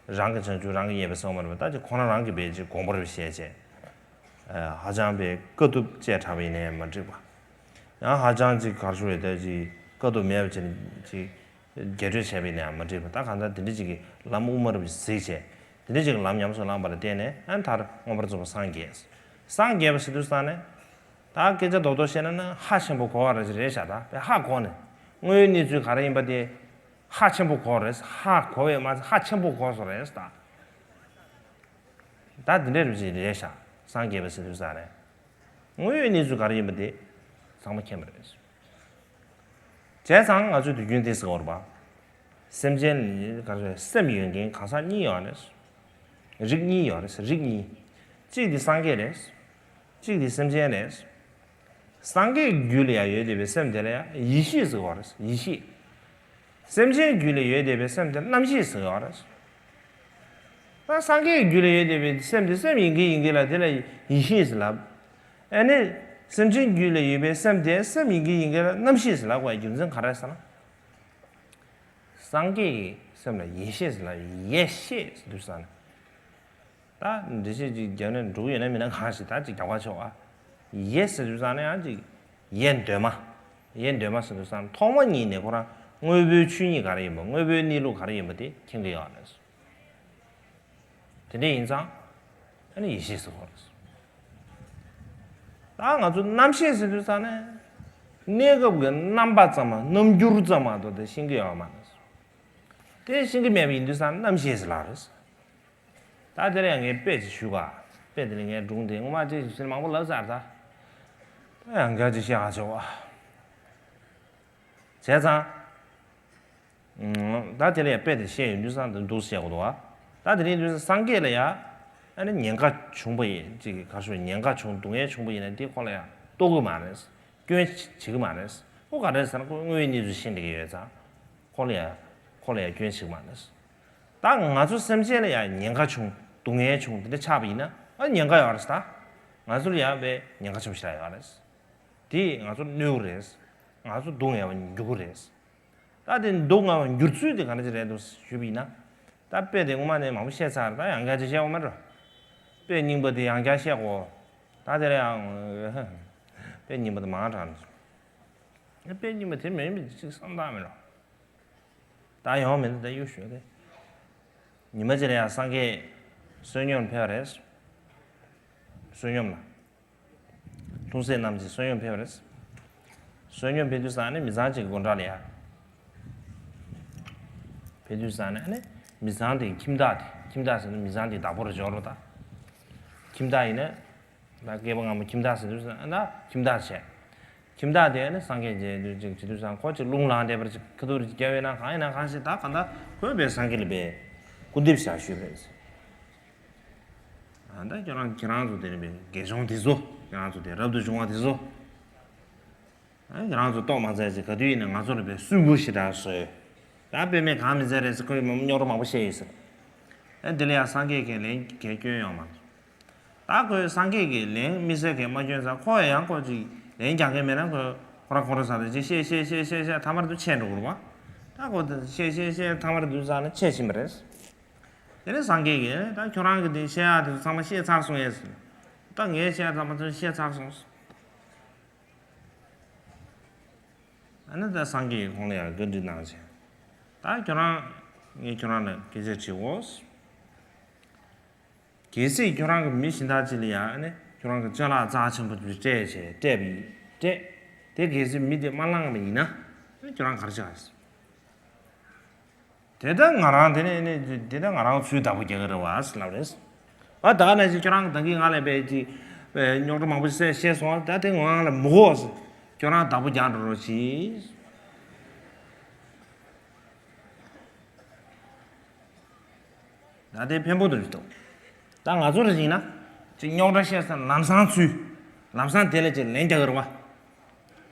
རང་གི་བྱང་ཆུབ་རང་གིས་ཡིན་པའི་སེམས་མ་རེད་པ་ད་ཅི་ཁོ་རང་རང་གིས་འབད་ཅིག་དགོངས་པ་རེ་བཞེས་བྱས། ཧ་ཅང་པའི་དཀའ་ཐུབ་སྤྱད་དྲགས་པ་ཡིན་ནའི་མ་འགྲིག་པ། ཡང་ཧ་ཅང་ཅིག་གར་ཞུ་རེད་ད་ཅིག་དཀའ་ཐུབ་མེད་པ་བྱས་ནས་ཅིག་རྒྱས་སྤྲོས་བྱས་པ་ཡིན་ན་ཡང་མ་འགྲིག་པ་ད་གང་ལྟར་དེ་འདྲ་ཅིག་གི་ལམ་དབུ་མ་རུ་གཟིགས་བྱས། དེ་འདྲ་ཅིག་གི་ལམ་ཉམས་སུ་བླངས་པ་ལ་བརྟེན་ནས་ཨ་མཐར་མངོན་པར་རྫོགས་པར་སངས་རྒྱས། སངས་རྒྱས་པ་ཟེར་དུས་ཙང་ནས། ད་སྐད་ཆ་རྡོག་རྡོག་བཤད་ན་ན་ཧ་ཆེན་པོ་གོ་བ་ར་ཅིག་རེད་ཤག་ད་དཔེ་ཧ་གོ་ནས། དངོས་ཡོད་གནས་ཚུལ་ག་རེ་ཡིན་པ་དེ་ཧ་ཆེན་པོ་གོ་རེད། ཧ་གོ་བས་མ་ཚད་ཧ་ཆེན་པོ་གོ་སོང་རེད་ད། ད་དེ་འདྲ་རུ་ཅིག་རེད་ཤག་སངས་རྒྱས་པ་ཟེར་དུས་ཙང་ནས། དངོས་ཡོད་གནས་ཚུལ་ག་རེ་ཡིན་པ་དེ་ཚང་མ་མཁྱེན་པ་རེད། བྱས་ཙང་ང་ཚོའི་དུས་རྒྱུན་དེ་ཟེར་བ་རེད་པ། སེམས་ཅན་ནི་ག་རེ་ཟེར་སེམས་ཡོད་མཁན་གང་ཟག་གཉིས་ཡོད་རེད། རིགས་གཉིས་ཡོད་རེད་རིགས་གཉིས། གཅིག་དེ་སངས་རྒྱས་རེད། གཅིག་དེ་སེམས་ཅན་རེད། སངས་རྒྱས་རྒྱུད་ལ་ཡང་ཡོད་བསྡད་པའི་སེམས་དེ་ལ་ཡང་ཡེ་ཤེས་ཟེར་བ་རེད་ཡེ་ཤེས། སེམས་ཅན་རྒྱུད་ལ་ཡོད་བསྡད་པའི་སེམས་དེ་རྣམ་ཤེས་ཟེར་བ་རེད། ད་སངས་རྒྱས་རྒྱུད་ལ་ཡོད་བསྡད་པའི་སེམས་དེ་སེམས་ཡིན་གྱི་ཡིན་གྱི་ལ་དེ་ལ་ཡེ་ཤེས་ཟེར་ལབ། ཨ་ནི། སེམས་ཅན་རྒྱུད་ལ་ཡོད་པའི་སེམས་དེ་སེམས་ཡིན་གྱི་ཡིན་གྱི་ལ་རྣམ་ཤེས་ཟེར་ལབ་དགོས་རྒྱུ་མཚན་ག་རེ་ཟེར་ན། སངས་རྒྱས་ཀྱི་སེམས་ལ་ཡེ་ཤེས་ཟེར་ལབ་ཡེ་ཤེས་ཟེར་དུས་ཙང་ནས། ད་འགྲེལ་བཤད་ཅིག་རྒྱབ་ནས་འགྲོ་གི་ཡོད་ན་མིན་ན་གང་ཞིག་ད་ཅིག་རྒྱག་པ་ཆོག་ཨ། ཡེ་ཟེར་དུས་ཙང་ནས་ཡང་ཅིག་ཡེ་འདོད་མ། ཡེ་འདོད་མ་ཟེར་དུས་ཙང་ཐོག་མ་ཉིད་ནས་ཁོ་རང་དངོས་པོའི་ཆོས་ཉིད་ག་རེ་ཡིན་པ་དངོས་པོའི་གནས་ལུགས་ག་རེ་ཡིན་པ་དེ་མཁྱེན་གྱི་ཡོད་རེད། དེ་འདྲ་ཡིན་ཙང་ཨ་ནི་ཡེ་ཤེས་ཟེར་གོ་རེད། ད་ང་ཚོ་རྣམ་ཤེས་ཟེར་དུས་ཙང་ནས་གནས་སྐབས་ཀྱི་རྣམ་པ་ཙམ་མ་རྣམ་འགྱུར་ཙམ་མ་གཏོགས་དེ་ཤེས་ཀྱི་ཡོད་མ་རེད། དེ་ཤེས་ཀྱི་མེད་པ་ཡིན་དུས་ཙང་རྣམ་ཤེས་ཟེར་ལབ་རེད། ད་དེ་ལ་ཡང་ངས་དཔེ་ཅིག་ཞུ་ག་དཔེ་དེ་ལ་ངས་སྒྲུང་དེ་སྔོན་མ་ཅིག་ཞུ་ཚུལ་མང་པོ་ལབ་ཚར་ད། ད་ཡང་བསྐྱར་ཅིག་བཤད་ག་ཆོག་ག་བྱས་ཙང་། ད་དེ་ལ་ཡང་དཔེ་དེ་བཤད་ཡོང་དུས་ཙང་དེ་འདུག་བཤད་དགོས་འདུག་ག་ད་དེ་རིང་དུས་ཙང་སངས་རྒྱས་ལ་ཡང་ཨ་ནི་ཉེན་ཁ་བྱུང་པ་ཡིན་ཅིག་ག་རེ་ཞུ་ཉེན་ཁ་བྱུང་སྡུག་བསྔལ་བྱུང་པ་ཡིན་ན་དེ་ཁོ་ལ་ཡང་རྟོགས་ཀྱི་མ་རེད། སྐྱོན་བྱེད་ཀྱི་མ་རེད། ཁོ་ག་རེ་ཟེར་ན་ཁོ་དངོས་ཡོད་གནས་ཚུལ་ཤེས་འདི་ག་ཡོད་ཙང་། ཁོ་ལ་ཡང་ཁོ་ལ་ཡང་སྐྱོན་བྱེད་ཀྱི་མ་རེད། ད་ང་ཚོ་སེམས་ཅན་ལ་ཡང་ཉེན་ཁ་བྱུང་སྡུག་བསྔལ་བྱུང་དེ་འདྲ་ཆགས་པ་ཡིན་ན་ཨ་ཉེན་ཁ་ཡོད་རེད་ད། ང་ཚོ་ལ་ཡང་བའི་ཉེན་ཁ་ཆེན་པོ་ཞིག་རག་ཡོད་རེད། དེས་ང་ཚོ་གནོད་ཀྱི་རེད། ང་ཚོ་སྡུག་བསྔལ་བ་འགྱུར་གྱི་རེད། ད་དེ་སྡུག་བསྔལ་བ་འགྱུར་ཚུལ་དེ་ག་འདྲ་ཅིག་རེད་འདུག་ཞུས་པ་ཡིན་ན། ད་དཔེ་དེ་སྔོན་མ་ནས་མང་པོ་བཤད་ཚར་ད་ཡང་བསྐྱར་ཅིག་བཤད་དགོས་མ་རེད། དཔེ་རྙིང་པ་དེ་ཡང་བསྐྱར་བཤད་དགོས། ད་དེ་ལ་ཡང་དཔེ་རྙིང་པ་དེ་མང་དྲགས་ནས། དཔེ་རྙིང་པ་དེ་མིན་པ་ཅིག་བསམ་སྟངས་མེད་རོ། ད་ཡོང་མེད་ད་གཡུག་ཞོག་དེ། ཉི་མ་གཅིག་ལ་ཡང་སངས་རྒྱས་བསོད་སྙོམས་ཕེབས་པ་རེད། བསོད་སྙོམས་ལ། ལྷུང་བཟེད་རྣམས་ཀྱིས་བསོད་སྙོམས་ཕེབས་པ་རེད། བསོད་སྙོམས་ཕེབས་དུས་ཙང་ནི་མི་ཚང་གཅིག་གི་སྒོ་འགྲམ་ལ་ཡ། ཕེབས་དུས་ཙང་ནི་ཨ་ནི་མི་ཚང་དེ་ཁྱིམ་བདག་དེ་ཁྱིམ་བདག་ཟེར་ན་མི་ཚང་དེ་བདག་པོ་རུ་འཇོག་རོགས་ད། ཁྱིམ་བདག་ཡིན་ན། ད་སྐྱེས་པ་སྔ་མོ་ཁྱིམ་བདག་ཟེར་དུས་ཙང་ན་ཁྱིམ་བདག་བྱས། ཁྱིམ་བདག་དེ་ནི་སངས་རྒྱས་མཇལ་དུས་ཅིག་བྱེད་དུས་ཙང་ཁོ་ཅིག་རླུང་ལངས་བསྡད་པར་ཅིག་ཁ་ཐུག་རེ་ཅིག་བརྒྱབ་ཡོད་ན་གང་ཡིན་ན་གང་ཞིག་ད་གང་ལྟར་ཁོས་པའི་སངས་རྒྱས་ལ་པའི་སྐུར་འདེབས་བྱ་ཞུས་པ་རེད། ཨ་ད་ཁྱོད་རང་ཁྱེད་རང་ཚོ་དེ་ནི་པའི་དགེ་སྦྱོང་དེ་ཚོ་ཁྱེད་རང་ཚོ་དེ་རབ་ཏུ་བྱུང་བ་དེ་ཚོ། ཨ་ཁྱེད་རང་ཚོ་ལྟོགས་མ་ཚད་ཅིག་ག་དུས་ཡིན་ན་ང་ཚོ་ལ་པའི་སུན་པོ་ཞེ་དྲག་བཟོས། ད་དཔེ་མེད་གང་མི་ཚད་རེད་ཟེར་ཁོས་མ་རྙོག་དྲ་མང་པོ་བཤད་ཡོད་ཟེར། ཨ་དེ་ལ་ཡང་སངས་རྒྱས་ཀྱིས་ལན་གང་སྐྱོན་ཡོང་མ་སོང་། ད་ཁོས་སངས་རྒྱས་ཀྱིས་ལན་དམིགས་བསལ་གང་མ་སྐྱོན་ཙང་ཁོ་ཡང་ཁོ་ཅིག་ལན་རྒྱག་མཁན་མེད་ན་ཁོ་ཁོ་རང་ཁོ་རང་ས་དེ་ཅིག་བཤད་བཤད་བཤད་བཤད་བཤད་ཐ་མར་དུ་ཆད་འགྲོ་གི་རེད་བ། ད་ཁོ་དེ་བཤད་བཤད་བཤད་ཐ་མར་དུ་ས་ནས་ཆད་ཕྱིན་པ་རེད། དེ་ནས་སངས་རྒྱས་ཀྱིས་ད་ཁྱོད་རང་གི་དེ་བཤད་ཡག་དེ་ཚོ་ཚང་མ་བཤད་ཚར་སོང་ངས་ཟེར། ད་ངས་བཤད་ཡག་ཚང་མ་ཚང་བཤད་ཚར་སོང་ཟེར། ཨ་ནི་ད་སངས་རྒྱས་ཀྱིས་ཁོང་ལ་ཡང་བཀའ་འདྲི་གནང་བྱས། ད་ཁྱོད་རང་ངས་ཁྱོད་རང་ལ་སྐད་ཆ་དྲིས་འོ། གལ་སྲིད་ཁྱོད་རང་གི་མི་གཞན་དག་ཅིག་ལ་ཡང་ཨ་ནི་ཁྱོད་རང་གི་ཅ་ལག་རྩ་ཆེན་པོ་དེ་སྤྲད་བྱས་སྤྲད་པ་ཡིན། སྤྲད། དེ་གལ་སྲིད་མི་དེ་མ་བླངས་པ་ཡིན་ན་ཁྱོད་རང་ག་རེ་བྱ། དེ་ལྟར་ང་རང་དེ་ནས་ནི་དེ་ལྟར་ང་རང་ཚུར་བདག་པོ་རྒྱག་གི་རེད་བ་ལབ་རེད། ཨ་ད་ག་ནང་བཞིན་ཁྱོད་རང་ད་གིན་ང་ལ་བས་ཀྱི་རྙོག་དྲ་མང་པོ་བཤད་བཤད་སོང་། ད་དེ་ང་ལ་མི་གོ། ཁྱོད་རང་བདག་པོ་རྒྱག་འགྲོ་རོགས་གྱིས། ད་དེ་ཕན་པོ་འདུག་འདུག་ད་ང་ཚོ་རེ་ཡིན་ན་ཅིག་རྙོག་དྲ་བཤད་ས་ལམ་སང་ཚུལ། ལམ་སང་དེ་ལ་ཅིག་ལན་རྒྱག་གི་རེད་བ།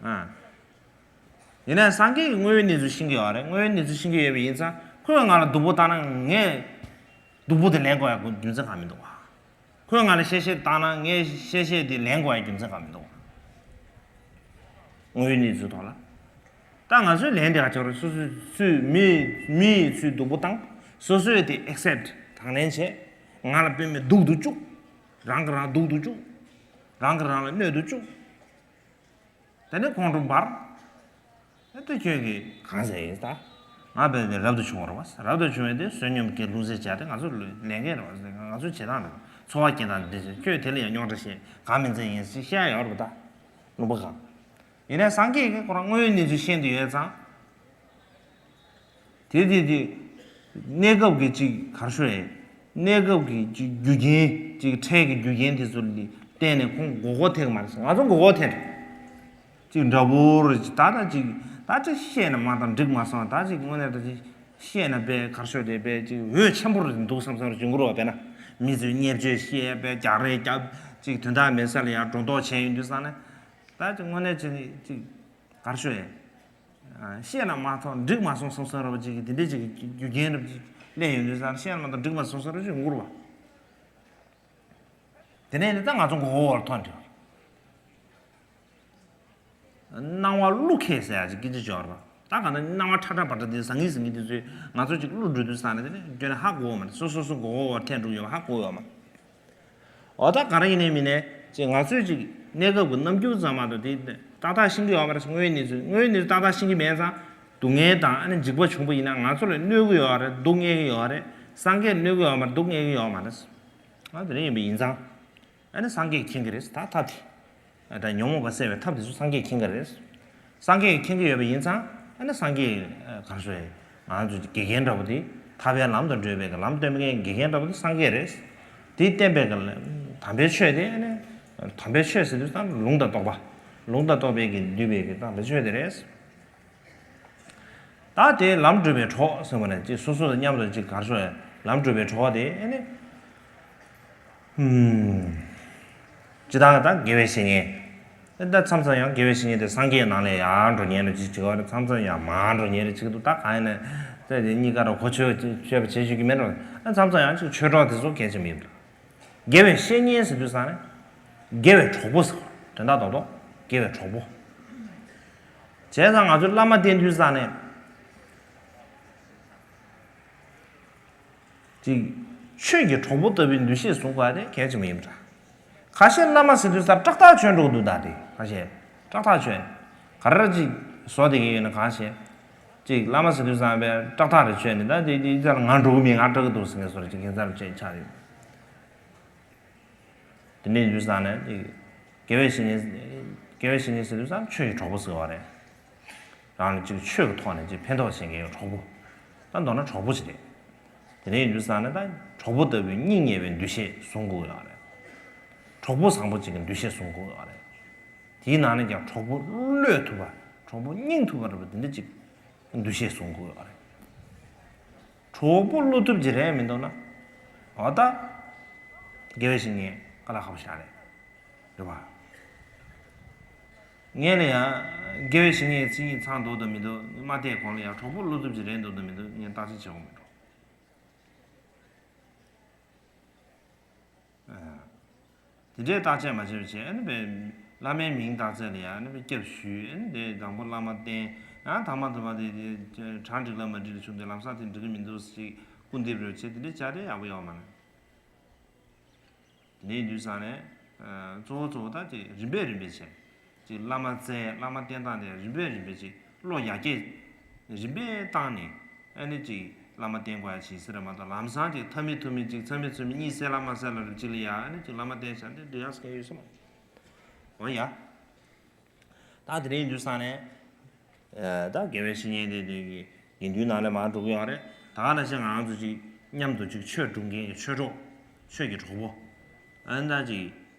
ཨ། ཡིན་ནའི་སངས་རྒྱས་ཀྱིས་དངོས་ཡོད་གནས་ཚུལ་ཤེས་ཀྱི་ཡོད་རེད། དངོས་ཡོད་གནས་ཚུལ་ཤེས་ཀྱི་ཡོད་པ་ཡིན་ཙང་ཁོས་ང་ལ་སྡུག་པོ་བཏང་ན་ངས་སྡུག་པོ་དེ་ལེན་དགོས་ཡ་རྒྱུ་མཚན་གང་མི་འདུག་བ། ཁོས་ང་ལ་གཤེ་གཤེ་བཏང་ན་ངས་གཤེ་གཤེ་དེ་ལེན་དགོས་ཡ་རྒྱུ་མཚན་གང་མི་འདུག་དངོས་ཡོད་གནས་ཚུལ་ཐོག་ལ། ད་ང་ཚོའི་ལན་དེ་ག་ཅོར་སོ་སོ་སོས་མི་མི་ཡི་ཚུལ་སྡུག་པོ་བཏང་། སོ་སོས་དེ་accept་དང་ལེན་བྱས། ང་ལ་དཔེ་མི་སྡུག་ཏུ་བཅུག་རང་གིས་རང་སྡུག་ཏུ་བཅུག་རང་གིས་རང་ལ་གནོད་དུ་བཅུག་དེ་ནས་ཁོང་ཁྲོ་འབར། ཨེ་ད་ཁྱོད་ཀྱིས་གང་ཟེར་ཡིན་ད། ང་བས་དེ་རབ་ཏུ་བྱུང་བ་རེད་བ། རབ་ཏུ་བྱུང་བས་དེ་བསོད་སྙོམས་ཀྱི་ལུས་རྩལ་བྱས་ཏེ་ང་ཚོ་ལས་འགན་རེད་བ། ང་ཚོ་བྱེད་སྟངས་རེད་བ། འཚོ་བ་སྐྱེལ་སྟངས་འདི་བྱས། ཁྱོད་དེ་ལ་ཡང་རྙོག་དྲ་བཤད་གང་མིན་ཚད་ཡིན་ཞེས་བཤད་ཡོད་རེད་བ་ད། ལུང་པ་གང་། ཡིན་ནའི་སངས་རྒྱས་ཀྱིས་ཁོ་རང་དངོས་ཡོད་གནས་ཚུལ་ཤེས་འདོད་ཡོད་ཙང་། དེ་དེ་དེ། གནས་སྐབས་ཀྱི་ཅིག་གར་ཤོ་ཡས། གནས་སྐབས་ཀྱི་ཅིག་རྒྱུ་རྐྱེན་ཅིག་འཕྲལ་གྱི་རྒྱུ་རྐྱེན་དེ་ཚོ་ལ་བརྟེན་ནས་ཁོང་མགོ་སྐོར་ཐེབས་ཀྱི་མ་རེད། ང་ཚོ་མགོ་སྐོར་ཐེབས་རེད། ཅིག་འདྲ་པོ་རེད། ཅིག་ད་ལྟ་ཅིག་ད་ཅིག་བཤད་ན་མ་དང་འགྲིག་མ་སོང་། ད་ཅིག་དངོས་གནས་ད་ཅིག་བཤད་ན་དཔེ་གར་ཤོ་དེ་དཔེ་ཅིག་འོས་ཆེན་པོ་རེད་འདུག་བསམ་བསམ་རེ་བྱུང་གི་རེད་བ། དཔེར་ན་མི་ཚོས་བརྙས་བཅོས་བཤད་དཔེ་རྒྱག་རེས་རྒྱབ་ཅིག་དོན་དག་མེད་ས་ལ་ཡར་སྒྲོ་འདོགས་བྱས་ཡོང་དུས་ཙང་ནས། ད་ཅིག་དངོས་གནས་ཅིག་ཅིག་གར་ཤོ་ཡས། བཤད་ན་མ་ཐོག་འགྲིག་མ་སོང་བསམ་བསམ་ར་བ་ཅིག་གི་དེ་འདྲས་ཅིག་གི་རྒྱུ་རྐྱེན་ར་བ་ཅིག་སླེབས་ཡོང་དུས་ཙང་བཤད་ན་མ་ཐོག་འགྲིག་མ་སོང་བསམ་ར་བ་ཅིག་ཡོང་གི་རེད་བ། དེ་ནས་ནི་ད་ང་ཚོ་མགོ་སྐོར་ཐོན་འདུག་སྣང་བ་བློ་ཁེལ་ཟེར་ཡ་ཅིག་སྐད་ཆ་ཅིག་ཡོད་རེད་པ། ད་གང་ལྟར་སྣང་བ་ཁྲ་ཁྲ་འབར་འབར་དེ་ཟང་ངེ་ཟིང་ངེ་དེ་ཚོས་ང་ཚོ་ཅིག་བློ་འགྲོ་དུས་ཙང་ནས་དེ་ནས་སྐྱོན་ནས་ཧ་གོ་བ་མ་རེད། སོ་སོ་སོ་མགོ་སྐོར་བ་ཐེན་འགྲོ་ཡོད་པ་ཧ་གོ་ཡོད་མ་རེད། འོ་ད་ག་རེ་ཡིན་ནའི་མིན་ནའི་ཅིག་ང་ཚོས་ཅིག་གནས་སྐབས་ཀྱི་རྣམ་འགྱུར་ཙམ་མ་གཏོགས་དེ་ཏག་ཏག་ཤེས་ཀྱི་ཡོད་མ་རེད། དངོས་ཡོད་གནས་ཚུལ་དངོས་ཡོད་གནས་ཚུལ་ཏག་ཏག་ཤེས་ཀྱི་མེད་ཙང་། སྡུག་བསྔལ་དང་ཨ་ནི་འཇིགས་པ་བྱུང་བ་ཡིན་ན་ང་ཚོ་ལ་གནོད་ཀྱི་ཡོད་རེད། སྡུག་བསྔལ་གྱི་ཡོད་རེད། སངས་རྒྱས་གནོད་ཀྱི་ཡོད་མ་རེད། སྡུག་བསྔལ་གྱི་ཡོད་མ་རེད། ང་དེ་འདྲ་ཡིན་པ་ཡིན་ཙང་། ཨ་ནི་སངས་རྒྱས་མཁྱེན་གྱི་རེད། ད་ཐབས་དེ། ད་ཉོན་མོངས་པ་སེལ་བའི་ཐབས་དེ་ཚོ་སངས་རྒྱས་མཁྱེན་གྱི་རེད། སངས་རྒྱས་མཁྱེན་གྱི་ཡོད་པ་ཡིན་ཙང་ཨ་ནི་སངས་རྒྱས་གང་ཞུ་ཡས། ང་ཚོ་དགེ་རྒན་འདྲ་པོ་དེ་ཐར་པའི་ལམ་དུ་བགྲོད་པའི་གི་ལམ་སྟོན་མཁན་དགེ་རྒན་འདྲ་པོ་དེ་སངས་རྒྱས་རེད། དེ་བསྟན་པའི་གི་དམ་པའི་ཆོས་དེ་ཨ་ནི། དམ་པའི་ཆོས་ཟེར་དུས་ཙམ་ལུང་དང་རྟོགས་པ། ལུང་དང་རྟོགས་པའི་གི་འདུས་པའི་གི་དམ་པའི་ཆོས་དེ་རེད། ད་དེ་ལམ་སྒྲུབ་པའི་གྲོགས་ཟེར་བ་ནས་ཅིག་སོ་སོ་དང་མཉམ་དུ་ཅིག་གར་ཤོར་ལམ་སྒྲུབ་པའི་གྲོགས་དེ་ཨེ་ནི། ཧུམ། ཅི་ལྟར་ད་དགེ་བའི་བཤེས་གཉེན། ད་མཚམས་མཚམས་ཡང་དགེ་བའི་བཤེས་གཉེན་དེ་སངས་རྒྱས་ནང་ལ་ཡར་འགྲོ་ཉེན་ལ་ཅིག་བྱེད་པ་རེད། མཚམས་མཚམས་ཡང་མར་འགྲོ་ཉེན་ལ་ཅིག་འདུག་ད་གང་ཡིན་ན་ད་དེ་གཉིས་ཀ་ར་གོ་ཆོད་ཆོད་པ་བྱེད་ཤེས་ཀྱི་མེད་འགྲོ། ཨ་མཚམས་མཚམས་ཡང་ཅིག་ཆོས་གྲོགས་དེ་ཚོ་གལ་ཆེན་པོ་ཡིན་འདུག་དགེ་བའི་བཤེས་གཉེན་ཟེར་དུས་ཙང་ནས། དགེ་བའི་གྲོགས་པོ་ཟེར་བ་དོན་དག་རྡོག་རྡོག་དགེ་བའི་གྲོགས་པོ། བྱས་ཙང་ང་ཚོས་བླ་མ་བསྟེན་དུས་ཙང་ནས། ཅིག་ཆོས་ཀྱི་གྲོགས་པོ་ལྟ་བུའི་འདུ་ཤེས་བཟུང་དགོས་པ་དེ་གལ་ཆེན་པོ་ཡིན་པ་འདྲ། ཁ་ཤས་བླ་མ་ཟེར་དུས་ཙང་སྐྲག་ཐག་ཆོད་འགྲོ་གི་འདུག་ད་དེ་ཁ་ཤས་སྐྲག་ཐག་ཆོད། ག་རེ་ཅིག་བཟོ་བསྡད་ཀྱི་ཡོད་ན་གང་ཤེས། ཅིག་བླ་མ་ཟེར་དུས་ཙང་པས་སྐྲག་ཐག་རེ་ཆོད་ནས་ད་དེ་དེ་ཙང་ང་འགྲོ་གི་མིན་ང་སྐྲག་གི་འདུག་ཟེར་མཁན་བཟོ་འདྲ་ཅིག་ཁྱད་མཚར་ཅིག་ཆགས་ཡོད། དེ་འདྲའི་དུས་ཙང་ནས་དགེ་བའི་བཤེས་གཉེན། དགེ་བའི་བཤེས་གཉེན་ཟེར་དུས་ཙང་ཆོས་ཀྱི་གྲོགས་པོ་ཟེར་བ་རེད། རང་ལ་ཅིག་ཆོས་ཀྱི་ཐོག་ནས་ཅིག་ཕན་ཐོགས་བྱེད་མཁན་གྱི་གྲོགས་པོ། ད་མདོར་ན་གྲོགས་པོ་ཞིག་རེད། དེ་འདྲའི་དུས་ཙང་ནས་ད་གྲོགས་པོ་ལྟ་བུའི་སྙིང་ཉེ་བའི་འདུ་ཤེས་བཟུང་དགོས་ཡོད་རེད། གྲོགས་པོ་བཟང་པོ་ཅིག་གི་འདུ་ཤེས་བཟུང་དགོས་ཡོད་རེད། དེའི་ནང་ནས་ཀྱང་གྲོགས་པོ་བློས་ཐུབ་པ། གྲོགས་པོ་སྙིང་ཐུབ་པ་འདྲ་པོ་དེ་འདྲ་ཅིག་འདུ་ཤེས་བཟུང་དགོས་ཡོད་རེད། གྲོགས་པོ་བློ་ཐུབ་ཅིག་རེད་མི་འདུག་ན། འོ་ད། དགེ་བའི་བཤེས་གཉེན་དཀའ་ལས་ཁག་པོ་ཞིག་རེད། རེད་པ། ངས་ལ་ཡང་དགེ་བའི་བཤེས་གཉེན་མཚན་ཉིད་ཚང་འདུག་དང་མི་འདུག་མ་བལྟས་གོང་ལ་ཡང་གྲོགས་པོ་བློ་ཐུབ་ཅིག་རེད་འདུག་དང་མི་འདུག་ངས་བརྟག་དཔྱད་བྱེད་དགོས་མི་འགྲོ། དེ་འདྲའི་བརྟག་དཔྱད་མ་བྱས་པ་བྱས་ཨ་ནི་བས་བླ་མའི་མིང་བཏགས་ཚད་ལ་ཡང་ཨ་ནི་བས་སྐྱབས་ཞུས། ཨ་ནི་དེ་དང་པོ་བླ་མ་བསྟེན། ཡང་དང་མ་དུ་མ་དེ་དེ་གྲ་འགྲིག་ལ་མ་འགྲིག་ལ་བྱུང་དུས་ལམ་སང་དེ་འགྲིག་གི་མི་འདུག་ཅིག་སྐུར་འདེབས་རེ་བྱས་དེ་འདྲའི་བྱ་དེ་ཡག་པོ་ཡོད་མ་རེད། དེ་འདྲའི་དུས་ཙང་ནས་གཙོ་བོ་གཙོ་བོ་ད་ཅིག་རིམ་པས་རིམ་པས་བྱས། ཅིག་བླ་མ་བཙལ། བླ་མ་བསྟེན་སྟངས་དེ་རིམ་པས་རིམ་པས་ཅིག་བློ་ཡར་རྒྱས་རིམ་པས་བཏང་ནས། ཨ་ནི་ཅིག་བླ་མ་བསྟེན་དགོས་ཡ་ཅིག་ཟེར་ར་མ་གཏོགས་ལམ་སང་ཅིག་ཐ་མི་ཐུ་མི་ཅིག་ཚ་མི་ཚུ་མི་གཉིད་སད་ལ་མ་སད་ལ་རུ་ཅིག་ལ་ཡ་ཨ་ནི་ཅིག་བླ་མ་བསྟེན་བྱ་འདི་འདི་ཡག་སྐད་ཡོད་ས་མ་རེད། འོ་ཡ། ད་དེ་རིང་དུས་སང་ནས་ད་དགེ་བའི་བཤེས་གཉེན་དེ་དེ་གི་དགེ་འདུན་ནང་ལས་མར་འགྲོ་གི་ཡོད་རེད། ད་ག་ནང་བཞིན་ང་ཚོ་ཅིག་མཉམ་དུ་ཅིག་ཆོས་སྒྲུབ་མཁན་གྱི་ཆོས་གྲོགས། ཆོས་ཀྱི་གྲོགས་པོ། ཨ་ནི་ད་ཅིག་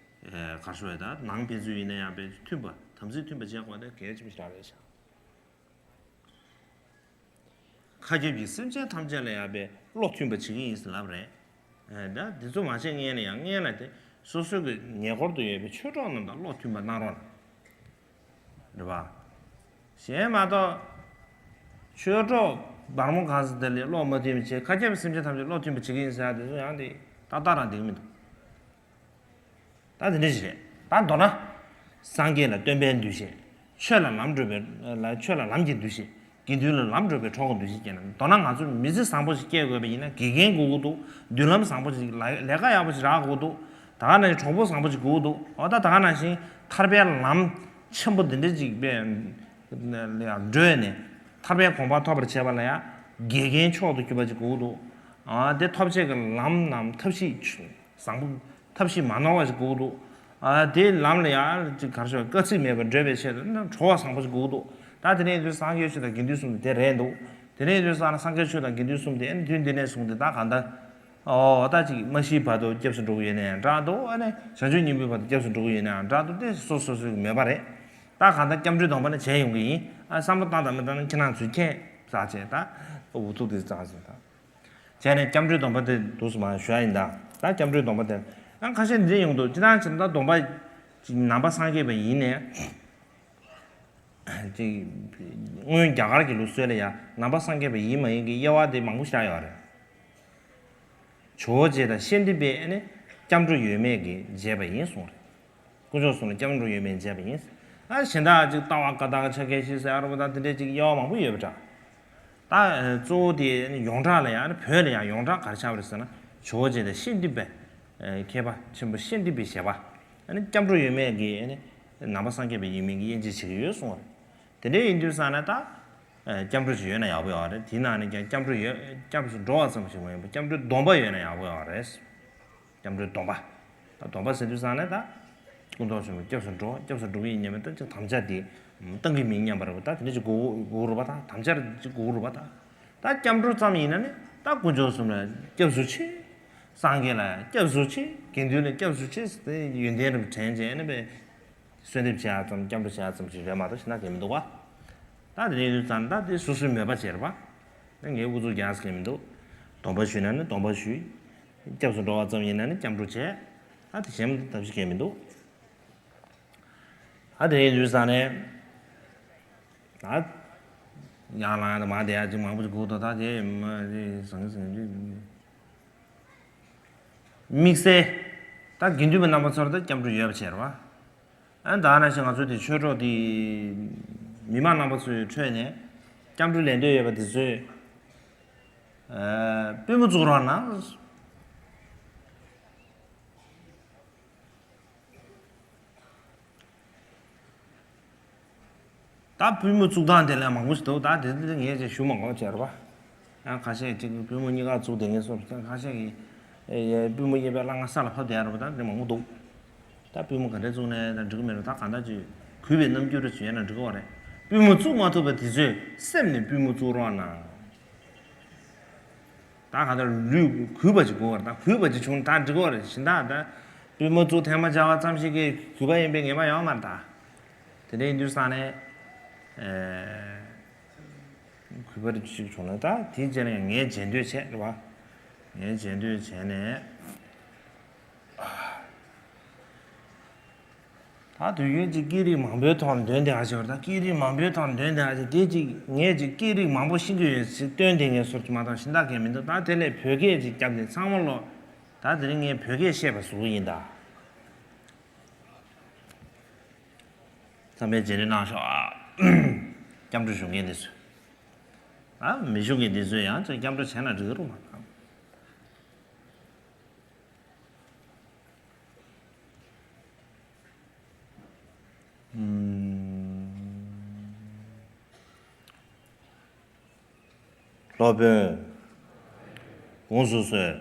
གར་ཤོར་བའི་ད་ནང་ཕན་ཚུན་ཡིན་ན་ཡང་དཔེ་མཐུན་པ་དམ་ཚིག་མཐུན་པ་བྱེད་དགོས་དེ་གལ་ཆེན་པོ་ཞིག་རེད་ཤག་མཁའ་ཁྱབ་ཀྱི་སེམས་ཅན་ཐམས་ཅད་ལ་ཡང་པའི་བློ་མཐུན་པ་བྱེད་ཀྱི་ཡིན་ཟེར་ལབ་རེད། ད་འདི་ཚོ་མ་བྱས་སྔོན་ལ་ཡང་སྔོན་ལ་དེ་སོ་སོའི་གི་ཉེ་འཁོར་དུ་ཡོད་པའི་ཆོས་གྲོགས་རྣམས་དང་བློ་མཐུན་པ་གནང་རོགས་གནང་། རེད་པ། གཞན་མ་གཏོགས་ཆོས་གྲོགས་སྦར་མོ་གང་ཟེར་དེ་ལས་བློ་མ་མཐུན་པ་བྱེད། མཁའ་ཁྱབ་ཀྱི་སེམས་ཅན་ཐམས་ཅད་བློ་མཐུན་པ་བྱེད་ཀྱི་ཡིན་ཟེར་ཡ་དེ་ཚོ་ཡང་དེ་ཏག་ཏག་རང་འགྲིག་གི་མི་འདུག་ད་དེ་འདྲ་ཞིག་རེད། ད་མདོར་ན། སངས་རྒྱས་ལ་སྟོན་པའི་འདུ་ཤེས། ཆོས་ལ་ལམ་བགྲོད་པའི་ལ་ཆོས་ལ་ལམ་གྱི་འདུ་ཤེས། དགེ་འདུན་ལ་ལམ་བགྲོད་པའི་གྲོགས་ཀྱི་འདུ་ཤེས་བསྐྱེད་ན། མདོར་ན་ང་ཚོ་མི་ཚེ་བཟང་པོ་ཞིག་སྐྱེལ་དགོས་པ་ཡིན་ན་དགེ་རྒན་དགོས་ཀྱི་འདུག་མདུན་ལམ་བཟང་པོ་ཞིག་ལ་ལས་ཀ་ཡག་པོ་ཞིག་རག་དགོས་ཀྱི་འདུག་ད་ག་ནང་བཞིན་གྲོགས་པོ་བཟང་པོ་ཞིག་དགོས་ཀྱི་འདུག་འོ་ད་ད་ག་ནང་བཞིན་ཐར་པའི་ལམ་ཆེན་པོ་འདི་འདྲ་ཅིག་པའི་ལ་བགྲོད་ནས་ཐར་པའི་གོ་འཕང་ཐོབ་པར་བྱེད་པ་ལ་ཡང་དགེ་རྒན་མཆོག་ཏུ་གྱུར་པ་ཅིག་དགོས་ཀྱི་འདུག་ཨ་དེ་ཐོབ་བྱེད་ཀྱི་ལམ་རྣམས་ཐབས་ཤེས་བཟང་པོ་ཐབས་ཤེས་མ་ནོར་བ་ཞིག་དགོས་འདུག་ཨ་དེའི་ལམ་ལ་ཡང་ཅིག་ག་རེ་ཞུ་དཀའ་ཚེགས་མེད་པར་བགྲོད་པའི་ཆེད་དུ་ནི་གྲོགས་པོ་བཟང་པོ་ཞིག་དགོས་འདུག་ད་དེ་ནས་དུས་སངས་རྒྱས་ཆོས་དང་དགེ་འདུན་གསུམ་དེ་རེད་འདུག་དེ་ནས་དུས་སང་ན་སངས་རྒྱས་ཆོས་དང་དགེ་འདུན་གསུམ་དེ་ཨ་ནི་དུས་འདི་ནས་བཟུང་སྟེ་ད་གང་ལྟར་ཨོ་ད་ཅིག་མ་ཤིའི་བར་དུ་སྐྱབས་སུ་འགྲོ་གི་ཡོད་ན་ཡང་འདྲ་འདུག་ཨ་ནི་བྱང་ཆུབ་སྙིང་པོའི་བར་དུ་སྐྱབས་སུ་འགྲོ་གི་ཡོད་ན་ཡང་འདྲ་འདུག་དེ་སོ་སོ་སོའི་མོས་པ་རེད། ད་གང་ལྟར་སྐྱབས་འགྲོའི་སྡོམ་པ་ནི་བྱས་ཡོང་གི་ཡིན། ཨ་བསམ་བློ་བཏང་དང་མི་བཏང་ན་ཁྱེད་རང་ཚོས་མཁྱེན་ས་བྱས་ད་འུ་ཐུག་དེ་བཙང་ཟིན་ད། བྱས་ནས་སྐྱབས་འགྲོའི་སྡོམ་པ་དེ་འདུག་སེ་མར་ཞུ་ཡ་ཡིན་ད། ད་སྐྱབས་འགྲོའི་སྡོམ་པ་དེ་ཡང་ཁ་ཤས་འདི་ཡོང་འདུག་སྤྱིར་བཏང་བྱས་ན་ད་སྡོམ་པ་ཅིག་ནང་པ་སངས་རྒྱས་པ་ཡིན་ནའི་ཅིག་སྔོན་རྒྱ་གར་གྱི་ལུགས་སྲོལ་ལ་ཡང་ནང་པ་སངས་རྒྱས་པ་ཡིན་མ་ཡིན་གྱི་དབྱེ་བ་དེ་མང་པོ་བཞག་ཡོད་རེད། ཇོ་བོ་རྗེ་དང་ཤཱནྟི་པས་ནི་སྐྱབས་འགྲོ་ཡོད་མེད་ཀྱིས་འབྱེད་པ་ཡིན་གསུངས་རེད། དཀོན་མཆོག་གསུམ་ལ་སྐྱབས་འགྲོ་ཡོད་མེད་འབྱེད་པ་ཡིན། ཨ་གཞན་དག་ཅིག་ལྟ་བ་བཀའ་རྟགས་ཕྱག་རྒྱ་བཞི་ཟེར་ཡ་རུ་བ་དང་དེ་འདྲའི་ཅིག་དབྱེ་བ་མང་པོ་ཡོད་པ་འདྲ། ད་གཙོ་བོ་དེ་ཡོངས་གྲགས་ལ་ཡང་བོད་ལ་ཡང་ཡོངས་གྲགས་ག་རེ་ཆགས་པ་རེད་ཟེར་ན་ཇོ་བོ་རྗེ་དང་ཤཱནྟི་པའི་མཁས་པ་ཆེན་པོ་ཤཱནྟི་པའི་བཞེད་པ། སྐྱབས་འགྲོ་ཡོད་མེད་ཀྱི་ནང་པ་སངས་རྒྱས་པའི་ཡིན་མིན་གྱི་དབྱེ་འབྱེད་བྱེད་ཀྱི་ཡོད་གསུངས་པ་རེད། དེ་འདྲའི་ཡིན་དུས་ཙང་ནས་ད་སྐྱབས་འགྲོ་ཅིག་ཡོད་ན་ཡག་པོ་ཡོད་རེད། དེའི་ནང་ནས་ཀྱང་སྐྱབས་འགྲོ་ཡོད་སྐྱབས་སུ་འགྲོ་བ་ཙམ་ཞིག་མ་ཡིན་པར་སྐྱབས་འགྲོའི་སྡོམ་པ་ཡོད་ན་ཡག་པོ་ཡོད་རེད། སྐྱབས་འགྲོའི་སྡོམ་པ། ད་སྡོམ་པ་ཟེར་དུས་ཙང་ནས་ད། སྐུ་མདོག་ཆེན་པོ་སྐྱབས་སུ་འགྲོ་སྐྱབས་སུ་འགྲོ་གི་ཡིན་སྙམ་པའི་ད་ཅིག་དམ་བཅའ་དེ། བཏང་གི་མིན་སྙམ་པ་རེད་པ། ད་དེ་འདྲ་ཅིག་དགོས་དགོས་རེད་པ། ད་དམ་བཅའ་ཅིག་དགོས་རེད་པ། ད། ད་སྐྱབས་འགྲོ་ཙམ་ཡིན་ན་ནི་ད་དཀོན་མཆོག་གསུམ་ལ་སྐྱབས་སུ་མཆི། སངས་རྒྱས་ལ་སྐྱབས་སུ་མཆི། དགེ་འདུན་ལ་སྐྱབས་སུ་མཆི་ཟེར་ཏེ་ཡོན་ཏན་རབ་དྲན་བྱས་ནས་པས། གསོལ་འདེབས་བྱེད་ཡག་ཙམ་སྐྱབས་འགྲོ་བྱེད་ཡག་ཙམ་ཞིག་རེད་མ་གཏོགས་ཞེ་ན་གལ་མི་འདུག་པ། ད་དེ་འདྲ་ཡིན་དུས་ཙང་ད་དེ་སོ་སོའི་མོས་པ་བྱེད་རེད་པ། ད་ངས་ཨུ་ཚུགས་རྒྱག་ས་གལ་མི་འདུག་སྡོམ་པ་ཞུས་ན་ནི་སྡོམ་པ་ཞུས། སྐྱབས་སུ་འགྲོ་བ་ཙམ་ཡིན་ན་ནི་སྐྱབས་འགྲོ་བྱས། ད་དེ་གཞན་ཐབས་ཤེས་གལ་མི་འདུག་ད་དེ་ཡིན་དུས་ཙང་ནས། ད། ཡང་ལངས་ཡང་དུ་མ་བསྡད་ཡ་ཅིག་མང་པོ་ཅིག་དགོས་འདུག་ད་དེ་མ་རེད་ཟང་ཟིང་རེད། དམིགས་བསལ། ད་དགེ་འདུན་པ་རྣམ་པ་ཚོར་ད་སྐྱབས་འགྲོ་ཡོད་པ་བྱས་རེད་པ། ཨ་ད་ནང་བཞིན་ང་ཚོ་དེ་ཆོས་གྲོགས་དེ། མི་མང་རྣམ་པ་ཚོའི་ཁྲོད་ནས། སྐྱབས་འགྲོ་ལེན་འདོད་ཡོད་པ་དེ་ཚོས། ཨ་པུས་མོ་བཙུགས་རོགས་གནང་། ད་པུས་མོ་བཙུགས་སྟངས་དེ་ལས་མང་པོ་ཞིག་འདུག་ད་དེ་དེ་ངས་ཅིག་ཞུ་མ་དགོས་བྱས་རེད་པ། ཡང་ཁ་ཤས་ཅིག་པུས་མོ་གཉིས་ཀ་བཙུགས་བསྡད་མཁན་སོགས་ཀྱང་ཁ་ཤས་ཀྱིས་ཨེ་ཡ་པུས་མོ་གཉིས་པའི་སླ་ང་ས་ལ་ཕབ་བསྡད་ཡ་རེད་པ། ད་དེ་མང་པོ་འདུག་ད་པུས་མོ་ག་འདྲས་བཙུགས་ནའི་ད་འགྲིག་གི་མེད་རེད། ད་གང་ལྟར་ཅིག་གུས་པའི་རྣམ་འགྱུར་རེ་ཞིག་ཡོད་ན་འགྲིག་གི་རེད། པུས་མོ་བཙུགས་མ་ཐུབ་པ་དེ་ཚོས་སེམས་ནས་པུས་མོ་བཙུགས་རོགས་གནང་། ད་ག་ད་ལུས་གུས་པ་ཅིག་དགོས་པ་རེད། ད་གུས་པ་ཅིག་བྱུང་ན་ད་འགྲིག་གི་རེད། གཞན་དག་ད་པུས་མོ་བཙུགས་ཐལ་མོ་སྦྱར་བ་ཙམ་ཞིག་གིས་གུས་པ་ཡིན་པའི་ངེས་པ་ཡོད་མ་རེད་ད། དེ་འདྲ་ཡིན་དུས་ཙང་ནས། ཨེ། གུས་པ་ཅིག་བྱུང་ན་ད་དེའི་རྗེས་ལ་ཡང་ངས་བྱེད་འདོད་བྱས་རེད་པ། ངས་བྱེད་འདོད་བྱས་ནས། ད་དུས་རྒྱུན་གྱི་སྐད་རིགས་མང་པོའི་ཐོག་ནས་འདོན་བསྡད་ཡག་ཅིག་ཡོད་རེད། ད་སྐད་རིགས་མང་པོའི་ཐོག་ནས་འདོན་བསྡད་ཡག་ཅིག་དེ་གཅིག་ངས་ཅིག་སྐད་རིགས་མང་པོ་ཤེས་ཀྱི་ཡོད་ཅེས་སྟོན་བསྡད་མཁན་ཚོ་ཅིག་མ་གཏོགས་གཞན་དག་གང་མི་འདུག་ད་དེ་ལས་བོད་སྐད་ཅིག་བརྒྱབ་ནས་ཚང་མ་ལོ། ད་དེ་རིང་ངས་བོད་སྐད་བཤད་པ་ཟུག་ཡིན་ད། ཚང་མས་རྗེས་དྲན་གནང་ཤོག་ཨ། སྐྱབས་འགྲོ་ཞུ་མཁན་འདི་ཚོས། ཨ་མི་ཞུ་མཁན་འདི་ཚོས་ཡང་ཅིག་སྐྱབས་འགྲོ་བྱས་ན་འགྲིག་རུང་མ་གཏོགས། སློབ་དཔོན་དགོངས་སུ་གསོལ།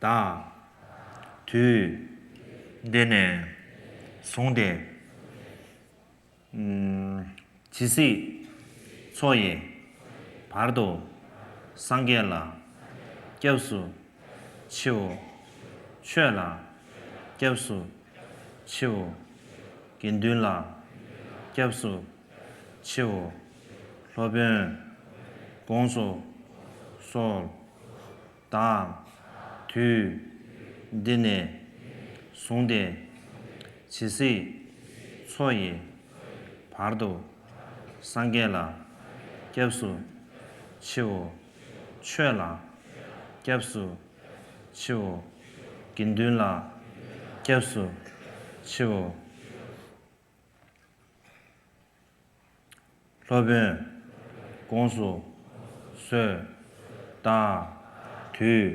བདག་དུས་འདི་ནས་བཟུང་སྟེ། ཇི་སྲིད་འཚོ་ཡི་བར་དུ་སངས་རྒྱས་ལ་སྐྱབས་སུ་མཆིའོ། ཆོས་ལ་སྐྱབས་སུ་མཆིའོ། དགེ་འདུན་ལ་སྐྱབས་སུ་མཆིའོ། སློབ་དཔོན་དགོངས་སུ་གསོལ། ད་དུས་འདི་ནས་བཟུང་སྟེ་ཇི་སྲིད་འཚོ་ཡི་བར་དུ་སངས་རྒྱས་ལ་སྐྱབས་སུ་མཆིའོ། ཆོས་ལ་སྐྱབས་སུ་མཆིའོ། དགེ་འདུན་ལ་སྐྱབས་སུ་མཆིའོ། སློབ་དཔོན་དགོངས་སུ་གསོལ། ད་དུས་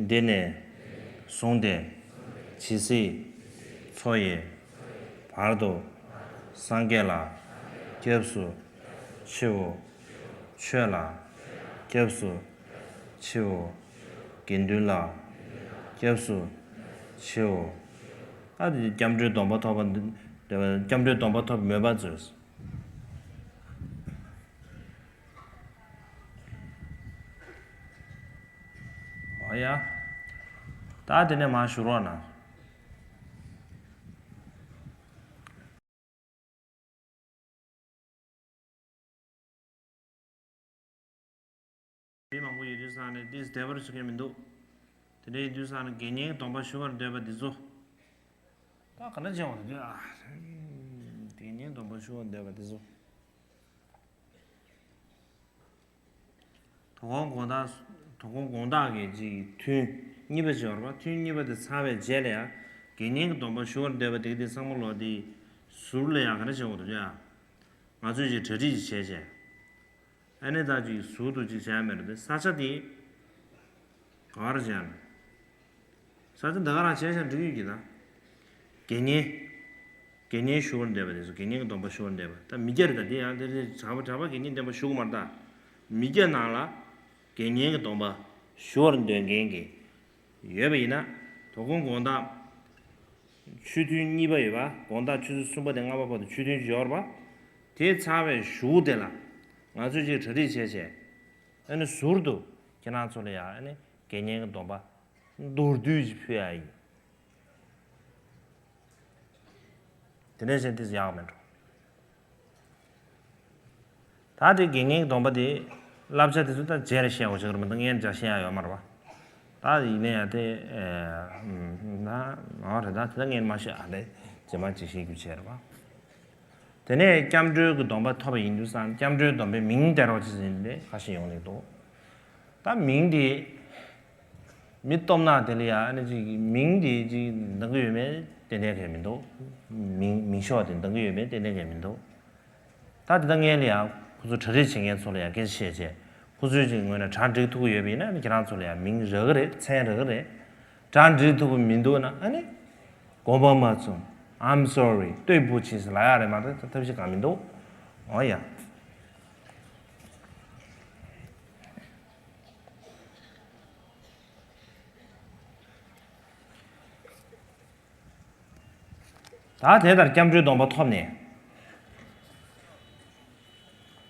འདི་ནས་བཟུང་སྟེ་ཇི་སྲིད་འཚོ་ཡི་བར་དུ་སངས་རྒྱས་ལ་སྐྱབས་སུ་མཆིའོ། ཆོས་ལ་སྐྱབས་སུ་མཆིའོ། དགེ་འདུན་ལ་སྐྱབས་སུ་མཆིའོ། ད་དེ་སྐྱབས་འགྲོའི་སྡོམ་པ་ཐོབ་པ་འདི། སྐྱབས་འགྲོའི་སྡོམ་པ་ཐོབ་པའི་མོས་པ་མཛོད། ཨོ་ཡ། ད་དེ་ནས་མར་ཞུ་རོགས་གནང་། མི་མང་པོ་ཡོད་དུས་ཙང་ནས་འདིས་བདེ་བར་ཞུ་མཁན་མི་འདུག་དེ་འདྲ་ཡིན་དུས་ཙང་ནས་དགེ་བསྙེན་གྱི་སྡོམ་པ་ཞུ་བར་འདོད་པ་འདི་ཚོ། ད་ག་འདྲ་བྱེད་འོང་དུས་ཨ། དགེ་བསྙེན་གྱི་སྡོམ་པ་ཞུ་བར་འདོད་པ་འདི་ཚོ། དོ་དགོང་དགོང་དག་དོ་དགོང་དགོང་དག་གི་ཅིག་ཐུན་གཉིས་པ་ཅིག་ཡོད་རེད་པ། ཐུན་གཉིས་པ་དེ་ཚར་བའི་རྗེས་ལ་ཡང་དགེ་བསྙེན་གྱི་སྡོམ་པ་ཞུ་བར་འདོད་པ་དེ་གི་དེ་ཚང་མ་ལོག་དེ་ཟུར་ལ་ཡང་ག་འདྲ་བྱེད་དགོས་འདུག་ཡ། ང་ཚོས་ཅིག་གྲ་སྒྲིག་ཅིག་བྱས་བྱས། ཨ་ནི་ད་ཅིག་ཟུར་དུ་ཅིག་བྱས་མེད་རེད་དེ། ས་ཆ་དེ་ག་བར་བྱས་ན། ས་ཆ་འདི་ག་རང་བྱས་བྱས་འགྲིག་ཡོད་ཀྱི་ད། དགེ་བསྙེན། དགེ་བསྙེན་ཞུ་བར་འདོད་པ་དེ་ཚོ་དགེ་བསྙེན་གྱི་སྡོམ་པ་ཞུ་བར་འདོད་པ། ད་མི་སྐྱ་རེད་ད། དེ་ཡང་དེ་རེད། གྲྭ་པ་གྲྭ་པ་དགེ་བསྙེན་སྡོམ་པ་ཞུ་གི་མ་རེད་ད། མི་སྐྱ་ནང་ལ་དགེ་བསྙེན་གྱི་སྡོམ་པ་ཞུ་བར་འདོད་མཁན་གྱི་ཡོད་པ་ཡིན་ན། དོ་དགོང་དགོང་དག་ཆོས་ཐུན་གཉིས་པ་ཡོད་པ། དགོང་དག་ཆུ་ཚོད་གསུམ་པ་ནས་ལྔ་པ་བར་དུ་ཆོས་ཐུན་ཅིག་ཡོད་རེད་པ། དེ་ཚར་བའི་གཞུག་དེ་ལ་ང་ཚོས་ཅིག་གྲ་སྒྲིག་བྱས་བྱས། ཨ་ནི་ཟུར་དུ་ཁྱེད་རང་ཚོ་ལ་ཡང་ཨ་ནི་དགེ་བསྙེན་གྱི་སྡོམ་པ་མདོར་བསྡུས་ཅིག་ཕུལ་ཡ་ཡིན། དེ་འདྲ་བྱས་ཏེ་ཡག་མེད་འགྲོ། ད་དེ་དགེ་བསྙེན་གྱི་སྡོམ་པ་དེ་བསླབ་བྱ་དེ་ཚོ་ད་རྗེས་ལ་བཤད་དགོས་ཆགས་ཀྱི་རེད་མ་གཏོགས་སྔོན་ལ་བཤད་ཡ་ཡོད་མ་རེད་པ། ད་ཡིན་ན་ཡང་དེ་ཨེ། ན་འོ་རེད། ད་དེ་ད་སྔོན་མ་བཤད་ཨ་རེད། རྗེས་མ་ཅིག་བཤད་རྒྱུ་བྱས་རེད་པ། དེ་ནས་སྐྱབས་འགྲོའི་གི་སྡོམ་པ་ཐོབ་པ་ཡིན་དུས་ཙང་སྐྱབས་འགྲོའི་སྡོམ་པའི་མིང་སྟེར་རོགས་བྱེད་ཟེར་ནས་ཁ་ཤས་ཡོང་གི་འདུག་ད་མིང་དེ། མི་སྟོབས་ནག་དེ་ལ་ཡ་ཨ་ནི་ཅིག་མིང་དེ་ཅིག་འདང་གི་ཡོད་མེད་ཏན་ཏན་གང་ཡང་མི་འདུག་མིང་མིང་ཤོག་དེ་འདང་གི་ཡོད་མེད་ཏན་ཏན་གང་ཡང་མི་འདུག་ད་དེ་ད་སྔོན་ལ་ཡ་ཁོ་ཚོ་གྲ་སྒྲིག་བྱེད་མཁན་ཚོ་ལ་ཡ་སྐད་ཆ་བཤད་བྱས། ཁོ་ཚོས་ཅིག་ངོས་ནས་གྲ་སྒྲིག་ཐུབ་ཀྱི་ཡོད་པ་ཡིན་ན་ཨ་ནི་ཁྱེད་རང་ཚོ་ལ་ཡ་མིང་རག་གི་རེད། མཚན་རག་གི་རེད། གྲ་སྒྲིག་ཐུབ་ཀྱི་མི་འདུག་ན་ཨ་ནི་དགོངས་པ་མ་ཚོམ། I'm sorry. 对不起 ཟེར་ལབ་ཡག་རེད་མ་གཏོགས་ཐབས་ཤེས་གང་མི་འདུག་འོ་ཡ། ད་དེ་ལྟར་སྐྱབས་འགྲོའི་སྡོམ་པ་ཐོབ་ནས།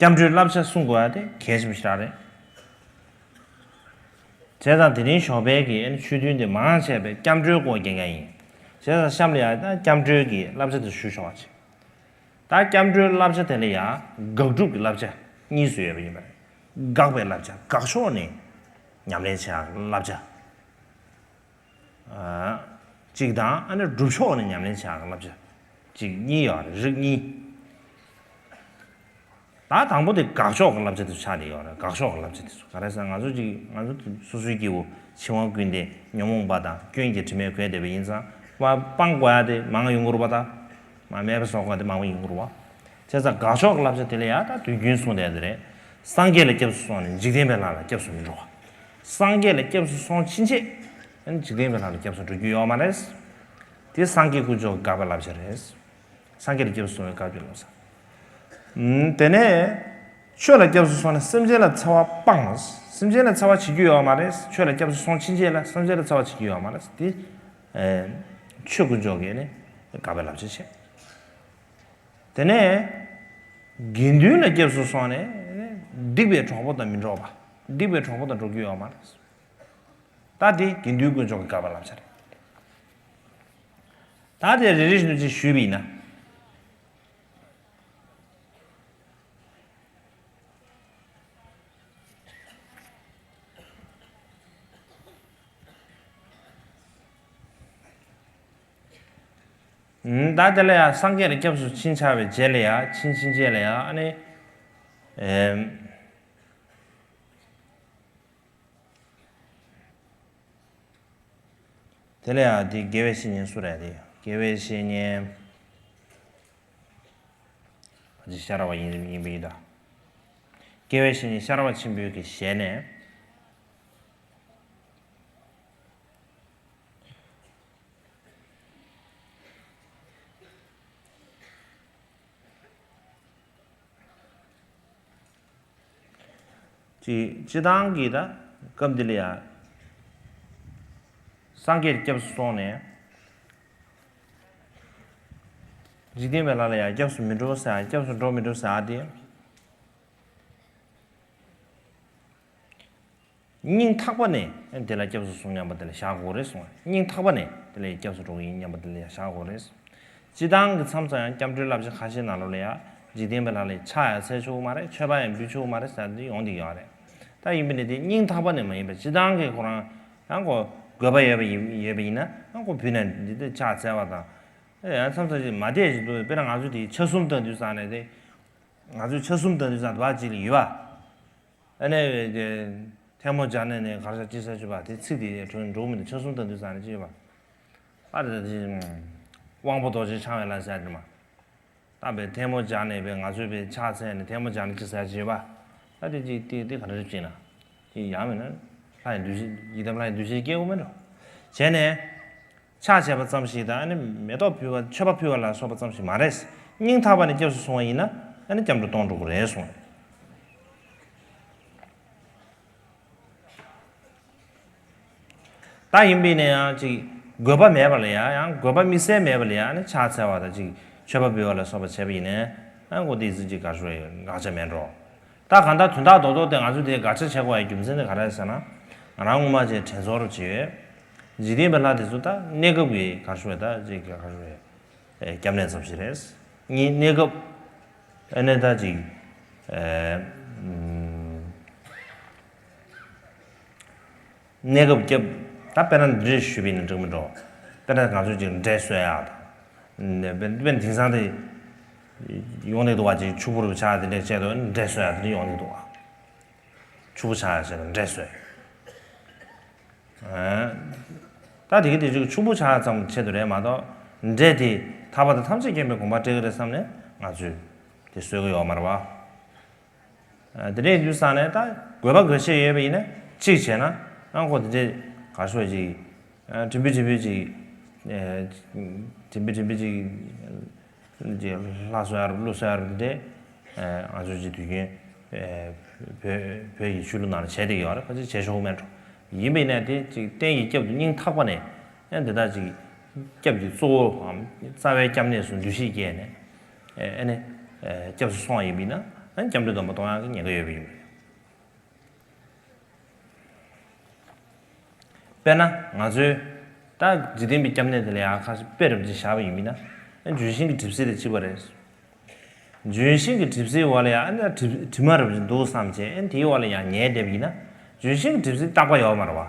སྐྱབས་འགྲོའི་བསླབ་བྱ་སྲུང་དགོས་ཡ་དེ་གལ་ཆེན་པོ་ཞེ་དྲག་རེད། བྱས་ཙང་དེ་རིང་ཞོགས་པའི་གི་ཆོས་ཐུན་དེ་མང་ཆེ་བས་སྐྱབས་འགྲོའི་སྐོར་རྒྱག་མཁན་ཡིན། བྱས་ཙང་གཤམ་ལ་ཡ་ད་སྐྱབས་འགྲོའི་གི་བསླབ་བྱ་དེ་ཞུ་ཆོག་པ་བྱེད། ད་སྐྱབས་འགྲོའི་བསླབ་བྱ་དེ་ལ་ཡ་དགག་སྒྲུབ་ཀྱི་བསླབ་བྱ་གཉིས་སུ་ཡོད་པ་ཡིན་པ་རེད། དགག་པའི་བསླབ་བྱ། དགག་ཕྱོགས་ནས་ཉམས་ལེན་བྱེད་ཡག་གི་བསླབ་བྱ། གཅིག་དང་ཨ་ནི་སྒྲུབ་ཕྱོགས་ནས་ཉམས་ལེན་བྱེད་ཡག་གི་བསླབ་བྱ། གཅིག་གཉིས་ཡོད་རེད། རིགས་གཉིས། ད་དང་པོ་དེ་དགག་ཕྱོགས་ཀྱི་བསླབ་བྱ་དེ་ཚོ་ཆགས་བསྡད་ཡོད་རེད། དགག་ཕྱོགས་ཀྱི་བསླབ་བྱ་དེ་ཚོ་ག་རེ་ཟེར་ན། ང་ཚོ་ཅིག་ང་ཚོ་སོ་སོའི་སྐྱེ་བོ་འཆིང་བ་ཀུན་ལྡན་ཉོན་མོངས་པ་དང་སྐྱོན་གྱི་དྲི་མས་གོས་བསྡད་པ་ཡིན་ཙང་མ་སྤང་དགོས་ཡ་དེ་མང་ཡོང་གི་རེད་པ། ད་མ་མེད་པ་བཟོ་དགོས་ཡ་དེ་མང་པོ་ཡོང་གི་རེད་པ། བྱས་ཙང་དགག་ཕྱོགས་ཀྱི་བསླབ་བྱ་དེ་ལ་ཡ་ད་དུས་རྒྱུན་གསུངས་བསྡད་ཡ་དེ་རེད། སངས་རྒྱས་ལ་སྐྱབས་སུ་སོང་ནས་འཇིག་རྟེན་པའི་ལྷ་ལ་སྐྱབས་སུ་མི་འགྲོ་བ། སངས་རྒྱས་ལ་སྐྱབས་སུ་སོང་ཕྱིན་ཆད་ཨ་ནི་འཇིག་རྟེན་པའི་ལྷ་ལ་སྐྱབས་སུ་འགྲོ་རྒྱུ་ཡོད་མ་རེད། དེ་སངས་རྒྱས་དཀོན་མཆོག་གི་དགག་པའི་བསླབ་བྱ་རེད། སངས་རྒྱས་ལ་སྐྱབས་སུ་སོང་བའི་དགག་པའི་བསླབ་བྱ། ཨུམ། དེ་ནས་ཆོས་ལ་སྐྱབས་སུ་སོང་ནས་སེམས་ཅན་ལ་འཚེ་བ་སྤངས། སེམས་ཅན་ལ་འཚེ་བ་བྱེད་རྒྱུ་ཡོད་མ་རེད། ཆོས་ལ་སྐྱབས་སུ་སོང་ཕྱིན་ཆད་ལ་སེམས་ཅན་ལ་འཚེ་བ་བྱེད་རྒྱུ་ཡོད་མ་རེད། དེ་ཨེ་ཆོས་དཀོན་མཆོག་གིས་ནི་དགག་པའི་བསླབ་བྱ་བྱས། དེ་ནས་དགེ་འདུན་ལ་སྐྱབས་སུ་སོང་ནས་སྡིག་པའི་གྲོགས་པོ་དང་མི་འགྲོགས་པ། སྡིག་པའི་གྲོགས་པོ་དང་འགྲོགས་རྒྱུ་ཡོད་མ་རེད། ད་དེ་དགེ་འདུན་དཀོན་མཆོག་གི་དགག་པ་ལབ་ཆ་རེད། ད་དེ་རེ་རེ་བཞིན་དུ་ཅིག་ཞུས་པ་ཡིན་ན། ད་དེ་ལ་ཡང་སངས་རྒྱས་ལ་སྐྱབས་སུ་ཕྱིན་ཚར་བའི་རྗེས་ལ་ཡང་ཕྱིན་ཕྱིན་རྗེས་ལ་ཡང་ཨ་ནི། དེ་ལ་ཡང་དེ་དགེ་བའི་བཤེས་གཉེན་སུ་རེད་དེ། དགེ་བའི་བཤེས་གཉེན་ཕལ་ཆེར་ཤ་ར་བ་ཡིན་ཡིན་པ་ཡིན་ད། དགེ་བའི་བཤེས་གཉེན་ཤ་ར་བ་ཆེན་པོའི་གི་ཞལ་ནས། ཅི་སྤྱི་བཏང་གི་ད་སྐབས་འདི་ལ་ཡང་སངས་རྒྱས་སྐྱབས་སུ་སོང་ནས། འཇིག་རྟེན་པའི་ལྷ་ལ་ཡང་སྐྱབས་སུ་མི་འགྲོ་ཟེར། སྐྱབས་སུ་འགྲོ་མི་འགྲོ་ཟེར་དེ། སྙིང་ཐག་པ་ནས་དེ་ལ་སྐྱབས་སུ་སོང་སྙམ་པ་དེ་ལ་བཞག་དགོས་རེད་གསུངས། སྙིང་ཐག་པ་ནས་དེ་ལ་སྐྱབས་སུ་འགྲོ་གི་ཡིན་སྙམ་པ་དེ་ལ་བཞག་དགོས་རེད། སྤྱི་བཏང་གི་མཚམས་སུ་ཡང་སྐྱབས་འགྲོའི་བསླབ་བྱ་ཁ་ཤས་ནང་ལོགས་ལ་ཡང་འཇིག་རྟེན་པའི་ལྷ་ལ་ཕྱག་ཡང་འཚལ་ཆོག་གི་མ་རེད། མཆོད་པ་ཡང་འབུལ་ཆོག་གི་མ་རེད་ཟེར་འདི་ཡོང་འདི་ཡོད་རེད། ད་ཡིན་པ་ནི་དེ་སྙིང་ཐག་པ་ནས་མ་ཡིན་པ་སྤྱི་བཏང་གི་ཁོ་རང་ཡང་ཁོ་དགོས་པ་ཡོད་པ་ཡིན་ཡོད་པ་ཡིན་ན་ཡང་ཁོ་བུད་ནས་འདི་ལྟར་ཕྱག་འཚལ་བ་དང་། ཡང་མཚམས་མཚམས་ཅིག་མ་བསྡད་ཅིག་འདུག་དཔེར་ན་ང་ཚོ་དེ་ཆ་གསུམ་ལྟ་དུས་ཙང་ནས་དེ། ང་ཚོས་ཆ་གསུམ་ལྟ་དུས་ཙང་དུ་བ་གཅིག་ལ་ཡོད་པ། ཨ་ནི། ཐལ་མོ་སྦྱར་ནས་ནས་གར་ཞག་ཅི་ཟེར་ཆུ་བ་དེ་ཚིག་དེ་གྲོན་འགྲོ་མི་འདུག་ཆ་གསུམ་ལྟ་དུས་ཙང་ནས་ཅི་ཡོད་པ། ཨ་རེ་དེ། དབང་པོ་རྡོ་རྗེ་འཆང་བའི་ལ་ཟེར་དུ་མ། ད་བའི་ཐལ་མོ་སྦྱར་ནས་བའི་ང་ཚོའི་བའི་ཕྱག་འཚལ་ནས་ཐལ་མོ་སྦྱར་ནས་ཅི་ཟེར་ཅི་ཡོད་པ། ཨ་དེ་ཅི་དེ་དེ་ག་འདྲ་ཅིག་ན། དེ་ཡང་མིན་ན། ལྷ་ཡི་འདུ་ཤེས་ཡི་དམ་ལྷ་ཡི་འདུ་ཤེས་སྐྱེ་དགོས་མིན་འགྲོ། བྱས་ནས། ཕྱག་བྱས་པ་ཙམ་ཞིག་དང་ཨ་ནི་མེ་ཏོག་ཕུལ་བ་མཆོད་པ་ཕུལ་བ་ལ་སོགས་པ་ཙམ་ཞིག་མ་རེད། སྙིང་ཐག་པ་ནས་སྐྱབས་སུ་སོང་བ་ཡིན་ན་ཨ་ནི་སྐྱབས་འགྲོ་གཏོང་འགྲོ་གི་རེད་གསུངས། ད་ཡིན་པས་ན་ཡང་ཅིག་དགོས་པ་མེད་པ་ལ་ཡང་ཡང་དགོས་པ་དམིགས་བསལ་མེད་པ་ལ་ཡང་ཨ་ནི་ཕྱག་འཚལ་བ་དང་ཅིག་མཆོད་པ་ཕུལ་བ་ལ་སོགས་པ་བྱས་པ་ཡིན་ནའི་ཨ་ཁོ་དེ་ཚོ་ཅིག་དགག་བྱ་དགག་བྱ་མེད་འགྲོ། ད་གང་ལྟར་དོན་དག་རྡོག་རྡོག་དེ་ང་ཚོས་དེ་དགག་བྱ་བྱེད་དགོས་པའི་རྒྱུ་མཚན་དེ་ག་རེ་རེད་ཟེར་ན། ང་རང་སྔོན་མ་བྱས་དྲན་ཚོར་བྱས་ཡོད། འཇིག་རྟེན་པའི་ལྷ་དེ་ཚོ་ད་གནས་སྐབས་ཀྱི་ག་རེ་ཞུ་དགོས་ད་ཅིག་ག་རེ་ཞུ་དགོས། སྐྱབས་གནས་ཙམ་ཞིག་རེད། གཉིས་གནས་སྐབས། ཨ་ནི་ད་ཅིག་གནས་སྐབས་སྐྱབས། ད་དཔེར་ན་འདི་འདྲ་ཞུས་པ་ཡིན་ན་འགྲིག་མི་འགྲོ། དཔེར་ན་ང་ཚོས་ཅིག་འབྲས་གསོལ་ཡག་དང་། དཔེར་དཔེར་ན་དེང་སང་དེ། ཡོང་གི་འདུག་བ་ཅིག་ཕྱུག་པོ་རུ་ཆགས་དེ་འདྲ་བྱས་དུས་འབྲས་གསོལ་ཡག་དེ་འདྲ་ཡོང་གི་འདུག་བ། ཕྱུག་པོ་ཆགས་ཡག་བྱས་ན་འབྲས་གསོལ། ད་དེ་གི་དེ་ཅིག་ཕྱུག་པོ་ཆགས་ཡག་ཙམ་ཆེད་དུ་རེད་མ་གཏོགས། འབྲས་དེ་ཐར་པ་དང་ཐམས་ཅད་མཁྱེན་པའི་གོ་འཕང་སྤྲད་ཀྱི་རེད་བསམ་ནས་ང་ཚོས་དེ་གསོལ་གི་ཡོད་མ་རེད་བ། དེ་འདྲ་ཡིན་དུས་ཙང་ནས་ད་དགོས་པ་དགོས་ཆེད་ཡོད་པ་ཡིན་ན་གཅིག་བྱས་ན་ཨང་ཁོ་དེ་འདྲ་ག་ཤོད་ཅིག་དྲིན་པའི་དྲིན་པའི་ཅིག་དྲིན་པའི་དྲིན་པའི་ཅིག་ཅིག་ལྷ་གསོལ་ཡ་རུ་ཀླུ་གསོལ་ཡ་རུ་འདི་འདྲ་ང་ཚོ་ཅིག་དུས་རྒྱུན་བོད་བོད་ཀྱི་ཆོས་ལུགས་ནང་ལ་བྱས་བསྡད་ཡོད་རེད། ཁ་ཅིག་བྱེད་ཆོག་མེད་འགྲོ། ཡིན་པ་ཡིན་ན་དེ་ཅིག་གཏན་གྱི་སྐྱབས་སུ་སྙིང་ཐག་པ་ནས་ཨ་འདི་དག་ཅིག་སྐྱབས་ཀྱི་གཙོ་བོའམ་རྩ་བའི་སྐྱབས་གནས་སུ་འདུ་ཤེས་བསྐྱེད་ནས་ཨ་ནི་སྐྱབས་སུ་སོང་བ་ཡིན་པ་ཡིན་ན་ཨ་ནི་སྐྱབས་འགྲོའི་སྡོམ་པ་གཏོང་ཡག་གི་ཉེན་ཁ་ཡོད་པ་ཡིན་པ་རེད། དཔེར་ན་ང་ཚོའི་ད་འཇིག་རྟེན་པའི་སྐྱབས་གནས་དེ་ལ་ཡང་ཁ་ཤས་དཔེ་རབ་ཅིག་བཞག་པ་ཡིན་མིན་ན་ལྗོན་ཤིང་གི་གྲིབ་བསིལ་དང་གཅིག་པ་རེད། ལྗོན་ཤིང་གི་གྲིབ་བསིལ་འོག་ལ་ཡང་ཨ་ནི་དྲི་དྲི་མ་རབ་ཅིག་འདུག་བསམ་བྱས་ཨ་ནི་དེའི་འོག་ལ་ཡང་ཉལ་བསྡད་པ་ཡིན་ན་ལྗོན་ཤིང་གི་གྲིབ་བསིལ་རྟག་པ་ཡོད་མ་རེད་བ།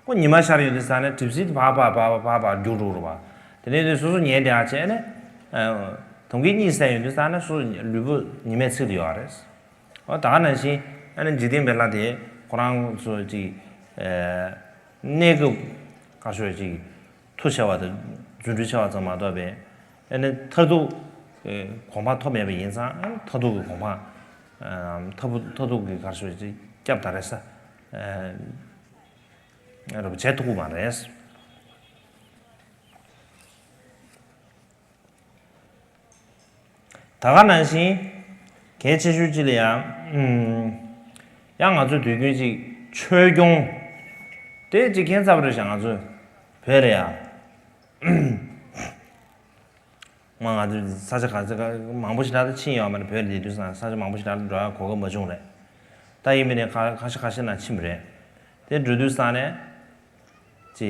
ཁོ་ཉི་མ་ཤར་ཡོང་དུས་ཙ་ནས་གྲིབ་བསིལ་དེ་བག་བག་བག་བག་བག་རྒྱུག་འགྲོ་རེད་བ། དེ་ནས་དེ་སོ་སོ་ཉལ་བསྡད་ཡག་བྱས་ཨ་ནི་དོན་གྱི་གཉིད་སད་ཡོང་དུས་ཙ་ནས་སོ་སོ་ལུས་པོ་ཉི་མས་ཚིག་ཏུ་ཡོད་རེད། འོ་ད་ག་ནང་བཞིན་ཨ་ནི་འཇིག་རྟེན་པའི་ལྷ་དེ་ཁོ་རང་ཚོ་ཅིག་གནས་སྐབས་ཁ་ཤོས་ཅིག་མཐུ་ཆེ་བ་དང་རྫུ་འཕྲུལ་ཆེ་བ་ཙམ་མ་གཏོགས་པའི་ཨ་ནི་མཐར་ཐུག་གོ་འཕང་ཐོབ་མེད་པ་ཡིན་ཙང་ཨ་ནི་མཐར་ཐུག་གི་གོ་འཕང་མཐར་ཐུག་མཐར་ཐུག་གི་ཁ་ཤོས་ཅིག་སྐྱབས་ད་རེས་ས་རབ་བྱེད་ཐུབ་ཀྱི་མ་རེད། ད་ག་ནང་བཞིན་གལ་ཆེ་ཤོས་གཅིག་ལ་ཡང་ཨུམ། ཡང་ང་ཚོ་དུས་རྒྱུན་གཅིག་ཆོས་སྐྱོང་དེ་གཅིག་ཁྱད་མཚར་པོ་རེད་ཤག་ང་ཚོ་བོད་ལ་ཡང་ མ་ང་ཚོ་ས་ཆ་ག་ས་ག་མང་པོ་ཞིག་ལ་ད་ཕྱིན་ཡོད་མ་རེད། བོད་ལ་བསྡད་དུས་ཙང་ས་ཆ་མང་པོ་ཞིག་ལ་འགྲོ་ཡ་གོ་སྐབས་མ་བྱུང་རེད། ད་ཡིན་མིན་ནས་ཁ་ཁ་ཤས་ཁ་ཤས་ན་ཕྱིན་པ་རེད། དེ་འགྲོ་དུས་ཙང་ནས་ཅི་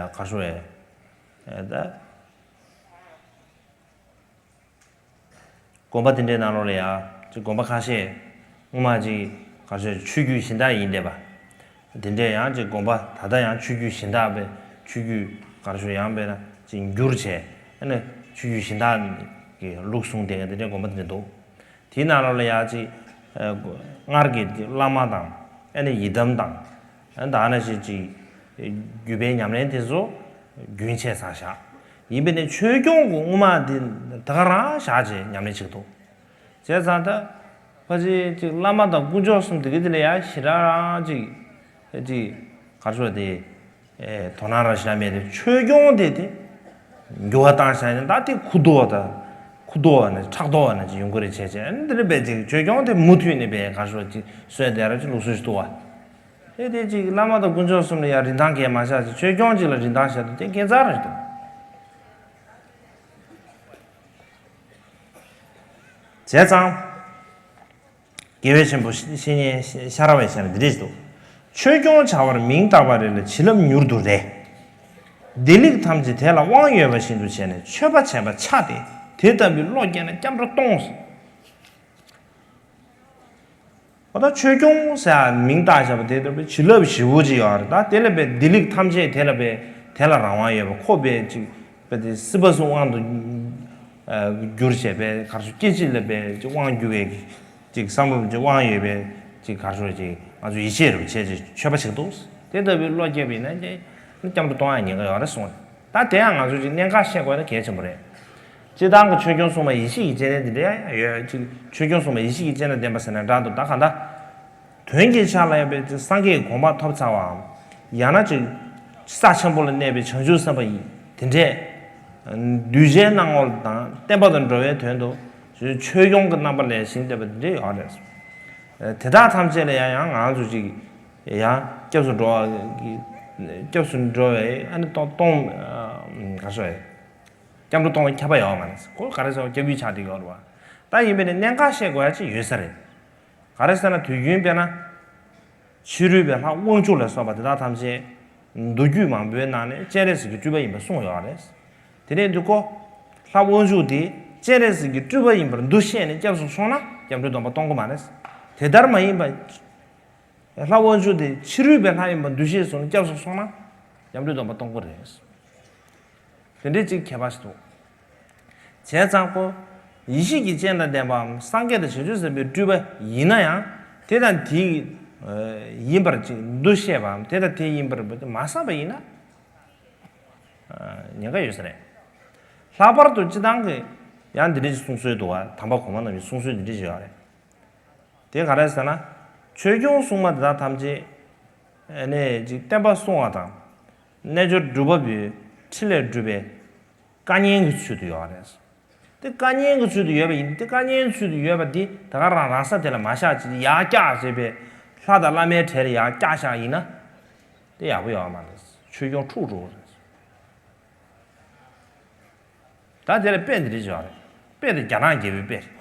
ག་ཞུ་རེད། ད་དགོན་པ་དེ་འདྲའི་ནང་ལོགས་ལ་ཡ་ཅི་དགོན་པ་ཁ་ཤས་སྔོན་མ་ཅི་ག་ཞུ་ཆོས་བརྒྱུད་གཞན་དག་ཡིན་བསྡད་པ། དེ་འདྲས་ཡང་ཅིག་དགོན་པ་ད་ལྟ་ཡང་ཆོས་བརྒྱུད་གཞན་དག་པའི་ཆོས་བརྒྱུད་ག་རེ་ཞུ་ཡང་པས་ན་ཅིག་འགྱུར་བྱས་ཨ་ནི་ཆོས་བརྒྱུད་གཞན་དག་གི་ལུགས་བཟུང་བསྡད་མཁན་དེ་འདྲས་དགོན་པ་དེ་འདྲས་འདུག་དེའི་ནང་ལོགས་ལ་ཡང་ཅིག་སྔར་གྱི་བླ་མ་དང་ཨ་ནི་ཡི་དམ་དང་ཨ་ནི་ད་ཨ་ནི་ཞིག་ཅིག་བརྒྱུད་པའི་ཉམས་ལེན་དེ་ཚོ་རྒྱུན་ཆད་ཚར་བཞག་ཡིན་པས་ནི་ཆོས་སྐྱོང་གི་དབུ་མ་དེ་ད་ག་རང་བཞག་བྱས་ཉམས་ལེན་བྱེད་ཀྱི་འདུག་བྱས་ཙང་ད་ཕལ་ཆེར་ཅིག་བླ་མ་དང་དཀོན་མཆོག་གསུམ་དེ་ག་དེ་ལ་ཡང་ཞེ་དྲག་རང་ཅིག་ཅིག་ག་རེ་ཞུ་དེ་དོ་སྣང་རང་ཞེ་དྲག་མེད་དེ། ཆོས་སྐྱོང་དེ་དེ་འགྱུར་བ་བཏང་བཞག་ནས་ད་དེ་ཁུ་རྡོ་དང་ཁུ་རྡོ་ནས་ཁྲག་རྡོ་ནས་ཅིག་ཡོང་གི་རེད་བྱས་བྱས། ཨ་ནི་དེ་འདྲ་བས་ཅིག་ཆོས་སྐྱོང་དེ་མུ་མཐུད་ནས་བས་ག་རེ་ཞུ་ཅིག་གསོས་བསྡད་ར་ཅིག་ལུགས་སྲོལ་ཞིག་འདུག་བ། དེ་དེ་ཅིག་བླ་མ་དང་དཀོན་མཆོག་གསུམ་ལ་ཡང་རིན་ཐང་གས་མ་བཞག་ཅིག་ཆོས་སྐྱོང་ཅིག་ལ་རིན་ཐང་བཞག་དུས་དེ་ཁྱད་མཚར་རེད་འདུག་བྱས་ཙང་། དགེ་བའི་ཆེན་པོ་བཤེས་གཉེན་ཤ་ར་བའི་ཞལ་ནས་འདི་འདྲ་ཞིག་འདུག་ཆོས་སྐྱོང་བྱ་བར་མིང་བཏགས་པ་རེ་ལ་བྱིན་རླབས་མྱུར་དུ་རེ། བདེ་ལེགས་ཐམས་ཅད་དེ་ལ་དབང་ཡོད་པ་བཞིན་དུ་བྱས་ནས་མཆོད་པ་བྱས་པ་ཆགས་ཏེ་དེ་ལྟ་བུའི་བློ་སྐྱེས་ན་སྐྱབས་འགྲོ་གཏོང་། འོ་ད་ཆོས་སྐྱོང་ཟེར་མིང་བཏགས་བཞག་པ་དེ་ལྟ་བུའི་བྱིན་རླབས་ཞེ་པོ་ཅིག་ཡོད་རེད། ད་དེ་ལ་བས་བདེ་ལེགས་ཐམས་ཅད་དེ་ལ་བས་དེ་ལ་རང་དབང་ཡོད་པ་ཁོ་བས་ཅིག་བས་དེ་སྲིད་པ་གསུམ་དབང་དུ་བསྒྱུར་བྱས་པས་གར་སོ་སྐྱེ་འཆི་ལ་བས་ཅིག་དབང་བསྒྱུར་བའི་ཅིག་བསམ་བློ་ཅིག་དབང་ཡོད་པས་ཅིག་གར་སོ་ཅིག་ང་ཚོ་ཡིད་ཆེས་རུ་བྱས་ཅིག་མཆོད་པ་བྱེད་འདུག་དེ་ལྟ་བུའི་བློ་སྐྱེས་པ་ཡིན་ན་ཅིག་སྐྱབས་འགྲོ་གཏོང་ཡ་ཉེན་ཁ་ཡོད་རེད་གསུངས་རེད། ད་དེ་ཡང་ང་ཚོ་ཅིག་གནད་འགག་ཤེས་དགོས་ན་གལ་ཆེན་པོ་རེད། སྤྱིར་བཏང་གི་ཆོས་སྐྱོང་སྲུང་མ་ཡེ་ཤེས་ཀྱི་སྤྱན་ལྡན་དེ་འདྲ་ཡང་ཡོད་ཅིག་ཆོས་སྐྱོང་སྲུང་མ་ཡེ་ཤེས་ཀྱི་སྤྱན་ལ་ལྡན་པ་ཟེར་ན་འདྲ་འདུག་ད་གང་ལྟར། དོན་གྱི་ཆ་ལ་ཡང་པའི་སངས་རྒྱས་ཀྱི་གོ་འཕང་ཐོབ་ཚར་བའམ། ཡང་ན་ཅིག་ས་ཆེན་པོ་ལ་གནས་པའི་བྱང་ཆུབ་སེམས་དཔའ་ཡིན་དེ་འདྲས། གདུལ་བྱའི་སྣང་ངོ་དང་བསྟན་པ་དང་འགྲོ་བའི་དོན་དུ་ཆོས་སྐྱོང་གི་རྣམ་པ་ལས་ཞིང་འདེབས་པ་དེ་འདྲས་ཡོད་རེད། དེ་དག་ཐམས་ཅད་ལ་ཡང་ཡང་ང་ཚོ་ཅིག་ཡང་སྐྱབས་སུ་འགྲོ་བ་གི་སྐྱབས་སུ་འགྲོ་བའི་ཨ་ནི་གཏོང་གཏོང་ག་རེ་ཟེར། སྐྱབས་འགྲོ་གཏོང་བའི་ཁྱབ་པ་ཡོད་མ་རེད། ཁོ་ག་རེ་ཟེར་བ་སྐྱབས་ཡུལ་ཆགས་བསྡད་ཡོད་རེད་བ། ད་ཡིན་པས་ནི་གནད་འགག་བཤད་དགོས་ཡ་ཅིག་ཡོད་ས་རེད། ག་རེ་ཟེར་ན་དུས་རྒྱུན་དཔེར་ན། ཕྱི་རོལ་པའི་ལྷ་དབང་ཕྱུག་ལ་སོགས་པ་དེ་དག་ཐམས་ཅད་མདོ་རྒྱུད་མང་པོའི་ནང་ནས་སྤྱན་རས་གཟིགས་ཀྱི་སྤྲུལ་པ་ཡིན་པ་གསུངས་ཡོད་རེད། དེ་ནས་འདི་ཁོ། ལྷ་དབང་ཕྱུག་དེ་སྤྱན་རས་གཟིགས་ཀྱི་སྤྲུལ་པ་ཡིན་པར་འདུ་ཤེས་ནས་སྐྱབས་སུ་སོང་ན་སྐྱབས་འགྲོའི་སྡོམ་པ་གཏོང་གི་མ་རེད། དེ་ལྟར་མ་ཡིན་པ། ལྷ་དབང་ཕྱུག་དེ་ཕྱི་རོལ་པའི་ལྷ་ཡིན་པ་འདུ་ཤེས་སོང་ནས་སྐྱབས་སུ་སོང་ན་སྐྱབས་འགྲོའི་སྡོམ་པ་གཏོང་གི་རེད། དེ་འདྲའི་ཅིག་ཁྱད་པར་ཞིག་འདུག་བྱས་ཙང་ཁོ་ཡེ་ཤེས་ཀྱི་སྤྱན་དང་ལྡན་པའམ་སངས་རྒྱས་དང་བྱང་ཆུབ་སེམས་དཔའི་སྤྲུལ་པ་ཡིན་ན་ཡང་དེ་དང་དེ་ཡིན་པར་ཅིག་འདུ་ཤེས་པའམ་དེ་དང་དེ་ཡིན་པར་མ་བསམ་པ་ཡིན་ན་ཉེན་ཁ་ཡོད་ས་རེད། ལྷག་པར་དུ་སྤྱི་བཏང་གི་ཡང་འདི་འདྲ་ཞིག་གསུང་སྲོལ་འདུག་བ། དམ་པ་གོང་མ་རྣམས་ཀྱི་གསུང་སྲོལ་འདི་འདྲ་ཞིག་ཡོད་རེད། དེ་ག་རེ་ཟེར་ན། ཆོས་སྐྱོང་སྲུང་མ་དེ་དག་ཐམས་ཅད་ནས་ཅིག་བསྟན་པ་སྲུང་བ་དང་། རྣལ་འབྱོར་སྒྲུབ་པ་པོའི་ཕྲིན་ལས་སྒྲུབ་པའི་བཀའ་གཉན་གྱི་ཚུལ་དུ་ཡོད་རེད། དེ་བཀའ་གཉན་གྱི་ཚུལ་དུ་ཡོད་པ་ཡིན་དེ་བཀའ་གཉན་ཚུལ་དུ་ཡོད་པ་འདི་ད་ག་རང་རང་ས་དེ་ལ་མ་བཞག་ཅིག་ཡར་བཀྱག་བྱས་པའི་ལྷ་དང་བླ་མའི་གྲལ་ལ་ཡར་བཀྱག་བཞག་ཡིན་ན། དེ་ཡག་པོ་ཡོད་མ་རེད། ཆོས་སྐྱོང་འཁྲུག་འགྲོ་གི་རེད། ད་དེ་ལ་དཔེ་འདི་འདྲ་ཞིག་ཡོད་རེད། དཔེ་དེ་རྒྱ་ནག་རྒྱལ་པོའི་དཔེ་རེད།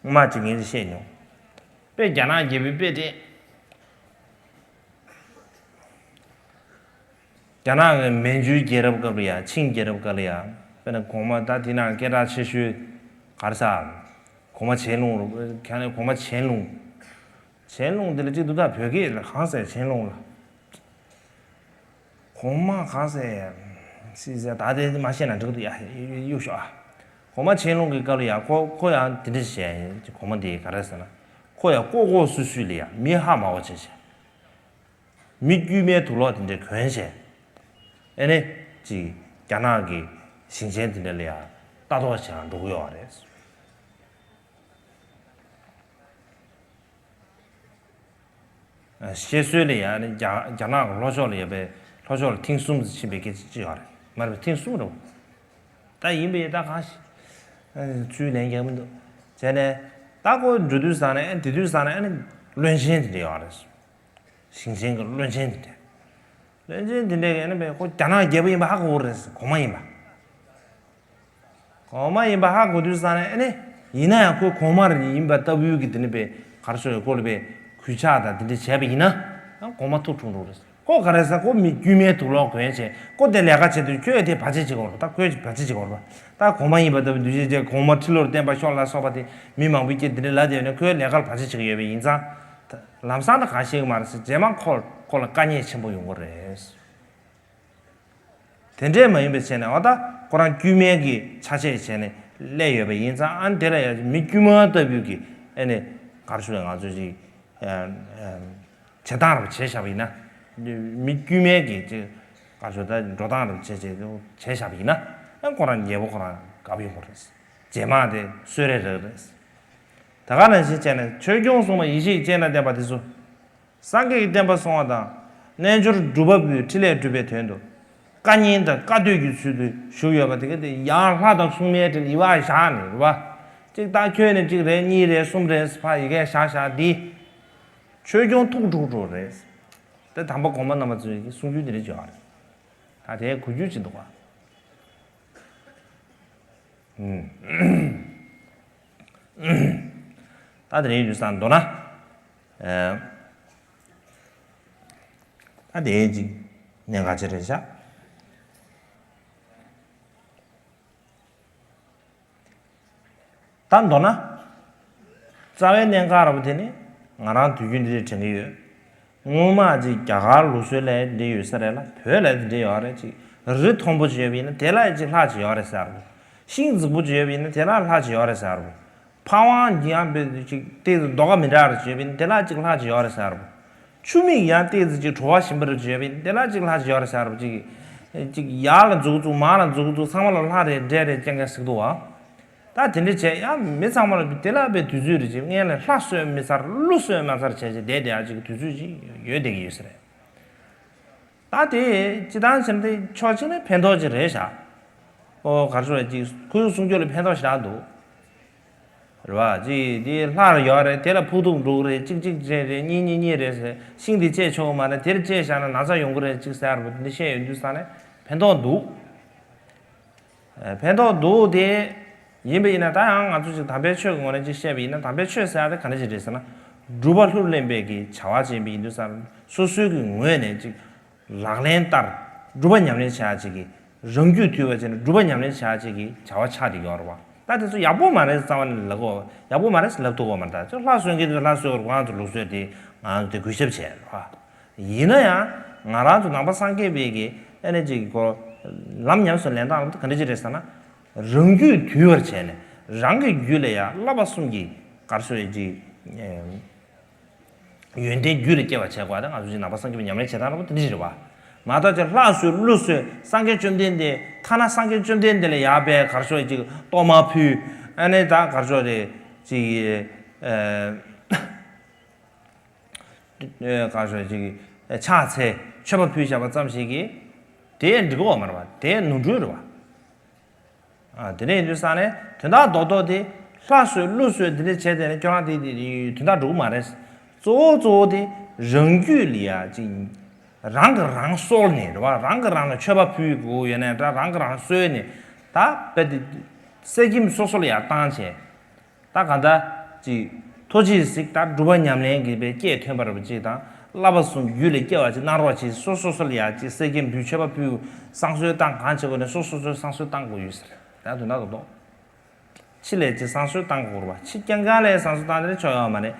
སྔོན་མ་ཅིག་ངས་ཅིག་བཤད་མྱོང་། དཔེ་རྒྱ་ནག་རྒྱལ་པོའི་དཔེ་དེ། རྒྱ་ནག་གི་མན་ཇུའི་རྒྱལ་རབས་སྐབས་ལ་ཡ་ཆིང་རྒྱལ་རབས་སྐབས་ལ་ཡ་དཔེར་ན་གོང་མ་ད་དེ་ནང་སྐད་གྲགས་ཆེ་ཤོས་ག་རེ་ཟ། གོང་མ་ཆན་ལུང་རུ་ཁྱེད་ནས་གོང་མ་ཆན་ལུང་། ཆན་ལུང་དེ་ལ་ཅིག་འདུག་ད་བོད་སྐད་ལ་གང་ཟེར་ཆན་ལུང་ལ། གོང་མ་གང་ཟེར། སི་ཟེར་ད་དེ་མ་ཤེས་ན་འགྲིག་འདུག་ཡ་གཡུག་ཤོག་ཨ། གོང་མ་ཆན་ལུང་གི་སྐབས་ལ་ཡ་ཁོ་ཁོ་ཡང་དེ་འདྲ་བྱས་གོང་མ་དེ་ག་རེ་ཟེར་ན། ཁོ་ཡང་ལྐོག་ལྐོག་སུད་སུད་ལ་ཡ་མི་ཧ་མ་གོ་བྱས་བྱས། མི་དཀྱུས་མའི་དུག་ལོག་དེ་འདྲ་གོན་བྱས། ཨེ་ནི་ཅིག་རྒྱ་ནག་གི་ཞིང་ཆེན་དེ་འདྲ་ལ་ཡ་ལྟ་རྟོག་བྱས་འགྲོ་གི་ཡོད་རེད། བཤད་སྲོལ་ལ་ཡང་ནི་རྒྱ་རྒྱ་ནག་གི་ལྷོ་ཕྱོགས་ལ་ཡོད་པའི་ལྷོ་ཕྱོགས་ལ་ཐེངས་གསུམ་ཙམ་ཕྱིན་པའི་སྐད་ཆ་ཅིག་ཡོད་རེད། མ་རེད་པས་ཐེངས་གསུམ་རེད། ད་ཡིན་པས་ད་གང་ཞིག་ཚུལ་ལན་རྒྱག་མི་འདུག་བྱས་ནས་ད་ཁོ་འགྲོ་དུས་ཙང་ནས་ཨ་དེ་དུས་ཙང་ནས་ཨ་ནི་བློན་ཆེན་དེ་འདྲ་ཡོད་རེད། ཞིང་ཆེན་གྱི་བློན་ཆེན་དེ་འདྲ། བློན་ཆེན་དེ་འདྲས་ཀྱིས་ཨ་ནི་པས་ཁོ་རྒྱ་ནག་རྒྱལ་པོ་ཡིན་པ་ཧ་གོ་གི་རེད། གོང་མ་ཡིན་པ། གོང་མ་ཡིན་པ་ཧ་གོ་དུས་ཙང་ནས་ཨ་ནི། ཡིན་ན་ཡང་ཁོས་གོང་མ་ཡིན་པ་ལྟ་བུའི་གི་དེ་ནི་པའི་གར་སོ་ཡི་སྐོར་ལ་པའི་གུས་ཕྱག་དང་དེ་འདྲ་བྱས་པ་ཡིན་ན། ཡང་གོང་མ་ཐུགས་འཁྲུག་འགྲོ་རེད། ཁོ་ག་རེ་ཟེར་ཁོ་མི་དཀྱུས་མའི་དུག་ལོག་གོན་བྱས་ཁོ་དེ་ལས་ཀ་བྱེད་དུས་ཁྱོད་དེ་བར་ཆད་བྱེད་དགོས་རེད། ད་ཁོས་བར་ཆད་བྱེད་དགོས་རེད། ད་གོང་མ་ཡིན་པ་ལྟ་བུ་འདུས་བྱས་རྗེས་གོང་མ་ཁྲི་ལོར་བརྟན་པ་ཤོག་ལ་སོགས་པ་དེ་མི་མང་པོས་ཀྱིས་དེ་འདྲ་ལབ་བསྡད་ཡོད་ན་ཁོའི་ལས་ཀར་བར་ཆད་བྱེད་ཀྱི་ཡོད་པ་ཡིན་ཙང་། ད་ལམ་སང་ད་གང་ཤེས་ཀྱི་མ་རེད་ཟེར། རྗེས་མ་ཁོ་ཁོ་ལ་དཀའ་ངལ་ཆེན་པོ་ཡོང་གི་རེད། དེ་འདྲས་མ་ཡིན་པའི་ཆ་ནས་འོ་ད་ཁོ་རང་དཀྱུས་མའི་གི་ཆ་ཤས་བྱས་ནས་སླེབས་ཡོད་པ་ཡིན་ཙང་། ཨ་ནི་དེ་ལ་ཡང་མི་དཀྱུས་མ་ལྟ་བུའི་གི་ཨ་ནི་གར་ཞུ་བའི་ང་ཚོ་ཅིག་ཨ་ཨ་བྱེད་སྟངས་རུ་བྱས་བཞག་པ་ཡིན་ན། མི་དཀྱུས་མའི་གི་ཅིག་གར་ཞུ་ད་འགྲོ་སྟངས་རུ་བྱས་བྱས་བྱས་བཞག་པ་ཡིན་ན། ཨ་ཁོ་རང་རྒྱལ་པོ་ཁོ་རང་དགའ་པོ་ཡོང་གི་རེད། རྗེས་མ་དེ་གསོལ་རས་རག་རེད། ད་ག་ནང་བཞིན་བྱས་ནས་ཆོས་སྐྱོང་སྲུང་མ་ཡེ་ཤེས་སྤྱན་དང་ལྡན་པ་དེ་ཚོ། སངས་རྒྱས་ཀྱི་བསྟན་པ་སྲུང་བ་དང་། རྣལ་འབྱོར་སྒྲུབ་པ་པོའི་ཕྲིན་ལས་སྒྲུབ་པའི་དོན་དུ། བཀའ་ཉན་དང་བཀའ་སྡོད་ཀྱི་ཚུལ་དུ་བཞུགས་ཡོད་པ་དེ་ག་དེ་ཡང་ལྷ་དང་སྲུང་མའི་གྲལ་ཡི་བ་བཞག་ནས་རེད་བ། གཅིག་ད་ཁྱོད་ནས་གཅིག་རེད། གཉིས་རེད། གསུམ་རེད། ཕ་ཡི་གེ་བཞག་བཞག་འདི། ཆོས་སྐྱོང་ཐུགས་འཁྲུག་འགྲོ་རེད། དེ་དམ་པ་གོང་མ་རྣམ་པ་ཚོས་ཀྱི་གསུང་རྒྱུན་དེ་འདྲ་བརྗོད་པ་རེད། ད་དེ་གོ་རྒྱུ་ཅིག་འདུག་བ། ད་དེ་རིང་དུས་སང་མདོར་ན། ད་དེ་ཅིག་གནད་འགག་ཅིག་རེད་ཤག་ད་མདོར་ན། རྩ་བའི་གནད་འགག་ར་བ་དེ་ནི་ང་རང་དུས་རྒྱུན་འདི་རེད་དྲན་གྱི་ཡོད། སྔོན་མ་ཅིག་རྒྱ་གར་ལུགས་སྲོལ་ལ་འདི་ཡོད་ས་རེད་ལ། བོད་ལ་འདི་འདྲ་ཡོད་རེད། ཅིག་རི་མཐོན་པོ་ཅིག་ཡོད་པ་ཡིན་ན་དེ་ལ་ཅིག་ལྷ་ཅིག་ཡོད་རེད་ཟེར་བ། ཤིང་རྫིག་པོ་ཅིག་ཡོད་པ་ཡིན་ན་དེ་ལ་ལྷ་ཅིག་ཡོད་རེད་ཟེར་བ། ཕ་ཝང་ཡང་པའི་ཅིག་ཏོག་ཙམ་རྡོ་ཁ་མི་འདྲ་ར་ཅིག་ཡོད་པ་ཡིན་ན་དེ་ལ་ཅིག་ལྷ་ཅིག་ཡོད་རེད་ཟེར་བ། ཆུ་མིག་ཡང་ཏོག་ཙམ་ཅིག་བྲོ་བ་ཞིམ་པོ་ར་ཅིག་ཡོད་པ་ཡིན་ན་དེ་ལ་ཅིག་ལྷ་ཅིག་ཡོད་རེད་ཟེར་བ། ཅིག་ཅིག་ཡར་ལ་འཛུགས་འཛུགས་མར་ལ་འཛུགས་འཛུགས་ཚང་མ་ལ་ལྷ་རེ་འདྲེ་རེ་རྐྱང་རྐྱང་ཞིག་འདུག་བ། ད་དེ་འདྲ་བྱས་ཡང་མི་ཚང་མ་ལ་དེ་ལ་དཔེ་དུས་ཚོད་རེ་ཅིག་སྔོན་ལ་ལྷ་གསོལ་མི་ཚར་ཀླུ་གསོལ་མ་ཚར་བྱས་བྱས་བསྡད་བསྡད་ཡ་ཅིག་དུས་ཚོད་ཅིག་ཡོད་བསྡད་ཀྱི་ཡོད་ས་རེད། ད་དེ་སྤྱི་བཏང་བྱས་ན་དེ་ཕྱོགས་གཅིག་ནས་ཕན་ཐོགས་ཅིག་རེད་ཤག་ཨོ་ག་རེ་ཟེར་ཅིག་ཁོའི་གསུང་ཆོས་ལ་ཕན་ཐོགས་ཞེ་དྲག་འདུག་རེད་བ། ཅིག་དེ་ལྷ་རུ་ཡོད་རེད། དེ་ལ་ཕུག་གཏུག་འགྲོ་གི་རེད། གཅིག་གཅིག་རེད་རེད། གཉིས་གཉིས་གཉིས་རེད་ཟེར། ཤིང་དེ་བཅད་ཆོག་གི་མ་རེད། དེར་བཅད་བཞག་ན་ན་ཚ་ཡོང་གི་རེད་ཅིག་ཟེར་བ་འདི་བཤད་ཡོང་དུས་ཙང་ནས་ཕན་ཐོགས་འདུག་ཕན་ཐོགས་འདུག་དེ་ཡིན་པ་ཡིན་ན་ད་ཡང་ང་ཚོ་ཅིག་དམ་པའི་ཆོས་ཀྱི་ངོས་ནས་ཅིག་བཤད་པ་ཡིན་ན་དམ་པའི་ཆོས་ཟེར་ཡ་དེ་ག་འདྲ་ཅིག་རེད་ཟེར་ན། སྒྲུབ་པ་ལྷུར་ལེན་པའི་གི་བྱ་བ་བྱེད་པ་ཡིན་དུས་ཙང་སོ་སོའི་གི་ངོས་ནས་ཅིག་ལག་ལེན་བསྟར། སྒྲུབ་པ་ཉམས་ལེན་བྱ་ཡ་ཅིག་གི་རང་རྒྱུད་དུལ་བ་བྱས་ནས་སྒྲུབ་པ་ཉམས་ལེན་བྱ་ཡ་ཅིག་གི་བྱ་བ་ཆགས་བསྡད་ཡོད་རེད་བ། ད་དེ་ཚོ་ཡག་པོ་མ་རེད་རྩ་བ་ནས་ལབ་གོ། ཡག་པོ་མ་རེད་ལབ་ཐུབ་གོ་མ་རེད། ད་ཅིག་ལྷ་གསོལ་མཁན་དེ་ལྷ་གསོལ་བ་རེད། ང་ཚོ་ལུགས་སྲོལ་དེ་ང་ཚོ་དེ་གུས་ཞབས་བྱས་རེད་བ། ཡིན་ན་ཡང་ང་རང་ཚོ་ནང་པ་སངས་རྒྱས་པའི་གི་ཨ་ནི་ཅིག་གི་ལམ་ཉམས་སུ་ལེན་སྟངས་ལ་ག་འདྲ་ཅིག་རེད་ཟེར་ན། རང་རྒྱུད་དུལ་བར་བྱས་ནས་རང་གི་རྒྱུད་ལ་ཡང་བསླབ་པ་གསུམ་གྱི་གར་སོ་ཡི་ཅིག་ཡོན་ཏན་རྒྱུད་ལ་སྐྱེ་བར་བྱེད་དགོས། ད་ང་ཚོ་ཅིག་ནང་པ་སངས་རྒྱས་པའི་ཉམས་ལེན་བྱེད་སྟངས་ལ་དེ་འདྲ་ཅིག་རེད་བ། མ་གཏོགས་ཅིག་ལྷ་གསོལ་ཀླུ་གསོལ་སངས་རྒྱས་བཅོམ་ལྡན་འདས་ཐ་ན་སངས་རྒྱས་བཅོམ་ལྡན་འདས་ལ་ཡང་པའི་གར་སོ་ཡི་ཅིག་གཏོར་མ་ཕུལ། ཨ་ནི་ད་གར་སོ་རེ་ཅིག་ཨ། གང་ཞོག་ཅིག་ཕྱག་འཚལ་མཆོད་པ་ཕུལ་བཞག་པ་ཙམ་ཞིག་གིས་དེ་འགྲིག་གི་ཡོད་མ་རེད་བ། དེ་ནོར་འཁྲུལ་རེད་བ། ཨ་དེ་འདྲ་ཡིན་དུས་ཙང་ནས་དོན་དག་རྡོག་རྡོག་དེ་ལྷ་གསོལ་ཀླུ་གསོལ་འདི་འདྲ་བྱས་ཏེ་ནས་ཁྱོད་རང་དེ་དེ་དོན་དག་འགྲུབ་མ་རེད། གཙོ་བོ་གཙོ་བོ་དེ་རང་རྒྱུད་ལ་ཡ་ཅིག་རང་གིས་རང་གསོལ་ནས་རེད་བ། རང་གིས་རང་ལ་མཆོད་པ་ཕུལ་དགོས་ཡོད་ན་འདྲ། རང་གིས་རང་གསོལ་ནས་ད་དཔེ་དེ་གསེར་སྐྱེམས་སོ་སོ་ལ་ཡ་བཏང་བྱས། ད་གང་ལྟར་ཅིག་ཐུགས་རྗེས་གཟིགས། ད་སྒྲུབ་པ་ཉམས་ལེན་གྱི་པའི་སྐད་ཐོན་པ་རེད་པ་ཅིག་དང་བསླབ་པ་གསུམ་རྒྱུད་ལ་སྐྱེ་བ་ཅིག་གནང་རོགས་ཅིག་སོ་སོ་སོ་ལ་ཡ་ཅིག་གསེར་སྐྱེམས་འབུལ་མཆོད་པ་ཕུལ་བསང་གསོལ་བཏང་གང་བྱེད་དགོས་ནས་སོ་སོ་སོའི་བསང་གསོལ་བཏང་དགོས་ཡོད་ཟེར། ད་དོན་དག་ཏོག་ཏོག་ཕྱི་ལ་ཅིག་བསང་གསོལ་བཏང་དགོས་རེད་པ། ཕྱི་རྐྱང་རྐྱང་ལ་བསང་གསོལ་བཏང་དེ་ཆོག་ཡོད་མ་རེད།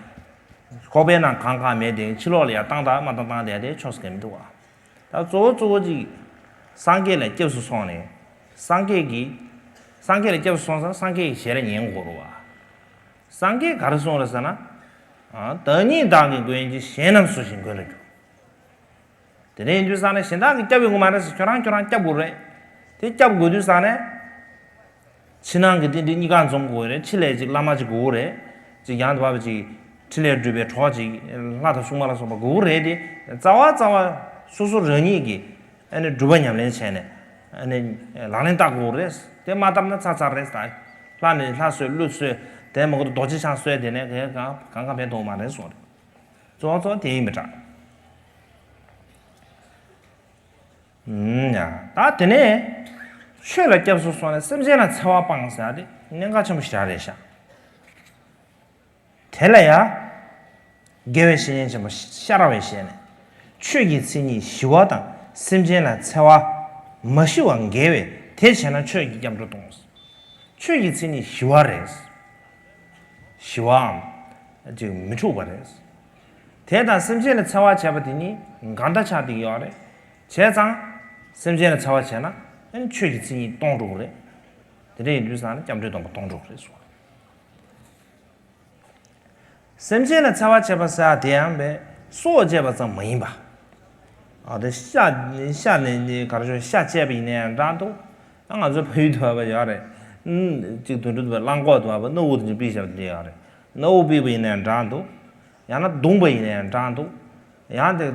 ཁོག་པའི་ནང་གང་གང་མེད་དེ་ཕྱི་ལོགས་ལ་ཡ་བཏང་དང་མ་བཏང་བཏང་དེ་དེ་ཆོག་ས་ག་མི་འདུག་བ། ད་གཙོ་བོ་གཙོ་བོ་ཅིག་སངས་རྒྱས་ལ་སྐྱབས་སུ་སོང་ནས་སངས་རྒྱས་ཀྱི་སངས་རྒྱས་ལ་སྐྱབས་སུ་སོང་ཙང་སངས་རྒྱས་ཀྱི་ཞལ་ལ་ཉན་དགོས་རེད་བ། སངས་རྒྱས་ག་རེ་གསུངས་རེད་ཟེར་ན། ཨ་བདག་ཉིད་བདག་གི་མགོན་གྱི་གཞན་རྣམས་སུ་ཞིག་མགོན་ལ་འགྱུར། དེ་འདྲ་ཡིན་དུས་ཙང་ནས་གཞན་དག་གིས་སྐྱབས་ཡོང་གི་མ་རེད་ཟེར། ཁྱོད་རང་ཁྱོད་རང་སྐྱབས་དགོས་རེད། དེ་སྐྱབས་དགོས་དུས་ཙང་ནས། ཕྱི་ནང་གི་རྟེན་འབྲེལ་གཉིས་ཀ་འཛོམས་དགོས་རེད། ཕྱི་ལ་ཅིག་བླ་མ་ཅིག་དགོས་རེད། ཅིག་ཡང་དག་པ་ཅིག་ཕྲིན་ལས་སྒྲུབ་པའི་གྲོགས་ཅིག་ལྷ་དང་སྲུང་མ་ལ་སོགས་པ་དགོས་རེད་དེ། རྩ་བ་རྩ་བ་སོ་སོ་རང་ཉིད་ཀྱིས་ཨ་ནི་སྒྲུབ་པ་ཉམས་ལེན་བྱས་ནས་ཨ་ནི་ལག་ལེན་བསྟར་དགོས་རེད། དེ་མ་བསྟར་ན་ཚར་ཚར་རེད། ད་ལྷ་ནི་ལྷ་གསོལ་ཀླུ་གསོལ་དེ་མ་གཏོགས་རྡོ་རྗེ་འཆང་གསོལ་དེ་ནས་གང་གང་གང་ཕན་ཐོགས་མ་རེད་གསུངས་རེད། གཙོ་བོ་གཙོ་བོ་དེ་ཡིན་པ་འདྲ། ཨུམ་ཡ། ད་དེ་ནས་ ཆོས་ལ་སྐྱབས་སུ་སོང་ནས་སེམས་ཅན་ལ་འཚེ་བ་སྤངས་ཟེར་ཡ་དེ་གནད་འགག་ཆེན་པོ་ཞིག་རེད་ཤག་དེ་ལ་ཡ། དགེ་བའི་བཤེས་གཉེན་ཆེན་པོ་ཤ་ར་བའི་ཞལ་ནས། ཆོས་ཀྱི་མཚན་ཉིད་ཞི་བ་དང་སེམས་ཅན་ལ་འཚེ་བ་མ་ཞི་བ་འགལ་བས་དེ་བྱས་ན་ཆོས་ཀྱི་སྐྱབས་འགྲོ་གཏོང་། ཆོས་ཀྱི་མཚན་ཉིད་ཞི་བ་རེད། ཞི་བའམ། ཅིག་མི་འཁྲུགས་པ་རེད། དེ་དང་སེམས་ཅན་ལ་འཚེ་བ་བྱས་པ་དེ་གཉིས་འགལ་ཟླ་ཆགས་བསྡད་ཀྱི་ཡོད་རེད། བྱས་ཙང་། སེམས་ཅན་ལ་འཚེ་བ་བྱས་ན་ཆོས་ཀྱི་མཚན་ཉིད་སྟོང་འགྲོ་གི་རེད། དེ་འདྲ་ཡིན་དུས་ཙང་ནས་སྐྱབས་འགྲོའི་སྡོམ་པ་སྟོང་འགྲོ་གི་རེད་གསུངས། སེམས་ཅན་ལ་འཚེ་བ་བྱེད་པ་ཟེར་བ་དེ་ཡང་བས་སྲོག་བཅད་པ་ཙམ་མ་ཡིན་པ། ཨ་དེ་ཤ་ཤ་ནས་གར་ཤོར་ཤ་བཅད་པ་ཡིན་ན་ཡང་འདྲ་འདུག་ཨ་ང་ཚོ་ཕ་ཡུལ་དུ་བ་ཡོད་རེད། ཅིག་དུད་འགྲོ་དུ་བ་རླངས་ཁོག་དུ་བ་སྣ་བུག་དུ་ཅིག་པི་ཤ་དེ་ཡོད་རེད། སྣ་བུག་པི་པ་ཡིན་ན་ཡང་འདྲ་འདུག་ཡང་ན་བརྡུངས་པ་ཡིན་ན་ཡང་འདྲ་འདུག་ཡང་དེ་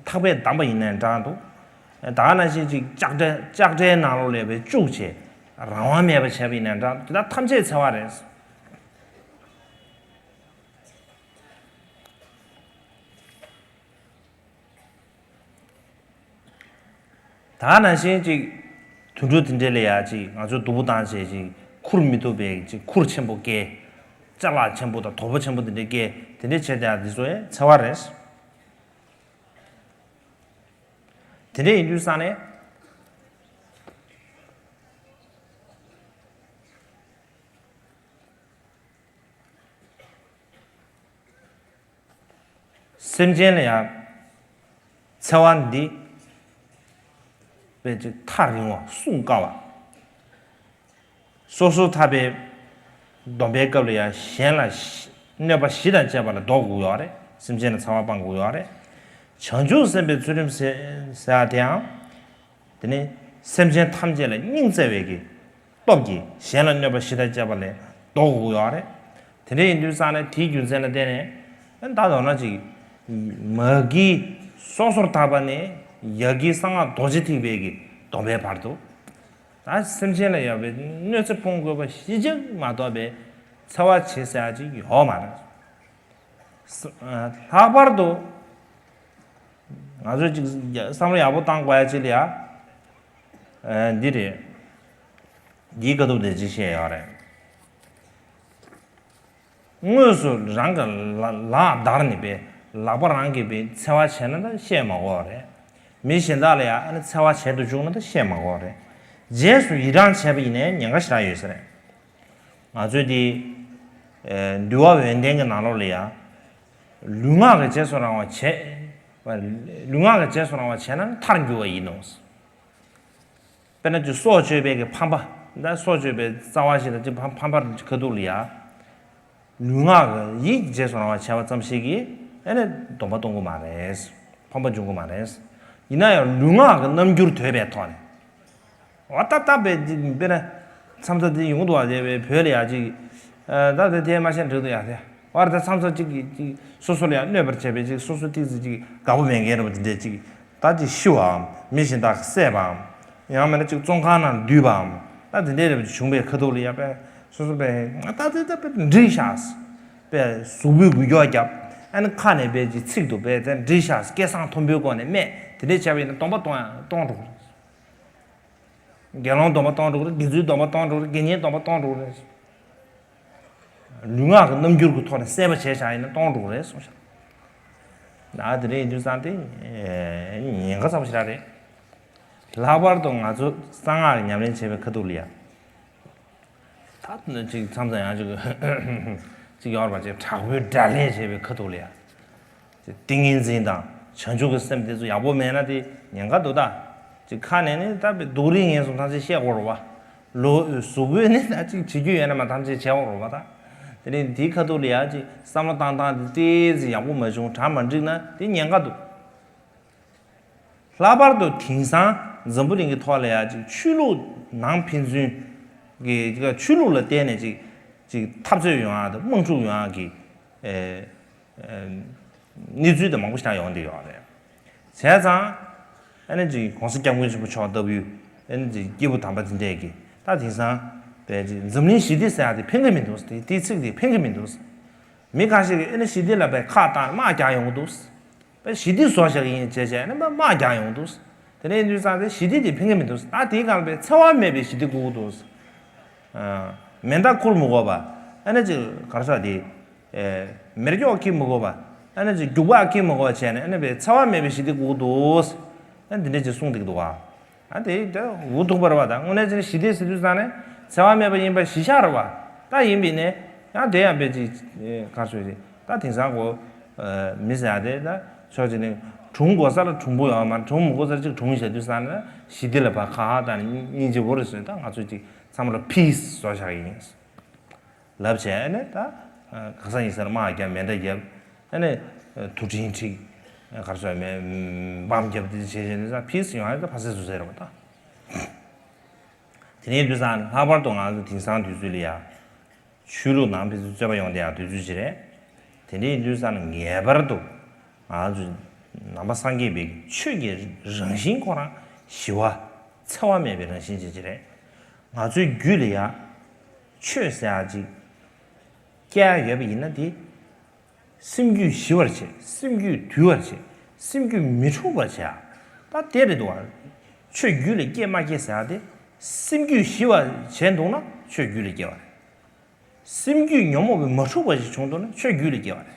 ཐག་པས་བསྡམས་པ་ཡིན་ན་ཡང་འདྲ་འདུག་ད་ག་ནང་བཞིན་ཅིག་ལྕགས་དྲའི་ལྕགས་དྲའི་ནང་ལོགས་ལ་བས་བཅུག་བྱས་རང་དབང་མེད་པ་བྱས་པ་ཡིན་ན་ཡང་འདྲ་འདུག་དེ་དག་ཐམས་ཅད་འཚེ་བ་རེད། ད་ནང་བཞིན་ཅིག་དུད་འགྲོ་དེ་འདྲས་ལ་ཡ་ཅིག་ང་ཚོས་སྡུག་པོ་བཏང་བྱས་ཅིག་ཁུར་མི་ཐུབ་པའི་ཅིག་ཁུར་ཆེན་པོ་བཀལ། ཅ་ལག་ཆེན་པོ་དང་དོ་པོ་ཆེན་པོ་དེ་འདྲས་བཀལ། དེ་འདྲས་བྱས་ཏེ་ཡ་འདི་ཚོ་ཡ་འཚེ་བ་རེད། དེ་འདྲས་ཡིན་དུས་ཙང་ནས། སེམས་ཅན་ལ་ཡང་འཚེ་བ་འདི་དཔེ་ཅིག་ཐག་རིང་བ་སྲུང་དཀའ་བ། སོ་སོ་ཐར་པའི་སྡོམ་པའི་སྐབས་ལ་ཡང་གཞན་ལ་གནོད་པ་ཞི་དང་བཅས་པ་ལ་ཟློག་དགོས་ཡོད་རེད། སེམས་ཅན་ལ་འཚེ་བ་སྤང་དགོས་ཡོད་རེད། བྱང་ཆུབ་སེམས་དཔའི་ཚུལ་ཁྲིམས་ཟེར་ཟེར་བ་དེའང་། དེ་ནི་སེམས་ཅན་ཐམས་ཅད་ལ་སྙིང་བརྩེ་བའི་གི་སྟོབས་ཀྱིས་གཞན་ལ་གནོད་པ་ཞི་དང་བཅས་པ་ལས་ལྡོག་དགོས་ཡོད་རེད། དེ་འདྲ་ཡིན་དུས་ཙང་ནས་དེའི་རྒྱུ་མཚན་ལ་བརྟེན་ནས་ད་མདོར་ན་ཅིག་མ་གི་སོ་སོར་ཐར་པ་ནས་ཡ་གི་གསང་སྔགས་རྡོ་རྗེ་ཐེག་པའི་གི་སྡོམ་པའི་བར་དུ། ད་སེམས་ཅན་ལ་ཡོད་པའི་གནོད་འཚེ་སྤོང་དགོས་པ་ཞི་འཇགས་མ་གཏོགས་པའི་འཚེ་བ་བྱེད་ཟེར་ཡ་ཅིག་ཡོད་མ་རེད། ལྷག་པར་དུ། ང་ཚོས་ཅིག་བསམ་བློ་ཡག་པོ་བཏང་དགོས་ཡ་ཅིག་ལ་ཡ། འདི་རེད། འདིའི་ཁ་ཐུག་དེ་ཅིག་བཤད་ཡོད་རེད། དངོས་སུ་རང་གི་ལག་བརྡར་ནས་པའི་ལག་པ་རང་གིས་པའི་འཚེ་བ་བྱས་ན་ད་བཤད་མ་དགོས་རེད། མི་གཞན་དག་ལ་ཡ་ཨ་ནི་འཚེ་བ་བྱེད་དུ་བཅུག་ན་ད་བཤད་མ་དགོས་རེད། རྗེས་སུ་ཡི་རང་བྱས་པ་ཡིན་ནའི་ཉེན་ཁ་ཞེ་དྲག་ཡོད་ས་རེད། ང་ཚོས་འདི། འདུལ་བ་ཡོན་ཏན་གྱི་ནང་ལོགས་ལ་ཡ། ལུས་ངག་གི་རྗེས་སུ་རང་བ་བྱས། ལུས་ངག་གི་རྗེས་སུ་རང་བ་བྱས་ན་མཐར་འགྱུར་བ་ཡིན་ནོ། དཔེར་ན་ཅིག་སྲོག་གཅོད་པའི་གི་ཕམ་པ། ད་སྲོག་གཅོད་པའི་རྩ་བ་ཞིག་དང་ཅིག་ཕམ་ཕམ་པར་ཁ་ཐུག་ལ་ཡ། ལུས་ངག་གི་ཡིད་ཀྱི་རྗེས་སུ་རང་བ་བྱས་པ་ཙམ་ཞིག་གིས་ཨེ་ནས་སྡོམ་པ་གཏོང་གི་མ་རེད། ཕམ་པ་འབྱུང་གི་མ་རེད། ཡིན་ན་ཡང་ལུས་ངག་གི་རྣམ་འགྱུར་དོད་པའི་ཐོག་ནས། འོ་ད་ལྟ་བས་འདི་དཔེར་ན་མཚམས་ཚ་འདི་ཡོང་འདུག་བ། དེ་བས་བོད་ལ་ཡ་ཅིག་ད་དེ་དེ་མ་ཤེས་འགྲིག་འདུག་ཡ་དེ། བར་དེ་མཚམས་ཚ་ཅིག་གིས་ཅིག་སོ་སོ་ལ་ཡ་གནོད་པར་བྱས་པའི་ཅིག་སོ་སོ་ཏིག་ཙི་ཅིག་དགའ་པོ་མེད་མཁན་རེད་པ། དེ་འདྲས་ཅིག་ད་ཅིག་ཤི་བའམ་མི་གཞན་དག་གིས་བསད་པའམ། ཡང་མིན་ན་ཅིག་བཙོན་ཁང་ནང་འདུས་པའམ། ད་དེ་འདྲས་རེད་པ། བྱུང་བའི་ཁ་ཐུག་ལ་ཡ་པས་སོ་སོ་པས་ད་དེ་ད་པས་འགྲིག་ཤག་པས་གཟུགས་པོའི་འགུལ་སྐྱོག་བརྒྱབ། ཨ་ནི་ཁ་ནས་པས་ཅིག་ཚིག་ཏུ་པས་དེ་འགྲིག་ཤག་སྐད་གསང་མཐོན་པོའི་སྒོ་ནས་སྨྲས། དེ་འདྲས་བྱས་པ་ཡིན་ན་སྡོམ་པ་གཏོང་ཡ་གཏོང་འགྲོ། དགེ་སློང་སྡོམ་པ་གཏོང་འགྲོ་གི་རེད། དགེ་ཚུལ་སྡོམ་པ་གཏོང་འགྲོ་གི་རེད། དགེ་བསྙེན་སྡོམ་པ་གཏོང་འགྲོ་གི་རེད། ལུས་ངག་གི་རྣམ་འགྱུར་གྱི་ཐོག་ནས་གསལ་པོ་བྱས་བཞག་ཡིན་ན་གཏོང་འགྲོ་གི་རེད་གསུངས་ཤག་ད་དེ་འདྲ་ཡིན་དུས་ཙང་དེ་ཉེན་ཁ་ཚ་པོ་ཞེ་དྲག་རེད། ལྷག་པར་དུ་ང་ཚོ་གསང་སྔགས་ཀྱི་ཉམས་ལེན་བྱེད་པའི་ཁ་ཐུག་ལ་ཡ། ད་ཅིག་མཚམས་མཚམས་ཡང་ཅིག་ཅིག་ཡོད་རེད་པ། ཅིག་དྲག་པོའི་དགྲ་ལན་བྱེད་པའི་ཁ་ཐུག་ལ་ཡ། ཏིང་ངེ་འཛིན་དང་བྱང་ཆུབ་ཀྱི་སེམས་དེ་ཚོ་ཡག་པོ་མེད་ན་དེ་ཉེན་ཁ་འདུག་ད། ཅིག་ཁ་ནས་ནི་ད་སྡུག་རུས་ངན་སོང་ཐམས་ཅད་བཤད་དགོས་རེད་པ། ལོ་གཟུགས་པོས་ནི་ད་ཅིག་བྱེད་རྒྱུ་ཡོད་ན་མ་ཐམས་ཅད་བྱེད་དགོས་རེད་པ་ད། དེ་ནི་དེའི་ཁ་ཐུག་ལ་ཡ་ཅིག་བསམ་བློ་བཏང་སྟངས་དེ་ཏོག་ཙམ་ཡག་པོ་མ་བྱུང་། གྲ་མ་འགྲིག་ན་དེ་ཉེན་ཁ་འདུག་ལྷག་པར་དུ་དེང་སང་འཛམ་བུ་གླིང་གི་ཐོག་ལ་ཡ་ཅིག་ཆོས་ལུགས་ནང་ཕན་ཚུན་གྱི་ཆོས་ལུགས་ལ་བརྟེན་ནས་ཅིག་ཅིག་འཐབ་རྩོད་ཡོང་ཡ་དང་དམག་འཁྲུག་ཡོང་ཡ་གི་ཨེ་གནས་ཚུལ་དེ་མང་པོ་ཞིག་ཡོང་བསྡད་ཡོད་རེད། བྱས་ཙང་ཨ་ནི་ཅིག་གོང་ས་སྐྱབས་མགོན་ཆེན་པོ་མཆོག་ལྟ་བུའི་ཨ་ནི་ཅིག་སྐྱེས་བུ་དམ་པ་དེ་འདྲས་ཀྱིས་ད་དེང་སང་དཔེ་ཅིག་འཛམ་གླིང་ཞི་བདེ་ཟེར་ཡ་དེ་ཕན་གི་མི་འདུག་དེ་དེའི་ཚིག་དེ་ཕན་གི་མི་འདུག་མི་ཁ་ཤས་ཀྱིས་ཨ་ནི་ཞི་བདེ་ལ་དཔེ་ཁག་བཏང་ནས་དམག་རྒྱག་ཡོང་གི་འདུག་དཔེ་ཞི་བདེ་བཟོ་བཞག་གི་ཡིན་བྱས་བྱས་ཨ་ནི་དམག་རྒྱག་ཡོང་གི་འདུག་དེ་ནས་ཡིན་དུས་ཙང་དེ་ཞི་བདེ་དེ་ཕན་གྱི་མི་འདུག་ད་དེའི་སྒང་ལ་འཚེ་བ་མེད་པའི་ཞི་བདེ་དགོས་ཀྱི་འདུག་མེ་མདའ་ཁུར་མི་དགོས་པ། ཨ་ནི་ཅིག་ག་རེ་ཟེར་དེ། མེ་སྒྱོགས་འཁྱེར་མི་དགོས་པ། ཨ་ནི་ཅིག་རྒྱུག་པ་འཁྱེར་མི་དགོས་པ་བྱས་ནས་ཨ་ནི་འཚེ་བ་མེད་པའི་ཞི་བདེ་དགོས་ཀྱི་འདུག་ཨ་འདི་འདྲ་ཅིག་གསུངས་བསྡད་ཀྱི་འདུག་བ། ཨ་དེ་ད་འུ་ཐུག་པར་བ་དང་དངོས་གནས་ཅིག་ཞི་བདེ་ཟེར་དུས་ཙང་ནས་འཚེ་བ་མེད་པ་ཡིན་པ་གཞི་བཞག་རེད་བ། ད་ཡིན་པས་ནས་ཡང་དེ་ཡང་དཔེ་ཅིག་ག་རེ་ཟེར་དེ། ད་དེང་སང་གོ་མི་ཟེར་ཡ་དེ་ད་ཕྱོགས་གཅིག་ནས་གྲོངས་དགོས་ས་ལ་གྲོངས་པོ་ཡོད་མ་རེད། གྲོངས་མི་དགོས་ས་ལ་ཅིག་གྲོངས་བཞག་དུས་ཙང་ནས་ཞི་བདེ་ལ་ཕར་ཁ་ཁ་བཏང་ནས་སྙིང་རྗེ་བོ་རེད་ཟེར། ད་ང་ཚོས་ཅིག་ཚང་མ་ལ་peace་བཟོ་བཞག་ཡིན་ལབ་བྱས་ནས་ད་གང་ཟག་ཡིན་ས་ལ་དམག་རྒྱབ་མེ་མདའ་རྒྱབ། ཨ་ནི་དུ་སྤྲིན་འཁྲིགས། ག་རེ་ཟེར་མེ་འབམ་རྒྱབ་དེ་བྱས་བྱས་ནས་ད་peace་ཡོང་ཡ་ད་ཕ་སེ་སུ་ཟེར་རེད་བ་ད། དེ་ནས་དུས་ཙང་ལྷག་པར་དུ་ང་ཚོ་དེང་སང་དུས་ཚོད་ལ་ཡ། ཆོས་ལུགས་ནང་ཕན་ཚུན་རྩོད་པ་ཡོང་བསྡད་ཡག་དུས་ཚོད་ཅིག་རེད། དེ་འདྲ་ཡིན་དུས་ཙང་ངེས་པར་དུ་ང་ཚོ་ནང་པ་སངས་རྒྱས་པའི་ཆོས་ཀྱི་རང་བཞིན་ཁོ་རང་ཞི་བ་འཚེ་བ་མེད་པའི་རང་བཞིན་ཅན་ཅིག་རེད། ང་ཚོའི་རྒྱུད་ལ་ཡ་ཆོས་ཟེར་ཡག་ཅིག་སྐྱེ་ཡག་ཡོད་པ་ཡིན་ན་དེ་སེམས་རྒྱུད་ཞི་བར་བྱེད། སེམས་རྒྱུད་དུལ་བར་བྱེད། སེམས་རྒྱུད་མི་འཁྲུགས་པར་བྱེད་ཡག་ད་དེ་རེད་འདུག་བ། ཆོས་རྒྱུད་ལ་སྐྱེ་མ་སྐྱེ་ཟེར་ཡག་དེ་སེམས་རྒྱུད་ཞི་བ་བྱས་འདུག་ན་ཆོས་རྒྱུད་ལ་སྐྱེ་བ་རེད། སེམས་རྒྱུད་ཉོན་མོངས་པའི་མ་འཁྲུགས་པ་ཞིག་བྱུང་འདུག་ན་ཆོས་རྒྱུད་ལ་སྐྱེ་བ་རེད།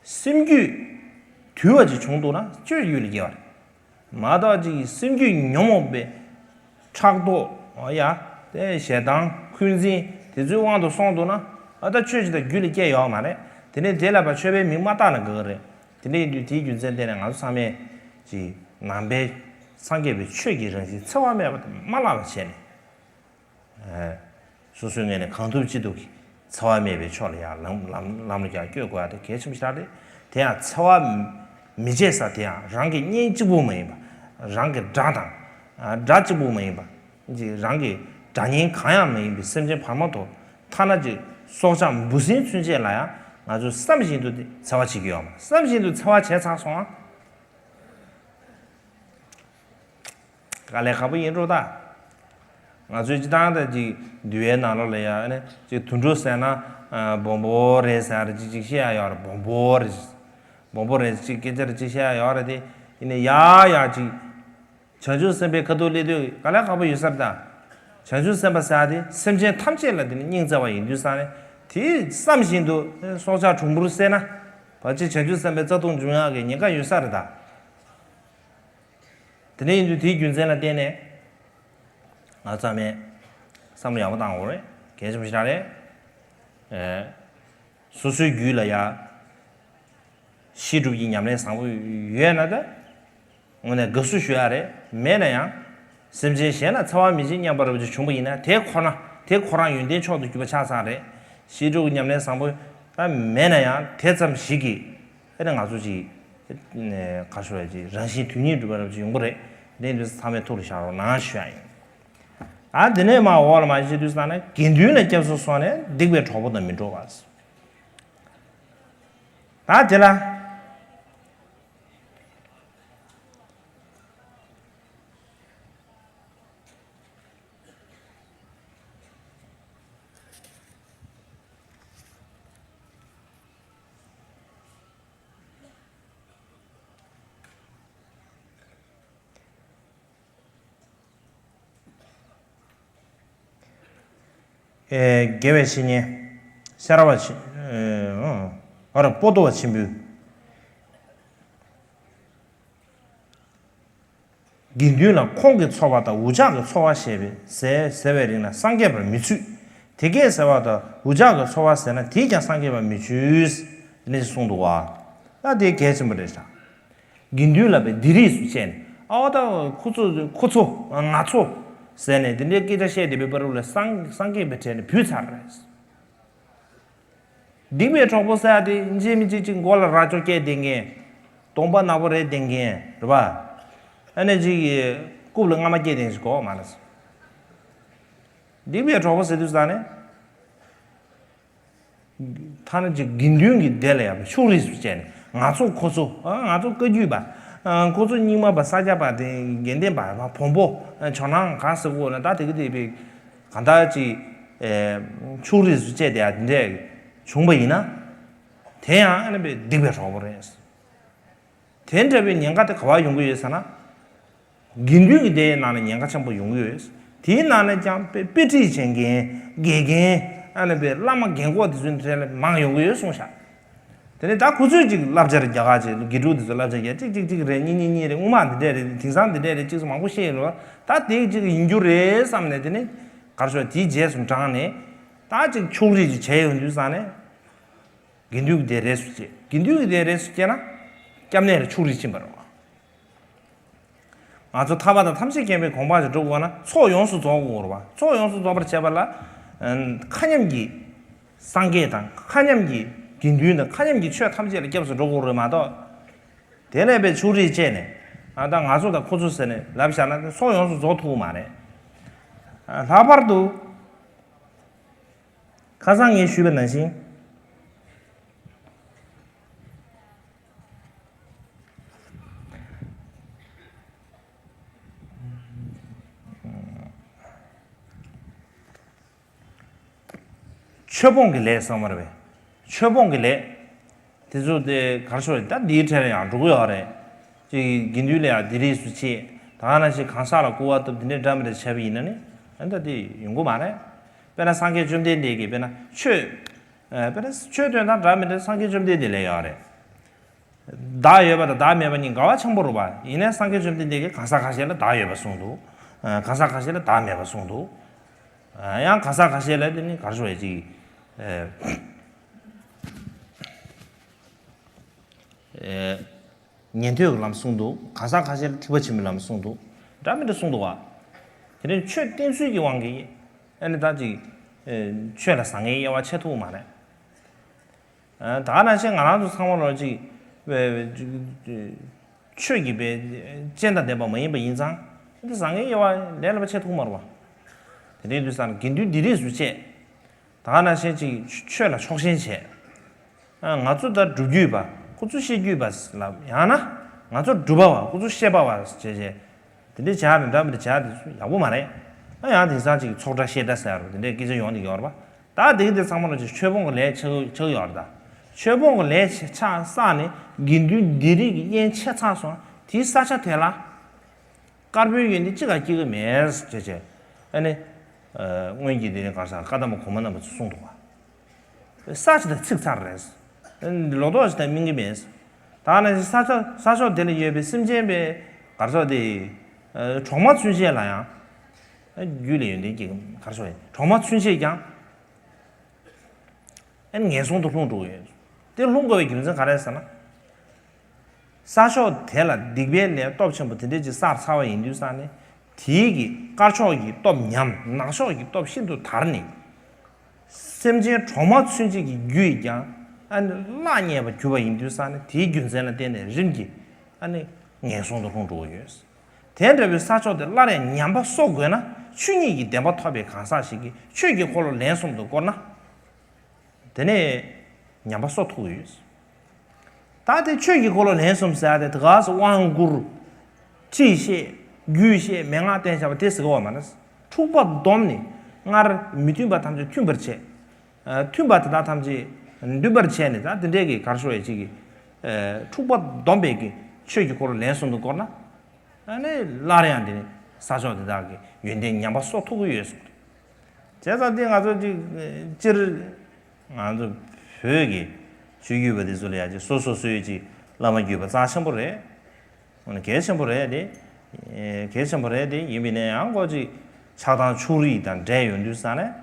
སེམས་རྒྱུད་དུལ་བ་ཞིག་བྱུང་འདུག་ན་ཆོས་རྒྱུད་ལ་སྐྱེ་བ་རེད། མ་གཏོགས་ཅིག་སེམས་རྒྱུད་ཉོན་མོངས་པའི་ཕྲག་དོག་ཨ་ཡ་དེ་ཞེ་སྡང་འཁོན་འཛིན་དེ་ཚོའི་དབང་དུ་སོང་འདུག་ན་ཨ་ད་ཆོས་ཅིག་ད་རྒྱུད་ལ་སྐྱེ་ཡོད་མ་རེད། དེ་ནས་དེ་ལ་ཕར་ཆོས་པའི་མིང་མ་བཏགས་ན་དགའ་གི་རེད། དེ་འདྲ་ཡིན་དུས་དེའི་རྒྱུ་མཚན་བརྟེན་ནས་ང་ཚོ་ཚང་མས་ཅིག་ནང་པའི་སངས་རྒྱས་པའི་ཆོས་ཀྱི་རང་བཞིན་འཚེ་བ་མེད་པ་དེ་མ་བརླག་པ་བྱས་ནས། སོ་སོའི་ངོས་ནས་གང་ཐུབ་ཅི་ཐུབ་ཀྱིས་འཚེ་བ་མེད་པའི་ཕྱོགས་ལ་ཡང་ལམ་ལམ་ལམ་ལ་ཀྱང་བསྐྱོད་དགོས་ཡ་དེ་གལ་ཆེན་པོ་ཞིག་རེད། དེ་ཡང་འཚེ་བ་མི་བྱེད་ས་དེ་ཡང་རང་གི་གཉེན་གཅིག་པུ་མ་ཡིན་པ། རང་གི་དགྲ་དང་དགྲ་གཅིག་པུ་མ་ཡིན་པ། རང་གི་དགྲ་གཉེན་གང་ཡང་མ་ཡིན་པའི་སེམས་ཅན་བར་མ་དོར། ཐ་ན་ཅིག་སྲོག་ཆགས་འབུ་སྲིན་ཚུན་ཆད་ལ་ཡང་ང་ཚོས་བསམ་བཞིན་དུ་འཚེ་བ་བྱེད་ཀྱི་ཡོད་མ་རེད། བསམ་བཞིན་དུ་འཚེ་བ་བྱས་ཚར་སོང་ཨ། དཀའ་ལས་ཁག་པོ་ཡིན་འགྲོ་ད། ང་ཚོའི་སྤྱི་བཏང་ད་ཅིག་འདུལ་བའི་ནང་ལོགས་ལ་ཡ་ཨ་ནི་ཅིག་དུད་འགྲོ་ཟེར་ན་སྦོམ་པོ་རེད་ཟེར་ཡ་རེད། ཅིག་ཅིག་བཤད་ཡ་ཡོད་རེད། སྦོམ་པོ་རེད། སྦོམ་པོ་རེད་ཅིག་སྐད་ཆ་རེ་ཅིག་བཤད་ཡ་ཡོད་རེད་དེ། ཡིན་ནའི་ཡ་ཡ་ཅིག་བྱང་ཆུབ་སེམས་དཔའི་ཁ་ཐུག་སླེབས་དུས་དཀའ་ལས་ཁག་པོ་ཡོད་ས་རེད་ད། བྱང་ཆུབ་སེམས་དཔའ་ཟེར་ཡ་དེ་སེམས་ཅན་ཐམས་ཅད་ལ་དེ་ནི་སྙིང་བརྩེ་བ་ཡིན་དུས་ཙང་ནས་དེ་བསམ་བཞིན་དུ་སྲོག་ཆགས་གྲུང་པོར་བསད་ན་ཕལ་ཆེར་བྱང་ཆུབ་སེམས་དཔའི་རྩ་ལྟུང་འབྱུང་ཡག་གི་ཉེན་ཁ་ཡོད་ས་རེད་ད། དེ་འདྲ་ཡིན་དུས་དེའི་རྒྱུ་མཚན་ལ་བརྟེན་ནས་ང་ཚང་མས་བསམ་བློ་ཡག་པོ་བཏང་དགོས་རེད། གལ་ཆེན་པོ་ཞིག་རང་རེད། ཨེ། སོ་སོའི་རྒྱུད་ལ་ཡ་བཤད་སྒྲུབ་ཀྱི་ཉམས་ལེན་བཟང་པོ་ཡོད་ན་ད་དངོས་གནས་དགའ་བསུ་ཞུ་ཡ་རེད། མེད་ན་ཡང་སེམས་ཅན་གཞན་ལ་འཚེ་བ་མི་བྱེད་སྙམ་པ་འདྲ་པོ་ཅིག་བྱུང་པ་ཡིན་ན་དེ་ཁོ་ན་དེ་ཁོ་རང་ཡོན་ཏན་མཆོག་ཏུ་གྱུར་པ་ཆགས་ཚར་རེད། བཤད་སྒྲུབ་ཀྱི་ཉམས་ལེན་བཟང་པོ་ད་མེད་ན་ཡང་དེ་ཙམ་ཞིག་གིས། ཨེ་ནས་ང་ཚོ་ཅིག་ཨེ་ནས་ག་རེ་ཞུ་དགོས་རེད། ཅིག་རང་བཞིན་དོན་གཉིས་འགྲུབ་པ་འདྲ་པོ་ཅིག་ཡོང་གི་རེད། དེ་འདྲ་ཡིན་དུས་ཚང་མས་ཐུགས་ལ་བཞག་རོགས་གནང་ཞུ་ཡ་ཡིན། ཨ་དེ་ནས་མར་འོག་ལ་མར་བཤད་དུས་ཙང་ནས་དགེ་འདུན་ལ་སྐྱབས་སུ་སོང་ནས་སྡིག་པའི་གྲོགས་པོ་དང་མི་འགྲོགས་པ། ད་དེ་ལ། ཨེ། དགེ་བའི་བཤེས་གཉེན་ཤ་ར་བ་ཆེ། ཨེ། ཨ་ར་པོ་ཏོ་བ་ཆེན་པོས། དགེ་འདུན་ལ་ཁོང་གི་འཚོ་བ་དང་འུ་ཅག་གི་འཚོ་བ་ཞེས་པའི་ཟེར་ཟེར་བའི་རིགས་ན་སངས་རྒྱས་པར་མི་ཚུད། དེ་སྐད་ཟེར་བ་དང་འུ་ཅག་གི་འཚོ་བ་ཟེར་ན་དེས་ཀྱང་སངས་རྒྱས་པར་མི་ཚུད། དེ་ནས་གསུངས་འདུག་བ། ད་དེ་གལ་ཆེན་པོ་རེད་ཤག་དགེ་འདུན་ལ་བའི་སྡིག་རིས་སུ་བཅད་ནས་ཨ་ད་ཁོ་ཚོ་ཁོ་ཚོ་ང་ཚོ་ཟེར་ནས་དེ་འདྲའི་སྐད་ཆ་བཤད་བསྡད་པའི་བར་དུ་ལ་སངས་སངས་རྒྱས་པའི་གྲལ་ནས་བུད་ཚར་རེད། སྡིག་པའི་གྲོགས་པོ་ཟེར་ཡ་དེ་གཅིག་མིན་གཅིག་གཅིག་མགོ་ལ་རྭ་ཅོ་བཀལ་བསྡད་མཁན། གདོང་པ་ནག་པོ་རེད་བསྡད་མཁན་རེད་པ། ཨ་ནི་གཅིག་གིས་རྐུབ་ལ་རྔ་མ་བཀལ་བསྡད་མཁན་ཞིག་གོ་མ་རེད། སྡིག་པའི་གྲོགས་པོ་ཟེར་དུས་ཙང་ནས། ཐ་ན་ཅིག་དགེ་འདུན་གྱི་སྡེ་ལ་ཡང་ཕྱུགས་རིས་སུ་བཅད་ནས་ང་ཚོ་ཁོ་ཚོ་ང་ཚོ་བཀའ་བརྒྱུད་པ། ཁོ་ཚོ་རྙིང་མ་པ་ས་སྐྱ་པ་དེ་དགེ་ལྡན་པ་བོན་པོ་ཇོ་ནང་གང་ཟེར་དགོས་ན་ད་དེ་གི་དེ་བས་གང་ལྟར་ཅིག་ཕྱུགས་རིས་སུ་བཅད་དེ་ཡང་དེ་འདྲས་བྱུང་པ་ཡིན་ན། དེ་ཡང་ཨ་ནི་བས་སྡིག་པའི་གྲོགས་པོ་རེད། དེ་འདྲ་བའི་ཉེན་ཁ་དེ་ག་བ་ཡོང་གི་ཡོད་ཟེར་ན། དགེ་འདུན་གྱི་སྡེའི་ནང་ནས་ཉེན་ཁ་ཆེན་པོ་ཡོང་གི་ཡོད། དེའི་ནང་ནས་ཀྱང་དཔེ་དཔེ་ཁྲིད་བྱེད་མཁན། དགེ་རྒན། ཨ་ནི་དཔེ་བླ་མ་རྒན་གོག་དེ་ཚོའི་གྲས་ལ་མང་ཡོང་གི་ཡོད་གསུངས་ཤག་དེ་ནས་ད་ཁོ་ཚོས་ཅིག་བསླབ་བྱ་རྒྱག་ག་ཅིག་དགེ་ཕྲུག་དེ་ཚོ་བསླབ་བྱ་རྒྱག་གཅིག་གཅིག་གཅིག་རེད། གཉིས་གཉིས་གཉིས་རེད། སྔོན་མ་འདི་འདྲས་རེད། དེང་སང་འདི་འདྲས་རེད། ཅིག་ཚོ་མང་པོ་བཤད་ཡོད་རེད་བ། ད་དེ་ཅིག་ཡིན་རྒྱུ་རེད་བསམ་ནས། དེ་ནས་ག་རེ་ཞུ། དེའི་རྗེས་སུ་འབྲངས་ནས་ད་ཅིག་ཕྱོགས་རིས་ཅིག་བྱས་ཡོང་དུས་ཙང་ནས། དགེ་འདུན་གྱི་སྡེ་རེས་སུ་སྐྱེས། དགེ་འདུན་གྱི་སྡེ་རེས་སུ་སྐྱེས་ན་སྐྱབས་གནས་ལ་ཕྱོགས་རིས་ཕྱིན་པ་རེད་བ། ང་ཚོ་ཐར་པ་དང་ཐམས་ཅད་མཁྱེན་པའི་གོ་འཕང་ཞིག་སྒྲུབ་དགོས་ན་ཚོགས་ཡོངས་སུ་རྫོགས་དགོས་རེད་བ། ཚོགས་ཡོངས་སུ་རྫོགས་པར་བྱེད་པ་ལ། ཨ། མཁའ་མཉམ་གྱི་སངས་རྒྱས་དང་། མཁའ་མཉམ་གྱི་དགེ་འདུན་དང་། མཁའ་མཉམ་གྱི་ཆོས་ཐམས་ཅད་ལ་སྐྱབས་སུ་འགྲོ་དགོས་རེད་མ་གཏོགས། དེ་ནས་དཔེ་ཕྱོགས་རིས་བཅད་ནས། ཨ། ད་ང་ཚོ་དང་ཁོ་ཚོ་ཟེར་ནས་ལབ་བཞག་ན་ཚོགས་ཡོངས་སུ་རྫོགས་ཐུབ་ཀྱི་མ་རེད། ཨ། ལྷག་པར་དུ། ཁ་སང་ངས་ཞུས་པ་ནང་བཞིན། ཆོས་སྤོང་གི་ལས་བསམ་པ་རེད་པས། ཆོས་སྤོང་གི་ལས། དེ་ཚོ་དེ་ག་རེ་ཞུ་རེད། ད་འདིའི་གྲས་ལ་ཡང་འགྲོ་གི་ཡོད་རེད། ཅིག་དགེ་འདུན་ལ་ཡང་འདི་རིགས་སུ་བྱེད། ད་ག་ནང་བཞིན་གང་ཟག་ལ་སྐུར་བ་བཏབ། དེ་འདྲའི་འདྲ་མི་འདྲ་བྱས་པ་ཡིན་ན་ནི། ཨ། ད་དེ་ཡོང་གི་མ་རེད། དཔེར་ན་སངས་རྒྱས་བཅོམ་ལྡན་འདས་ཀྱིས་དཔེར་ན་ཆོས། ཨ། དཔེར་ན་ཆོས་སྟོན་སྟངས་འདྲ་མི་འདྲ་སངས་རྒྱས་བཅོམ་ལྡན་འདས་ལ་ཡོད་རེད། བདག་ཡོད་པ་དང་བདག་མེད་པ་གཉིས་འགལ་བ་ཆེན་པོ་རེད་པ། ཡིན་ནའི་སངས་རྒྱས་བཅོམ་ལྡན་འདས་ཀྱིས་གང་ཟག་ཁ་ཤས་ལ་བདག་ཡོད་པ་གསུངས་འདུག། ཨ། གང་ཟག་ཁ་ཤས་ལ་བདག་མེད་པ་གསུངས་འདུག། ཨ། ཡང་གང་ཟག་ཁ་ཤས་ལ་དེ་ནི་ག་རེ་ཞུ་རེད། ཅིག། ཨ། ཨ། ཉན་ཐོས་ཀྱི་ལམ་གསུངས་འདུག། གང་ཟག་ཁ་ཤས་ལ་ཐེག་པ་ཆེན་པོའི་ལམ་གསུངས་འདུག། འདྲ་མི་འདྲ་གསུངས་འདུག་བ། དེ་ནས་ཆོས་བསྟན་ཚུལ་གྱི་དབང་གིས། ཨ་ནི་ད་ཅིག། ཨ། ཆོས་ལ་བཟང་ངན་དབྱེ་བ་ཕྱེ་ཐུབ་མ་རེད། ཨ། ད་ག་ནང་བཞིན་ང་རང་ཚོ་ཚང་མ་ལོ་ཅིག། ཨ། ཆོས་ཀྱི་དཔེ་སྤྱན་དང་ལྡན་པ་མ་ཡིན་པ་ཡིན་ཙང་། འདི་བཟང་ངན་དབྱེ་བ་ལས་སླ་པོ་ཕྱེ་ཐུབ་མ་རེད་བ། དེ་འདྲའི་དུས་ཙང་དགེ་འདུན་སྡེ་རིས་སུ་བཅད། ད་ག་ནང་བཞིན་ཅིག་ཆོས་ལ་ཕྱོགས་ཞེན་བྱས། ཨ། ང་ཚོ་ད་སྒྲུབ་བརྒྱུད་པ། ཁོ་ཚོ་བཤད་བརྒྱུད་པ་ལབ། ཡང་ན་ང་ཚོ་སྒྲུབ་པ་བ། ཁོ་ཚོ་བཤད་པ་བ་བྱས་བྱས། དེ་འདྲའི་བྱ་བ་འདྲ་མི་འདྲ་བྱ་དེ་ཚོ་ཡག་པོ་མ་རེད། ཨ། ཡང་དེང་སང་ཅིག་ཚོགས་གྲྭ་བཤད་གྲྭ་ཟེར་ཡ་རུ་དེ་འདྲའི་སྐད་ཆ་ཡོང་བསྡད་ཀྱི་ཡོད་རེད་པ། ད་དེ་གི་དེ་ཚང་མ་ལ་ཅིག་ཆོས་སྤོང་གི་ལས་ཆགས་ཆགས་ཡོད་རེད། ད་ཆོས་སྤོང་གི་ལས་ཆགས་བསགས་ནས་དགེ་འདུན་སྡེ་རིས་ཀྱི་དབྱེན་ཕྱེ་ཚར་སོང་། དེའི་ས་ཆ་དེ་ལ། དཀར་པོའི་ཡོན་ཏན་ཅི་ག་སྐྱེ་གི་མེད་ཅེས་བྱས། ཨ་ནི། ཨ། སྔོན་གྱི་དེ་ནི་ག་རེ་ཟེར། བཀའ་གདམས་པ་གོང་མ་རྣམ་པ་ཚོས་གསུངས་འདུག་བ། ས་ཆ་དེ་ཚིག་ཚར་རེད། ཨ་ནི་ལོ་ཏོག་ཞིག་དང་སྨིན་གྱི་མེད། ད་ནི་ས་ཆ་ས་ཕྱོགས་དེ་ལ་ཡོད་པའི་སེམས་ཅན་པའི་ག་རེ་ཟེར་དེ། ཨ། གྲོག་མ་ཚུན་ཆད་ལ་ཡང་། ཨ། རྒྱུད་ལ་ཡོན་ཏན་སྐྱེ་གི། ག་རེ་ཟེར། གྲོག་མ་ཚུན་ཆད་ཀྱང་། ཨ་ནི་ངན་སོང་དུ་ལྷུང་འགྲོ་གི་ཡོད། དེ་ལྷུང་དགོས་པའི་རྒྱུ་མཚན་ག་རེ་ཟེར་ན། ས་ཕྱོགས་དེ་ལ་སྡིག་པའི་ལས་སྟོབས་ཆེན་པོ་དེ་འདྲས་ཅིག་བསགས་ཚར་བ་ཡིན་དུས་ཙང་ནས། དེའི་གི་དཀར་ཕྱོགས་ཀྱི་སྟོབས་ཉམས། ནག་ཕྱོགས་ཀྱི་སྟོབས་ཤིན་ཏུ་དར་ནས། སེམས་ཅན་གྲོག་མ་ཚུན་ཆད་ཀྱི་རྒྱུད་ཀྱང་ཨ་ནི་གླགས་རྙེད་པར་གྱུར་པ་ཡིན་དུས་ཙང་ནས། དེའི་རྒྱུ་མཚན་ལ་བརྟེན་ནས་རིམ་གྱིས་ཨ་ནི་ངན་སོང་དུ་ལྷུང་འགྲོ་གི་ཡོད། དེ་འདྲ་བའི་ས་ཕྱོགས་དེ་སླར་ཡང་ཉམས་པ་གསོ་དགོས་ན། ཆོས་ཉིད་ཀྱི་བདེན་པ་ཐོབ་པའི་གང་ཟག་ཞིག་གིས་ཆོས་ཀྱི་འཁོར་ལོ་ལན་གསུམ་དུ་བསྐོར་ན། དེ་ནས་ཉམས་པ་གསོ་ཐུབ་ཀྱི་ཡོད། ད་དེ་ཆོས་ཀྱི་འཁོར་ལོ་ལན་གསུམ་ཟེར་ཡ་དེ། དེ་ག་སེ་དབང་བསྐུར། ཁྲིད་བཤད། རྒྱུད་བཤད། མན་ངག་བསྟན་བྱ་བ་དེ་ཟེར་གི་ཡོད་མ་རེད། འཁྲུག་པ་བསྡོམས་ནས་སྔར་མི་མཐུན་པ་ཐམས་ཅད་མཐུན་པར་བྱས། ཨ། མཐུན་པ་དེ་དག་ཐམས་ཅད་འདུན་པར་བྱས་ནས། ད་དེ་འདྲའི་གི་ག་རེ་ཞུ་ཡ་ཅིག་གི། ཨ། འཁྲུག་པ་བསྡོམས་པའི་གི་ཆོས་ཀྱི་འཁོར་ལོ་ལན་གསུམ་དུ་བསྐོར་ན། ཨ་ནི་སླར་ཡང་དེ་ནི་ས་ཕྱོགས་དེ་དག་གི་ཡོན་ཏན་ཉམས་པ་གསོ་ཐུབ་ཀྱི་ཡོད་གསུངས། བྱས་ཙང་དེ་ང་ཚོ་ཅིག་སྤྱིར་ང་ཚོ་བོད་ཀྱི་ཆོས་བརྒྱུད་པ་དེ་ཚོ་ལ་ཡང་ཅིག་སོ་སོ་སོའི་ཅིག་བླ་མ་བརྒྱུད་པ་རྩ་ཆེན་པོ་རེད། འོ་ན་གལ་ཆེན་པོ་རེད་དེ། གལ་ཆེན་པོ་རེད་དེ། ཡིན་པས་ན་ཡང་ཁོ་ཅིག་ཆགས་སྡང་ཕྱོགས་རིས་དང་འབྲེལ་ཡོང་དུས་ཙང་ནས།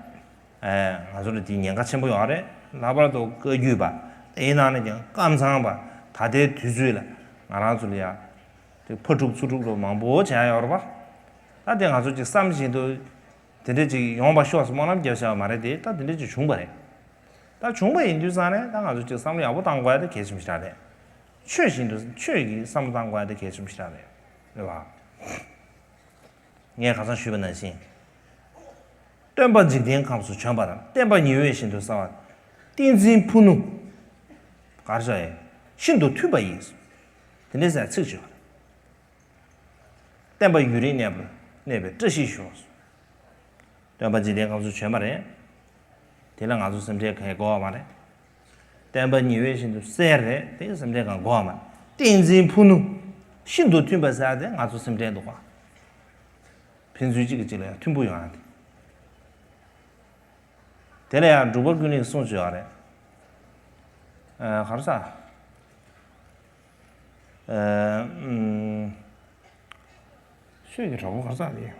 ཨ། ང་ཚོ་ལ་དེ་ཉེན་ཁ་ཆེན་པོ་ཡོད་རེད། ལྷག་པར་དུ་བཀའ་བརྒྱུད་པ། དེའི་ནང་ནས་ཀྱང་ཀམ་ཚང་པ། ད་ལྟའི་དུས་ཚོད་ལ་ང་རང་ཚོ་ལ་ཡང་དེ་ཕར་སྒྲུབ་ཚུར་སྒྲུབ་ལ་མང་པོ་བྱས་ཡོད་རེད་པ། ད་དེ་ང་ཚོ་ཅིག་བསམ་བཞིན་དུ་དེ་འདྲ་ཅིག་ཡོང་བ་ཤོག་ཟེར་སྨོན་ལམ་རྒྱབ་བཞག་པ་མ་རེད་དེ། ད་དེ་འདྲ་ཅིག་བྱུང་བ་རེད། ད་བྱུང་བ་ཡིན་དུས་ཙང་ནས་ད་ང་ཚོ་ཅིག་བསམ་བློ་ཡག་པོ་བཏང་དགོས་ཡ་དེ་གལ་ཆེན་པོ་ཞེ་དྲག་རེད། ཆོས་བཞིན་དུ་ཆོས་ཀྱི་བསམ་བློ་བཏང་དགོས་ཡ་དེ་གལ་ཆེན་པོ་ཞེ་དྲག་རེད། རེད་པ། ངས་ཁ་སང་ཞུས་པ་ནང་བཞིན། སྟོན་པ་འཇིག་རྟེན་ཁམས་སུ་བྱོན་པ་དང་། བསྟན་པ་ཉི་འོད་བཞིན་དུ་གསལ་བ། བསྟན་འཛིན་ཕུ་ནུ། ག་རེ་ཟེར་ཡ། ཤིན་ཏུ་མཐུན་པ་ཡིས། དེ་འདྲའི་ཟེར་ཚིག་བརྗོད་པ་རེད། བསྟན་པ་ཡུན་རིང་གནས་པར་གནས་པའི་བཀྲ་ཤིས་ཤོག། སྟོན་པ་འཇིག་རྟེན་ཁམས་སུ་བྱོན་པ་རེད། དེ་ལ་ང་ཚོ་སེམས་ཁྲལ་གང་ཡང་དགོས་པ་མ་རེད། བསྟན་པ་ཉི་འོད་བཞིན་དུ་གསལ་རེད། དེ་སེམས་ཁྲལ་གང་དགོས་པ་མ་རེད། བསྟན་འཛིན་ཕུ་ནུ། ཤིན་ཏུ་མཐུན་པ་ཟེར་ཡ་དེ་ང་ཚོ་སེམས་ཁྲལ་འདུག་ག། ཕན་ཚུན་གཅིག་གིས་གཅིག་ལ་ཡང་མཐུན་པོ་ཡོང་ཡ་དེ། དེ་ལ་ཡང་འབྲུག་པ་ཀུན་ལེགས་གསུངས་བྱས་ཡོད་རེད། ཨ། ག་རེ་ཟ། ཨ། ཨུམ། ཆོས་ཀྱི་གྲོགས་པོ་ག་རེ་ཟ་རེད།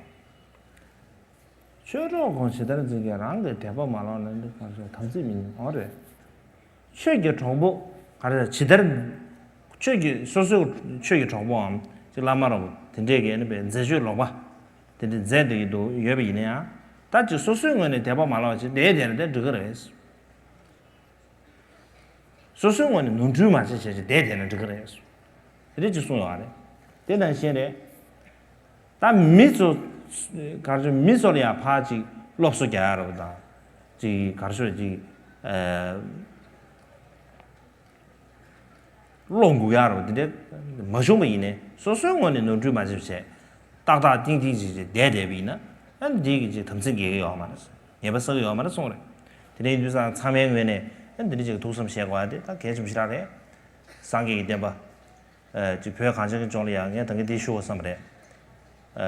ཆོས་གྲོགས་གང་ཇི་ལྟར་འཛིན་ཀྱང་། རང་གི་དད་པ་མ་ལོག་ན། འདི་ག་རེ་ཟ། དམ་ཚིག་མི་ཉམས། འོ་རེད། ཆོས་ཀྱི་གྲོགས་པོ་ག་རེ་ཟ། ཇི་ལྟར། ཆོས་ཀྱི་སོ་སོའི་ཆོས་ཀྱི་གྲོགས་པོའམ་ཅིག་བླ་མ་རོགས་དེ་འདྲས་ཀྱི་ཨ་ནི་པའི་མཛད་སྤྱོད་ལོག་པ་དེ་འདྲས་མཛད་བསྡད་ཀྱི་འདུག་ཡོད་པ་ཡིན་ན་ཡང་། ད་ཅིག་སོ་སོའི་ངོས་ནས་དད་པ་མ་ལོག་ཅིག་བསྡད་བསྡད་ན་དེ་འགྲིག་གི་རེད། སོ་སོའི་ངོས་ནས་ནོར་འཁྲུལ་མ་བྱེད་བྱས་ཅིག་བསྡད་བསྡད་ན་འགྲིག་གི་རེད། དེ་འདྲས་ཅིག་གསུངས་ཡོད་རེད། དེ་ནང་བཞིན་རེད། ད་མི་ཚོ་ག་རེ་ཟ། མི་ཚོ་ལ་ཡང་ཕར་ཅིག་སློབ་གསོ་རྒྱག་ཡ་རོགས་དང་། ཅིག་ག་རེ་ཟ། ཅིག་ཨ། བློ་འགུག་ཡ་རོགས་དེ་འདྲས་མ་བྱུང་བ་ཡིན་ནའི། སོ་སོའི་ངོས་ནས་ནོར་འཁྲུལ་མ་བྱེད་བྱས། ཏག་ཏག་ཏིང་ཏིང་ཅིག་ཅིག་བསྡད་བསྡད་པ་ཡིན་ན། ཨ་ནི་འདི་གི་ཅིག་དམ་ཚིག་འགལ་གྱི་ཡོད་མ་རེད། ཉེས་པ་བསགས་ཀྱི་ཡོད་མ་རེད་གསུངས་རེད། དེ་འདྲ་ཡིན་དུས་ཙང་ཚང་མའི་ངོས་ནས་ཨ་ནི་འདི་འདྲ་ཅིག་ཐུགས་བསམ་བཞེས་དགོས་ཡ་དེ་ད་གལ་ཆེན་པོ་ཞེ་དྲག་རེད། སངས་རྒྱས་ཀྱི་བསྟན་པ། ཨ། ཅིག་བོད་གངས་ཅན་གྱི་ལྗོངས་ལ་ཡང་ངས་ད་གིན་འདི་ཞུ་དགོས་བསམ་པ་རེད། ཨ།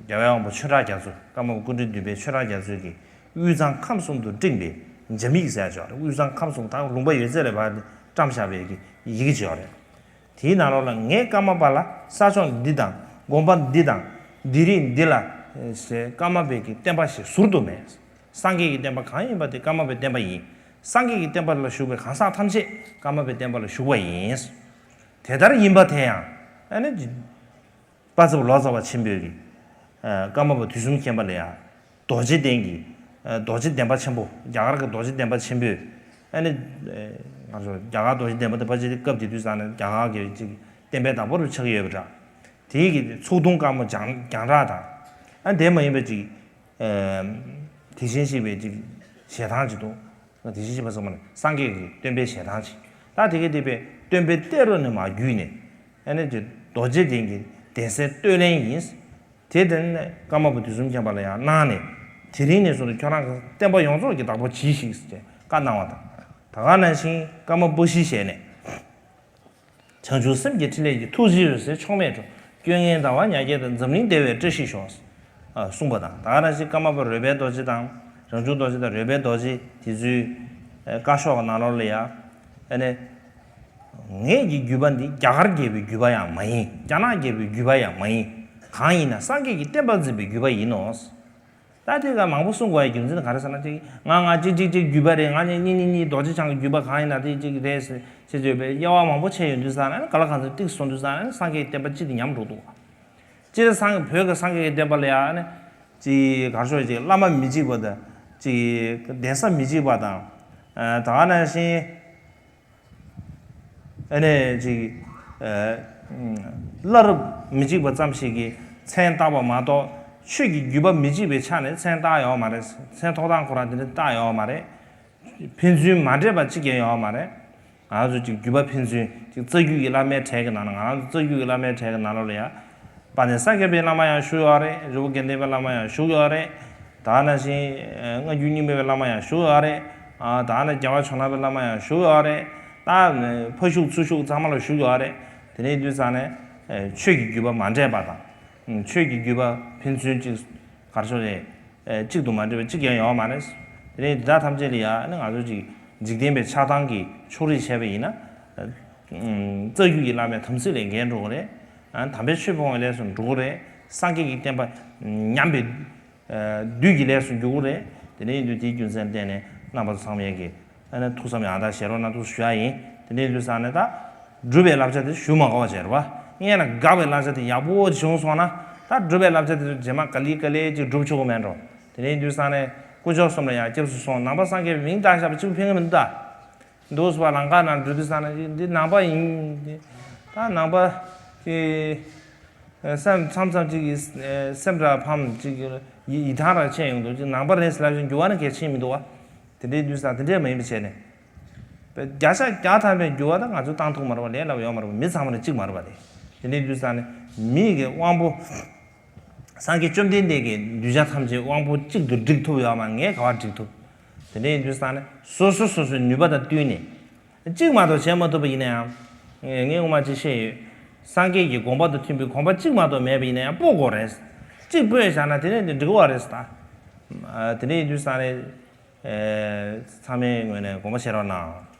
རྒྱལ་བའི་དབང་པོ་ཆོས་གྲགས་རྒྱ་མཚོ། ཀརྨ་པ་སྐུ་ཕྲེང་བདུན་པའི་ཆོས་གྲགས་རྒྱ་མཚོས་ཀྱིས། དབུས་གཙང་ཁམས་གསུམ་དུ་སྤྲིངས་པའི་འཇམ་ཡིག་ཟེར་ཡ་ཅིག་ཡོད་རེད། དབུས་གཙང་ཁམས་གསུམ་ད་ལུང་པ་ཡོད་ཚད་ལ་ཕར་བཀྲམ་བཞག་པའི་གི་ཡི་གེ་ཅིག་ཡོད་རེད། དེའི་ནང་ལོགས་ལ། ངས་ཀརྨ་པ་ལ་ས་ཕྱོགས་འདི་དང་དགོན་པ་འདི་དང་འདི་རིགས་འདི་ལ་ཟེར། ཀརྨ་པའི་གི་བསྟན་པ་ཞེས་ཟུར་དུ་མེད། སངས་རྒྱས་ཀྱི་བསྟན་པ་གང་ཡིན་པ་དེ་ཀརྨ་པའི་བསྟན་པ་ཡིན། སངས་རྒྱས་ཀྱི་བསྟན་པ་ལ་ཞུགས་པའི་གང་ཟག་ཐམས་ཅད་ཀརྨ་པའི་བསྟན་པ་ལ་ཞུགས་པ་ཡིན། དེ་ལྟར་ཡིན་པ་དེ་ཡང་ཨ་ནི་དཔལ་འཛམ་ལོ་ཙཱ་བ་ཆེན་པོས་ཀྱི། ཨ། ཀརྨ་པ་དུས་གསུམ་མཁྱེན་པ་ལ་ཡང་རྡོ་རྗེ་གདན་གྱི། ཨ། རྡོ་རྗེ་གདན་པ་ཆེན་པོ། རྒྱ་གར་གྱི་རྡོ་རྗེ་གདན་པ་ཆེན་པོས། ཨ་ནི། ཨ། ང་ཚོ་རྒྱ་གར་རྡོ་རྗེ་གདན་པ་དེ་ཕལ་ཆེར་སྐབས་དེ་དུས་ཙང་ནས་རྒྱ་གར་གྱི་ཅིག་བསྟན་པའི་བདག་པོ་རུ་ཆགས་ཀྱི་ཡོད་པ་འདྲ། དེའི་གི་ཚོགས་དུང་དཀར་མོ་རྒྱང་རྒྱང་གྲགས་དང་། ཨ། དེ་མ་ཡིན་པ་ཅིག་ཨ། དེ་བཞིན་གཤེགས་པའི་ཅིག་ཞལ་ཐང་ཅིག་འདུག་དེ་བཞིན་གཤེགས་པ་ཟེར་མ་ནི་སངས་རྒྱས་ཀྱི་སྟོན་པའི་ཞལ་ཐང་ཅིག་ད་དེ་ག་དེ་པའི་སྟོན་པའི་བསྟན་རུ་ནས་མར་བརྒྱུད་ནས། ཨ་ནི་ཅིག་རྡོ་རྗེ་གདན་གྱི་གདན་སའི་སྟོད་ལན་ཡིན། དེ་དེ་ནས་ཀརྨ་པ་དུས་གསུམ་མཁྱེན་པ་ལ་ཡང་གནང་ནས། དེ་རིང་ནས་བཟུང་སྟེ་ཁྱོད་རང་གི་བསྟན་པ་ཡོངས་རྫོགས་ཀྱི་བདག་པོ་གྱིས་ཤིག་ཟེར་བཀའ་གནང་བ་དང་། ད་ག་ནང་བཞིན་ཀརྨ་པ་བཀྲ་ཤིས་ཞལ་ནས། བྱང་ཆུབ་སེམས་ཀྱི་ཕྲིན་ལས་ཀྱི། ཐུགས་རྗེའི་འོད་ཟེར་ཕྱོགས་མེད་འཕྲོ། སྐྱོ་ངལ་འདའ་བ་ཉག་གི་དང་། འཛམ་གླིང་བདེ་བའི་བཀྲ་ཤིས་ཤོག་ཨ། གསུངས་པ་དང་། ད་ག་ནང་བཞིན་ཀརྨ་པ་རོལ་པའི་རྡོ་རྗེ་དང་། རང་བྱུང་རྡོ་རྗེ་དང་རོལ་པའི་རྡོ་རྗེ་དེ་ཚོའི། ཨ། བཀའ་ཤོག་གི་ནང་ལོགས་ལ་ཡ། ཨ་ནི། ངེད་ཀྱི་བརྒྱུད་པ་འདི་རྒྱ་གར་རྒྱལ་པོའི་བརྒྱུད་པ་ཡང་མ་ཡིན། རྒྱ་ནག་རྒྱལ་པོའི་བརྒྱུད་པ་ཡང་མ་ཡིན། གང་ཡིན་ན་སངས་རྒྱས་ཀྱི་བསྟན་པ་འཛིན་པའི་བརྒྱུད་པ་ཡིན་ནོ། ད་དེ་ག་མང་པོ་གསུང་དགོས་ཡ་རྒྱུ་མཚན་ག་རེ་ཟེར་ན། ཅིག་ང་ང་གཅིག་གཅིག་གཅིག་བརྒྱུད་པ་རེད། ང་གཉིས་གཉིས་གཉིས་རྡོ་རྗེ་འཆང་གི་བརྒྱུད་པ་གང་ཡིན་ན་དེ་གཅིག་རེད་ཟེར་བྱས་བྱས་པའི་དབྱེ་བ་མང་པོ་ཕྱེ་ཡོང་དུས་ཙང་ནས། ག་ལ་གང་ཚོད་ཏིག་སོང་དུས་ཙང་ནས་སངས་རྒྱས་བསྟན་པ་སྤྱི་དེ་ཉམས་འགྲོ་འདུག་སྤྱིར་སངས་བོད་ཀྱི་སངས་རྒྱས་ཀྱི་བསྟན་པ་ལ་ཡང་ནི་ཅིག་ག་རེ་ཞུ། ཅིག་བླ་མ་མི་གཅིག་པ་དང་། ཅིག་གདན་ས་མི་གཅིག་པ་དང་། ཨ། ད་ག་ནང་བཞིན། ཨ་ནི་ཅིག་ཨ། བླ་རབས་མི་གཅིག་པ་ཙམ་ཞིག་གིས་མཚན་བཏགས་པ་མ་གཏོགས། ཆོས་ཀྱི་བརྒྱུད་པ་མི་གཅིག་པའི་ཆ་ནས་མཚན་བཏགས་ཡོད་མ་རེད། མཚན་ཐོགས་སྟངས་ཁོ་རང་དེ་འདྲ་བཏགས་ཡོད་མ་རེད། ཕན་ཚུན་མ་འདྲེས་པ་གཅིག་ཀྱང་ཡོད་མ་རེད། ང་ཚོ་ཅིག་བརྒྱུད་པ་ཕན་ཚུན་ཅིག་རྩ་རྒྱུད་ཀྱི་བླ་མའི་གྲས་ཀྱི་ནང་ན། ང་ཚོ་རྩ་རྒྱུད་ཀྱི་བླ་མའི་གྲས་ཀྱི་ནང་ལོགས་ལ་ཡ། དཔལ་ལྡན་ས་སྐྱ་པའི་བླ་མ་ཡང་བཞུགས་ཡོད་རེད། རི་བོ་དགེ་ལྡན་པའི་བླ་མ་ཡང་བཞུགས་ཡོད་རེད། ད་ག་ནང་བཞིན་ཨ། སྔ་འགྱུར་རྙིང་མའི་བླ་མ་ཡང་བཞུགས་ཡོད་རེད། ཨ། ད་ནི་རྒྱལ་བ་བྱུང་ནག་པའི་བླ་མ་ཡང་བཞུགས་ཡོད་རེད། ད་ཕ་ཤུག་ཚུ་ཤུག་ཚང་མ་ལ་བཞུགས་ཡོད་རེད། དེ་ནས་དུས་ཙང་ནས་ཨ། ཆོས་ཀྱི་བརྒྱུད་པ་མ་འདྲེས་པ་དང་། ཨ། ཆོས་ཀྱི་བརྒྱུད་པ་ཕན་ཚུན་གཅིག་ག་རེ་ཞུ་རེད། ཨ། གཅིག་ཏུ་མ་འདྲེས་པ་གཅིག་ཀྱང་ཡོད་མ་རེད། དེ་ནས་འདི་དག་ཐམས་ཅད་ལ་ཡང་ནི་ང་ཚོ་ཅིག་འཇིག་རྟེན་པའི་ཆགས་སྡང་གིས་ཕྱོགས་རིས་བྱས་པ་ཡིན་ན། ཨ། རྩ་རྒྱུད་ཀྱི་བླ་མའི་དམ་ཚིག་ལས་འགལ་འགྲོ་གི་རེད། ཨ། དམ་པའི་ཆོས་སྤོང་བའི་ལས་སུ་འགྲོ་གི་རེད། སངས་རྒྱས་ཀྱི་བསྟན་པ་ཉམས་པའི་ཨ། བདུད་ཀྱི་ལས་སུ་འགྱུར་གྱི་རེད། དེ་འདྲ་ཡིན་དུས་དེའི་རྒྱུ་མཚན་བརྟེན་ནས་རྣམ་པ་ཚོ་ཚང་མས་ཀྱི་ཨ་ནི་ཐུགས་བསམ་ཡང་དག་བཞེས་རོགས་གནང་། ཐུགས་ཞུ་ཡ་ཡིན། དེ་འདྲ་ཡིན་དུས་ཙང་ནས་ད་སྒྲུབ་པའི་བསླབ་བྱ་དེ་ཞུ་མ་དགོས་པ་བྱས་རེད་པ། སྔོན་ལ་དགག་པའི་བསླབ་བྱ་དེ་ཡག་པོ་བྱུང་སོང་ན། ད་སྒྲུབ་པའི་བསླབ་བྱ་དེ་ཚོ་རྗེས་མ་ག་ལེ་ག་ལེ་ཅིག་སྒྲུབ་ཆོག་གི་མེད་འགྲོ། དེ་འདྲ་ཡིན་དུས་ཙང་ནས་དཀོན་མཆོག་གསུམ་ལ་ཡང་སྐྱབས་སུ་སོང་། ནང་པ་སངས་རྒྱས་པའི་མིང་བཏགས་བཞག་པ་གཅིག་པུ་ཕན་གྱི་མི་འདུག་ད། འདུག་སེ་བ་ལམ་ཁ་ནང་འགྲོ་དུས་ཙང་ནས་འདི་ནང་པ་ཡིན། འདི་ད་ནང་པ་གི་སེམས་མཚམས་མཚམས་ཅིག་གི་སེམས་ར་ཕམ་ཅིག་གི་ཡི་ཡི་ཐང་ར་ཆད་ཡོང་འདུག་ཅིག་ནང་པ་རེད་ཟེར་ལབ་ཀྱང་འགྱུར་བ་ནི་གལ་ཆེན་མི་འདུག་བ། དེ་འདྲའི་དུས་ཙང་དེ་འདྲས་མ་ཡིན་པ་བྱས་ནས། བརྒྱ་ཆ་བརྒྱ་ཐམ་པའི་འགྱུར་བ་ད་ང་ཚོས་བཏང་ཐུབ་མ་རེད་བ། ལས་སླ་པོ་ཡོད་མ་རེད་བ། མི་ཚང་མ་ནི་གཅིག་མ་རེད་བ། དེ་དེ་འདྲའི་དུས་ཙང་ནས་མི་གི་དབང་པོ། སངས་རྒྱས་བཅོམ་ལྡན་འདས་ཀྱིས་གདུལ་བྱ་ཐམས་ཅད་དབང་པོ་གཅིག་ཏུ་སྒྲིག་ཐུབ་ཡོད་མ། ངས་ག་བ་སྒྲིག་ཐུབ། དེ་འདྲ་ཡིན་དུས་ཙང་ནས་སོ་སོ་སོ་སོའི་ནུས་པ་དང་བསྟུན་ནས། གཅིག་མ་གཏོགས་བྱེད་མ་ཐུབ་པ་ཡིན་ན་ཡང་། ངས་ངས་སྔོན་མ་ཅིག་བཤད་ཡོད། སངས་རྒྱས་ཀྱི་དགོངས་པ་དང་མཐུན་པའི་དགོངས་པ་གཅིག་མ་གཏོགས་མེད་པ་ཡིན་ན་ཡང་སྤོ་དགོས་རེད། གཅིག་པོས་བཞག་ན་དེ་ནས་འགྲིག་གི་རེད་ད། དེ་འདྲ་ཡིན་དུས་ས་ནས་ཚང་མའི་ངོས་ནས་དགོངས་པ་བཞེས་རོགས་གནང་།